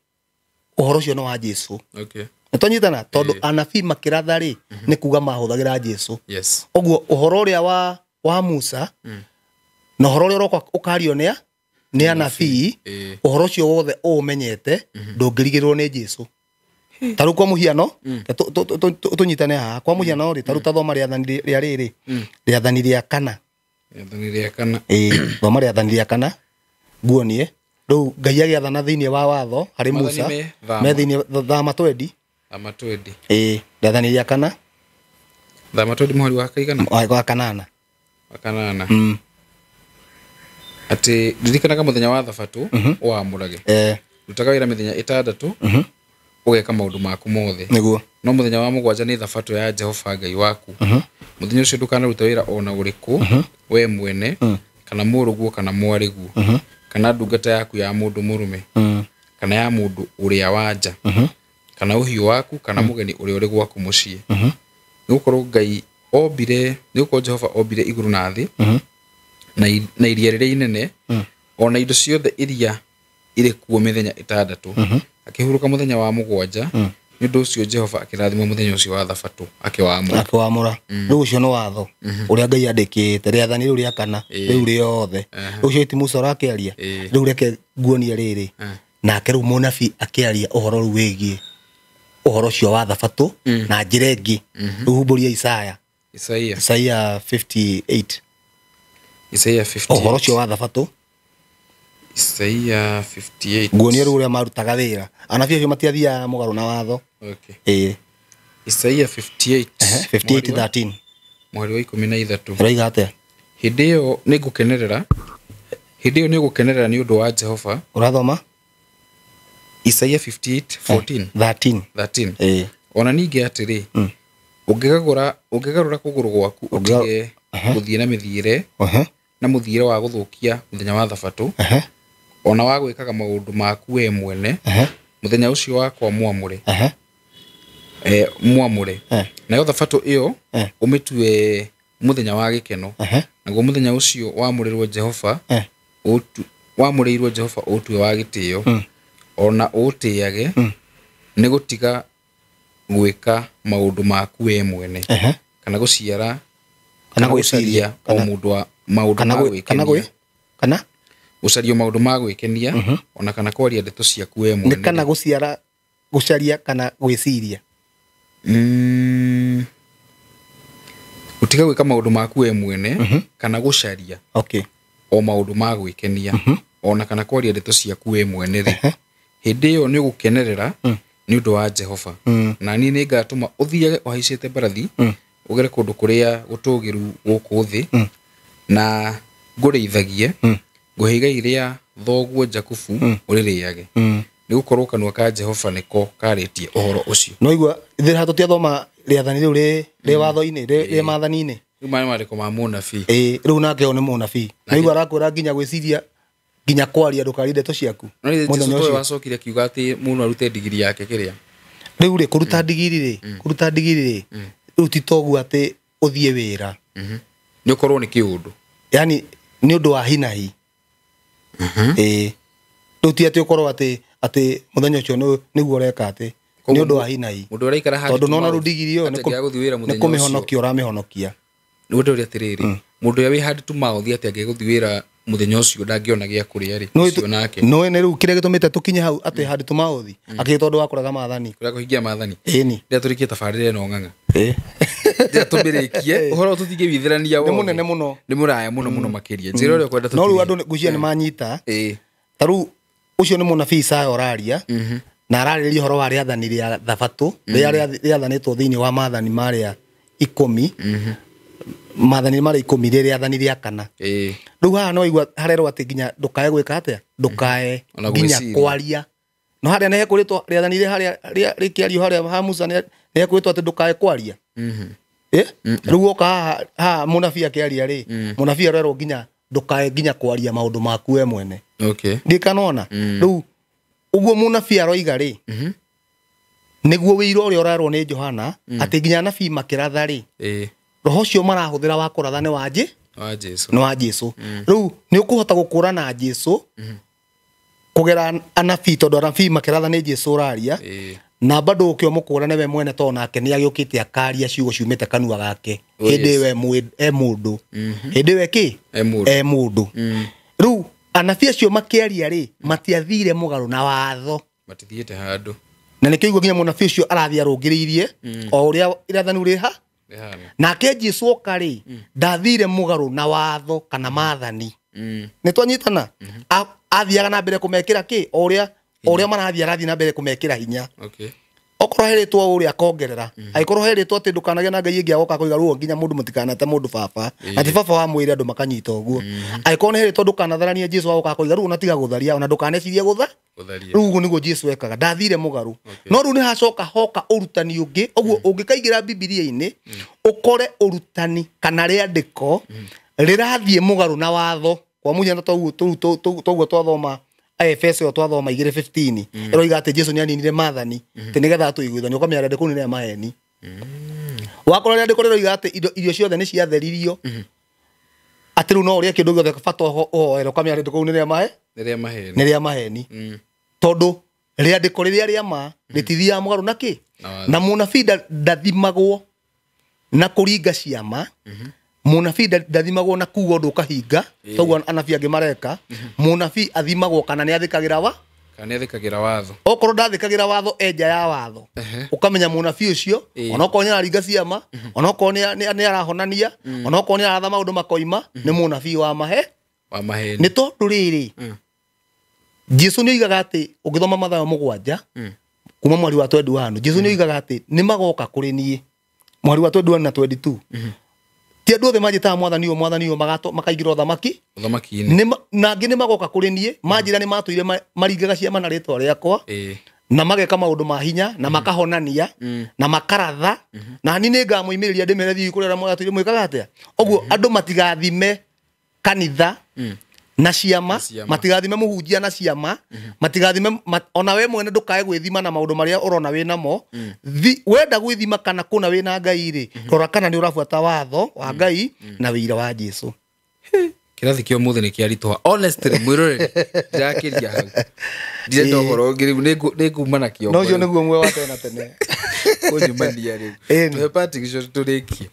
ũhoro ũcio nĩ wa Jesu. Okay. Nĩ twanyitana? Tondũ anabii makĩratha rĩ, nĩ kuga mahũthagĩra Jesu. Yes. Ũguo ũhoro ũrĩa wa Musa na ũhoro ũrĩa ũroka ũkario nĩ anabii, ũhoro ũcio wothe ũũmenyete ndũngĩrigĩrĩrwo nĩ Jesu. Ta rĩu kwa mũhiano, tũnyitane haha, kwa mũhiano rĩ, ta rĩu ta thoma rĩathani rĩa rĩrĩ, rĩathani rĩa kana. Rĩathani rĩa kana. Ĩĩ, thoma rĩathani rĩa kana nguonie. Rĩu Ngai agĩathana thĩinĩ wa watho harĩ Musa, me thĩinĩ thama twendi. Thama twendi. Ĩĩ, rĩathani rĩa kana. Thama twendi mũhari wa kaigana? Wa kanana. Wa kanana. Atĩ ririkanaga mũthenya wa Thabatũ ũwamũrage. Rutaga wĩra mĩthenya ĩtandatũ, ũgeka maũndũ maku mothe. Nĩguo. No mũthenya wa mũgwanja nĩ Thabatũ ya Jehova Ngai waku. Mũthenya ũcio ndũkanaruta wĩra ona ũrĩkũ, we mwene, kana mũrũguo kana mwarĩguo, kana ndungata yaku ya mũndũ mũrũme, kana ya mũndũ ũrĩa wa nja, kana ũhiũ waku, kana mũgeni ũrĩa ũrĩ gwaku mũciĩ. Nĩgũkorwo Ngai ombire, nĩgũkorwo Jehova ombire igũrũ na thĩ, na iria rĩrĩa inene, ona indo ciothe iria irĩ kuo mĩthenya ĩtandatũ, akĩhurũka mũthenya wa mũgwanja. Nĩ ũndũ ũcio Jehova akĩrathima mũthenya ũcio wa Thabatũ akĩwamũra. Akĩwamũra. Rĩu ũcio nĩ watho ũrĩa Ngai andĩkĩte, rĩathani rĩu rĩa kana, rĩu rĩothe. Ũcio ti Musa ũrakĩaria. Rĩu reke nguonie rĩrĩ. Nake rĩu mũnabii akĩaria ũhoro rĩu wĩgiĩ ũhoro ũcio wa Thabatũ na njĩra ĩngĩ. Rĩu humbũria Isaya. Isaia. Isaia 58. Isaia 58. Ũhoro ũcio wa Thabatũ. Isaia 58. Nguonie rĩu ũrĩa marutaga wĩra. Anabii acio matiathiaga mũgarũ na watho. Okay. Ĩĩ. Isaia 58. 58:13. Mũhari wa 13. Ũroiga atĩa? Hĩndĩ ĩyo nĩngũkenerera. Hĩndĩ ĩyo nĩũgũkenerera nĩ ũndũ wa Jehova. Ũrathoma? Isaia 58:14. 13. 13. Ĩĩ. Ona ningĩ atĩrĩ, ũngĩgarũra kũgũrũ gwaku ũtige gũthiĩ na mĩthiĩre na mũthiĩre wa gũthũkia mũthenya wa Thabatũ, ona wa gwĩkaga maũndũ maku we mwene, mũthenya ũcio wakwa mwamũre. Mwamũre. Nayo Thabatũ ĩyo ũmĩtue mũthenya wa gĩkeno. Naguo mũthenya ũcio wamũrĩirwo Jehova, wamũrĩirwo Jehova ũtue wa gĩtĩo. Ona ũũtĩage nĩ gũtiga gwĩka maũndũ maku we mwene kana gũciara Kana gũcaria gwĩciria, o mũndũ wa maũndũ kana ma gwĩ kana gwĩ gwĩkenia kana gũcaria maũndũ ma gwĩkenia ona kana kwaria ndeto ciaku we nĩ mwene kana gũciara gũcaria kana gwĩciria. Gũtiga gwĩka maũndũ maku we mwene kana gũcaria Okay. o maũndũ ma gwĩkenia ona kana kwaria ndeto ciaku we mwene rĩ, hĩndĩ ĩyo nĩ ũgũkenerera nĩ ũndũ wa Jehova, na niĩ nĩ ngatũma ũthiage ũhaicĩte mbarathi ũgere kũndũ kũrĩa gũtũũgĩru gũkũ thĩ, na ngũrĩithagie, ngũhe igai rĩa thoguo Jakubu ũrĩrĩage, nĩ gũkorwo kanua ka Jehova nĩko karĩtie ũhoro ũcio. No igua ithuĩ haha tũtiathoma rĩathani rĩu rĩ watho-inĩ, rĩ maathani-inĩ. Rĩu maya nĩ maandĩko ma mũnabii. Ĩĩ, rĩu nake ũyũ nĩ mũnabii. No igua arakwĩra nginya gwĩciria nginya kwaria ndũkarie ndeto ciaku. No nĩ Jesũ Mũthenya towe ũcio. wacokire akiuga atĩ mũndũ arute ndigiri yake kĩrĩa. Rĩu rĩ, kũruta ndigiri rĩ, kũruta ndigiri rĩ, rĩu ti toguo atĩ ũthiĩ wĩra. Nĩ ũkorwo nĩ kĩũndũ. Yani nĩ ũndũ wa hinahi. Ĩĩ. Rĩu ti atĩ ũkorwo atĩ atĩ mũthenya ũcio nĩguo ũreka atĩ nĩ ũndũ wa hinahi. Mũndũ ũraikara handũ Tondũ nona rĩu ndigiri ĩyo atĩ angĩaga gũthiĩ wĩra nĩ mũthenya ũcio. kũmĩhonokia ũramĩhonokia. Nĩguo ndĩũria atĩrĩrĩ, mũndũ ũrĩa wĩ handũ tu maũthi atĩ angĩaga gũthiĩ wĩra mũthenya ũcio ndangĩona gĩa kũrĩa rĩ, ũcio nake Nĩũĩ nĩ rĩu kĩrĩa gĩtũmĩte tũkinye hau atĩ handũ tũmaũthi akĩrĩ tondũ wa kũrega maathani. kũrĩa kũhingia maathani. Ĩni. Rĩrĩa tũrĩkie tabarĩra ĩno ng'ang'a, Ĩĩ. rĩrĩa tũmĩrĩkie ũhoro tũtingĩwithĩrania Nĩ wothe. mũnene mũno. Nĩ mũraya mũno mũno makĩria. Njĩra ũrĩa ũkwenda No rĩu tũkinyie. andũ ngwĩciria nĩ manyita. Ĩĩ. Ta rĩu ũcio nĩ mũnabii Isaya ũraria na ararĩrĩria ũhoro wa rĩathani rĩa thabatũ rĩrĩa rĩathanĩtwo thĩinĩ wa maathani marĩa 10, maathani marĩa 10 rĩ rĩathani rĩa kana. Ĩĩ. Rĩu haha no igua harerwo atĩ nginya ndũkae gwĩka atĩa, ndũkae Ona nginya gwĩciria. kwaria. No harĩa nĩ hekũrĩtwo rĩathani rĩa harĩa rĩkĩario harĩa ha Musa nĩ hekũrĩtwo atĩ ndũkae kwaria. Rĩu woka haha haha mũnabii akĩaria rĩ, mũnabii arerwo nginya ndũkae nginya kwaria maũndũ maku we mwene. Okay. Ndikanona rĩu ũguo mũnabii aroiga rĩ, nĩguo wĩira ũrĩa ũrerwo nĩ Johana atĩ nginya anabii makĩratha rĩ, Ĩĩ. roho ũcio marahũthĩra wa kũratha nĩ wa Wa Jesũ. nĩ wa Jesũ. Rĩu nĩ ũkũhota gũkũrana Jesũ kũgera anabii tondũ anabii makĩratha nĩ Jesũ ũraria, Ĩĩ. na bado ũkĩ ũmũkũrane we mwene tondũ nake nĩ agĩũkĩte akaria ciugo ciumĩte kanua gake. Oh, Hĩndĩ yes. ĩyo e mũndũ. Hĩndĩ ĩyo kĩ? E mũndũ. E mũndũ. Rĩu anabii acio makĩaria rĩ, matiathire mũgarũ na watho. Matithiĩte handũ. Na nĩkĩo igua nginya mũnabii ũcio arathiĩ arũngĩrĩirie o ũrĩa irathani rĩha. Rĩhana. Nake Jesũ oka rĩ, ndathire mũgarũ na watho kana maathani. Nĩ twanyitana? Athiaga na mbere kũmekĩra kĩ? O ũrĩa marathiĩ arathiĩ na mbere kũmekĩra hinya. Okay. Okorwo herĩtwo ũrĩa akongerera, angĩkorwo herĩtwo atĩ ndũkanagĩe na ngai ĩngĩ agoka kũiga ruo nginya mũndũ mũtikanate mũndũ baba, atĩ baba wa mwĩrĩ andũ makanyita ũguo. Angĩkorwo nĩ herĩtwo ndũkanatharanie, Jesũ agoka kũiga ruo na tiga gũtharia, ona ndũkanecirie gũtha. Gũtharia. Rĩu ũguo nĩguo Jesũ ekaga, ndathire mũgarũ. No rĩu nĩ hacoka hoka ũrutani ũngĩ, ũguo ũngĩkaingĩra Bibilia-inĩ ũkore ũrutani kana rĩandĩko rĩrathiĩ mũgarũ na watho. Kwa mũhiano toguo twathoma Efeso twathoma 2:15 ĩroiga atĩ Jesũ nĩaninire maathani atĩ nĩgetha atũiguithanie, ũkamenya rĩandĩko rĩu nĩ rĩa maheni. Wakorwo rĩandĩko rĩroiga atĩ irio ciothe nĩ ciatheririo, atĩ rĩu no ũrĩe kĩndũ gĩothe bata ũhoere, ũkamenya rĩandĩko rĩu nĩ rĩa mahe, Nĩ rĩa maheni. nĩ rĩa maheni. Tondũ rĩandĩko rĩrĩa rĩa ma rĩtithiaga mũgarũ na kĩ? Na Na mũnabii ndathimagwo na kũringa ciama, mũnabii ndathimagwo na kuga ũndũ ũkahinga, toguo anabii angĩ mareka. Mũnabii athimagwo kana nĩ athĩkagĩra wa Kana nĩ athĩkagĩra watho. Okorwo ndathĩkagĩra watho e nja ya watho, ũkamenya mũnabii ũcio onokorwo nĩ araringa ciama, onokorwo nĩ arahonania, onokorwo nĩ aratha maũndũ makoima, nĩ mũnabii wa mahe. Wa maheni. Nĩ tondũ rĩrĩ, Jesũ nĩ oigaga atĩ ũngĩthoma Mathayo 7 kuma mweri wa 21, Jesũ nĩ oigaga atĩ nĩ magoka kũrĩ niĩ mweri wa 21 na 22. Ti andũ othe manjĩtaga mwathani ũyũ, mwathani ũyũ, makaingĩra ũthamaki. Ũthamaki-inĩ. Na angĩ nĩ magoka kũrĩ niĩ manjĩra nĩ matũire maringaga ciama na rĩtwa rĩakwa, na mageka maũndũ ma hinya, na makahonania, na makaratha, na niĩ nĩ ngamoimĩrĩria ndĩmere thiĩ kũrĩa mũratũire mwĩkaga atĩa. Ũguo andũ matigathime kanitha na ciama, matigathime mũhunjia na ciama, matigathime ona we mwene ndũkae gwĩthima na maũndũ marĩa ũrona wĩ namo. Wenda gwĩthima kana kũna wĩ na Ngai rĩ, rora kana nĩ ũrabuata watho wa Ngai na wĩira wa Jesũ. Kĩrathi kĩa ũmũthĩ nĩ kĩaritũha, honestly. Mwĩroreri, ndĩrakĩria hau, ndirenda ũhoro ũngĩ rĩu, nĩnguma na kĩongo. No ũcio nĩguo muoyo wa tene na tene. Kũnyumania rĩu. Ĩni. Tũhe parting shot tũrĩkie.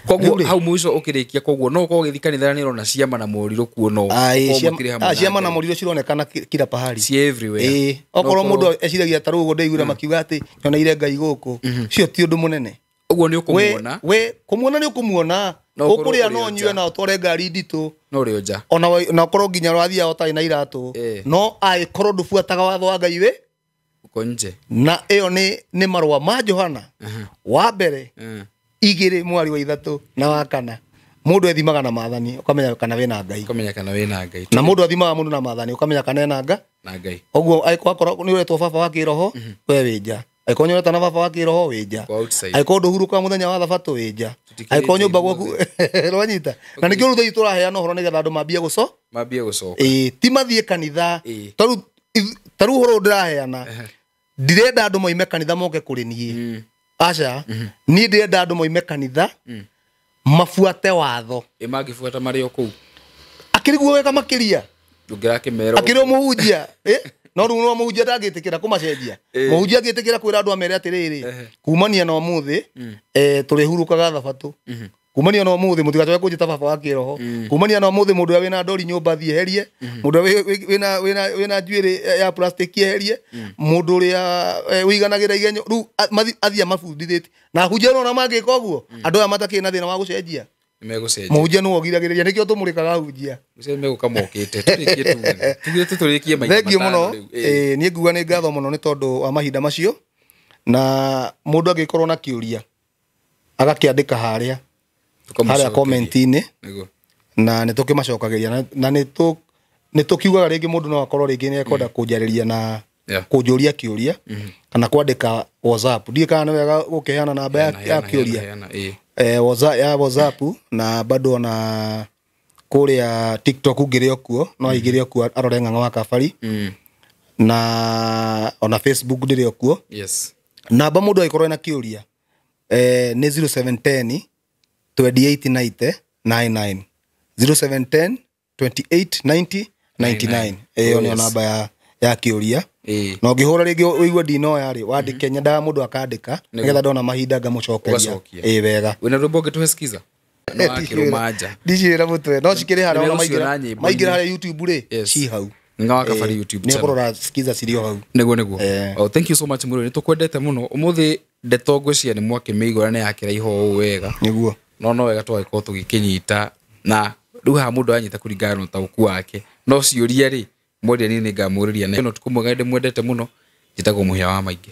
Koguo Rĩu rĩ. hau mũico ũkĩrĩkia, koguo no ũkorwo ũgĩthiĩ kanitha na nĩũrona ciama na morirũ kuo, no ũkorwo mũtirĩ hamwe na Ciama na Ngai. morirũ cironekana kila pahali. Ci everywhere. Ĩĩ, okorwo No mũndũ eciragia ta rĩu ũguo ndĩiguire makiuga atĩ nyoneire Ngai gũkũ, cio ti ũndũ mũnene. Ũguo nĩ We ũkũmuona. we kũmuona nĩ ũkũmuona. No ũkorwo Ũkũrĩa ũrĩ no o nyue nja. na ũtware ngari nditũ, No ũrĩ o nja. ona na ũkorwo nginya ũrathiaga ũtarĩ na iratũ, no angĩkorwo ndũbuataga watho wa Ngai, we Uko nje. Na ĩyo nĩ marũa ma Johana wa mbere 2 mwari wa 3 na wa 4. Mũndũ ethimaga na maathani ũkamenya kana wĩna Ngai. Ũkamenya kana wĩna Ngai. Na mũndũ athimaga mũndũ na maathani ũkamenya kana ena Ngai. Na Ngai. Ũguo angĩkorwo akorwo nĩ ũretwo baba wa kĩroho, we wĩ nja. Angĩkorwo nĩ ũretana baba wa kĩroho, wĩ nja. Go outside. Angĩkorwo ndũhurũkaga mũthenya wa thabatũ, wĩ nja. Tũtikĩrĩte Angĩkorwo nyũmba gwaku rwanyita na nĩkĩo rĩu thaa ici tũraheana ũhoro nĩgetha andũ mambie gũco Mambie gũcoka. Ĩĩ, ti mathiĩ kanitha. Tarĩu ũhoro ũyũ ndĩraheana, ndirenda andũ moime kanitha moke kũrĩ niĩ, aca. Niĩ ndĩrenda andũ moime kanitha mabuate watho. Ĩ mangĩbuata marĩ o kũu? Akĩriguo wega makĩria. Ndũngĩrakĩmera. Akĩrĩ o mũhunjia. No rĩu no mũhunjia ndangĩtĩkĩra kũmacenjia. Mũhunjia angĩtĩkĩra kwĩra andũ amere atĩrĩrĩ, kumania na ũmũthĩ tũrĩhurũkaga thabatũ, kumania na ũmũthĩ mũtigacoke kũnjĩta baba wa kĩroho, kumania na ũmũthĩ mũndũ ũrĩa wĩna ndori nyũmba thiĩ eherie, mũndũ ũrĩa wĩna njuĩrĩ ya plastic eherie, mũndũ ũrĩa ũiganagĩra igenyo rĩu athiĩ amabundithĩtie. Na ahunjia nona mangĩka ũguo, andũ aya matakĩrĩ na thĩna wa gũcenjia. Nĩmegũcenjia. Mũhunjia nĩwe ũgiragĩrĩria, nĩkĩo tũmũrĩkaga ahunjia. Ũcio megũka mokĩte. Tũrĩkie tuge. Tugire tũtũrĩkie maita Thengiũ matano mũno. rĩu. Ĩĩ. Niĩ nguga nĩ ngatho mũno nĩ tondũ wa mahinda macio, na mũndũ angĩkorwo na kĩũria agakĩandĩka harĩa Tũkamũcokeria. comment-inĩ. Nĩguo. Na nĩ tũkĩmacokagĩria, na nĩ tũkiugaga rĩngĩ mũndũ no akorwo rĩngĩ nĩ ekwenda kũnjarĩria na kũnjũria kĩũria kana kwandĩka WhatsApp. Ndiũĩ kana nĩ wega gũkĩheana namba ya kĩũria. Heana, ĩĩ. WhatsApp, ya WhatsApp, na bado ona kũrĩa TikTok ngĩrĩ o kuo, no aingĩre o kuo arore Ng'ang'a wa Kabari. Na ona Facebook ndĩrĩ o kuo. Namba mũndũ angĩkorwo ena kĩũria nĩ 0710 28 90 99, 0710 28 90 99. Ĩyo nĩyo namba ya kĩũria. Na ũngĩhũra rĩngĩ ũigue ndinoya rĩ, wandĩke, nyendaga mũndũ akandĩka nĩgetha ndona mahinda ngamũcokeria. Ũgacokia. Ĩĩ, wega. Wĩna rwĩmbo ũngĩtũhe skiza? No wakĩrũma nja. Ndiciĩra mũtwe no cikĩrĩ harĩa ona Nĩmegũciona nyĩmbo-inĩ. maingĩra harĩa YouTube rĩ, ci hau. Ng'ang'a wa Kabari YouTube Nĩ channel. ũkũrora skiza cirĩ o hau. Nĩguo. Oh, thank you so much mũrũ, nĩ tũkwendete mũno. Ũmũthĩ ndeto ngwĩciria nĩ mwakĩmĩigua na nĩyakĩraiha ũũ wega. Nĩguo. No wega twagĩkorwo tũgĩkĩnyita, na rĩu haha mũndũ anyita kũringana na ũtaũku wake, no ciũria rĩ mwendia niĩ nĩngamũrĩria. Na ũtukũ mwega, ndĩmwendete mũno. Njĩtagwo Mũhĩa wa Maingĩ.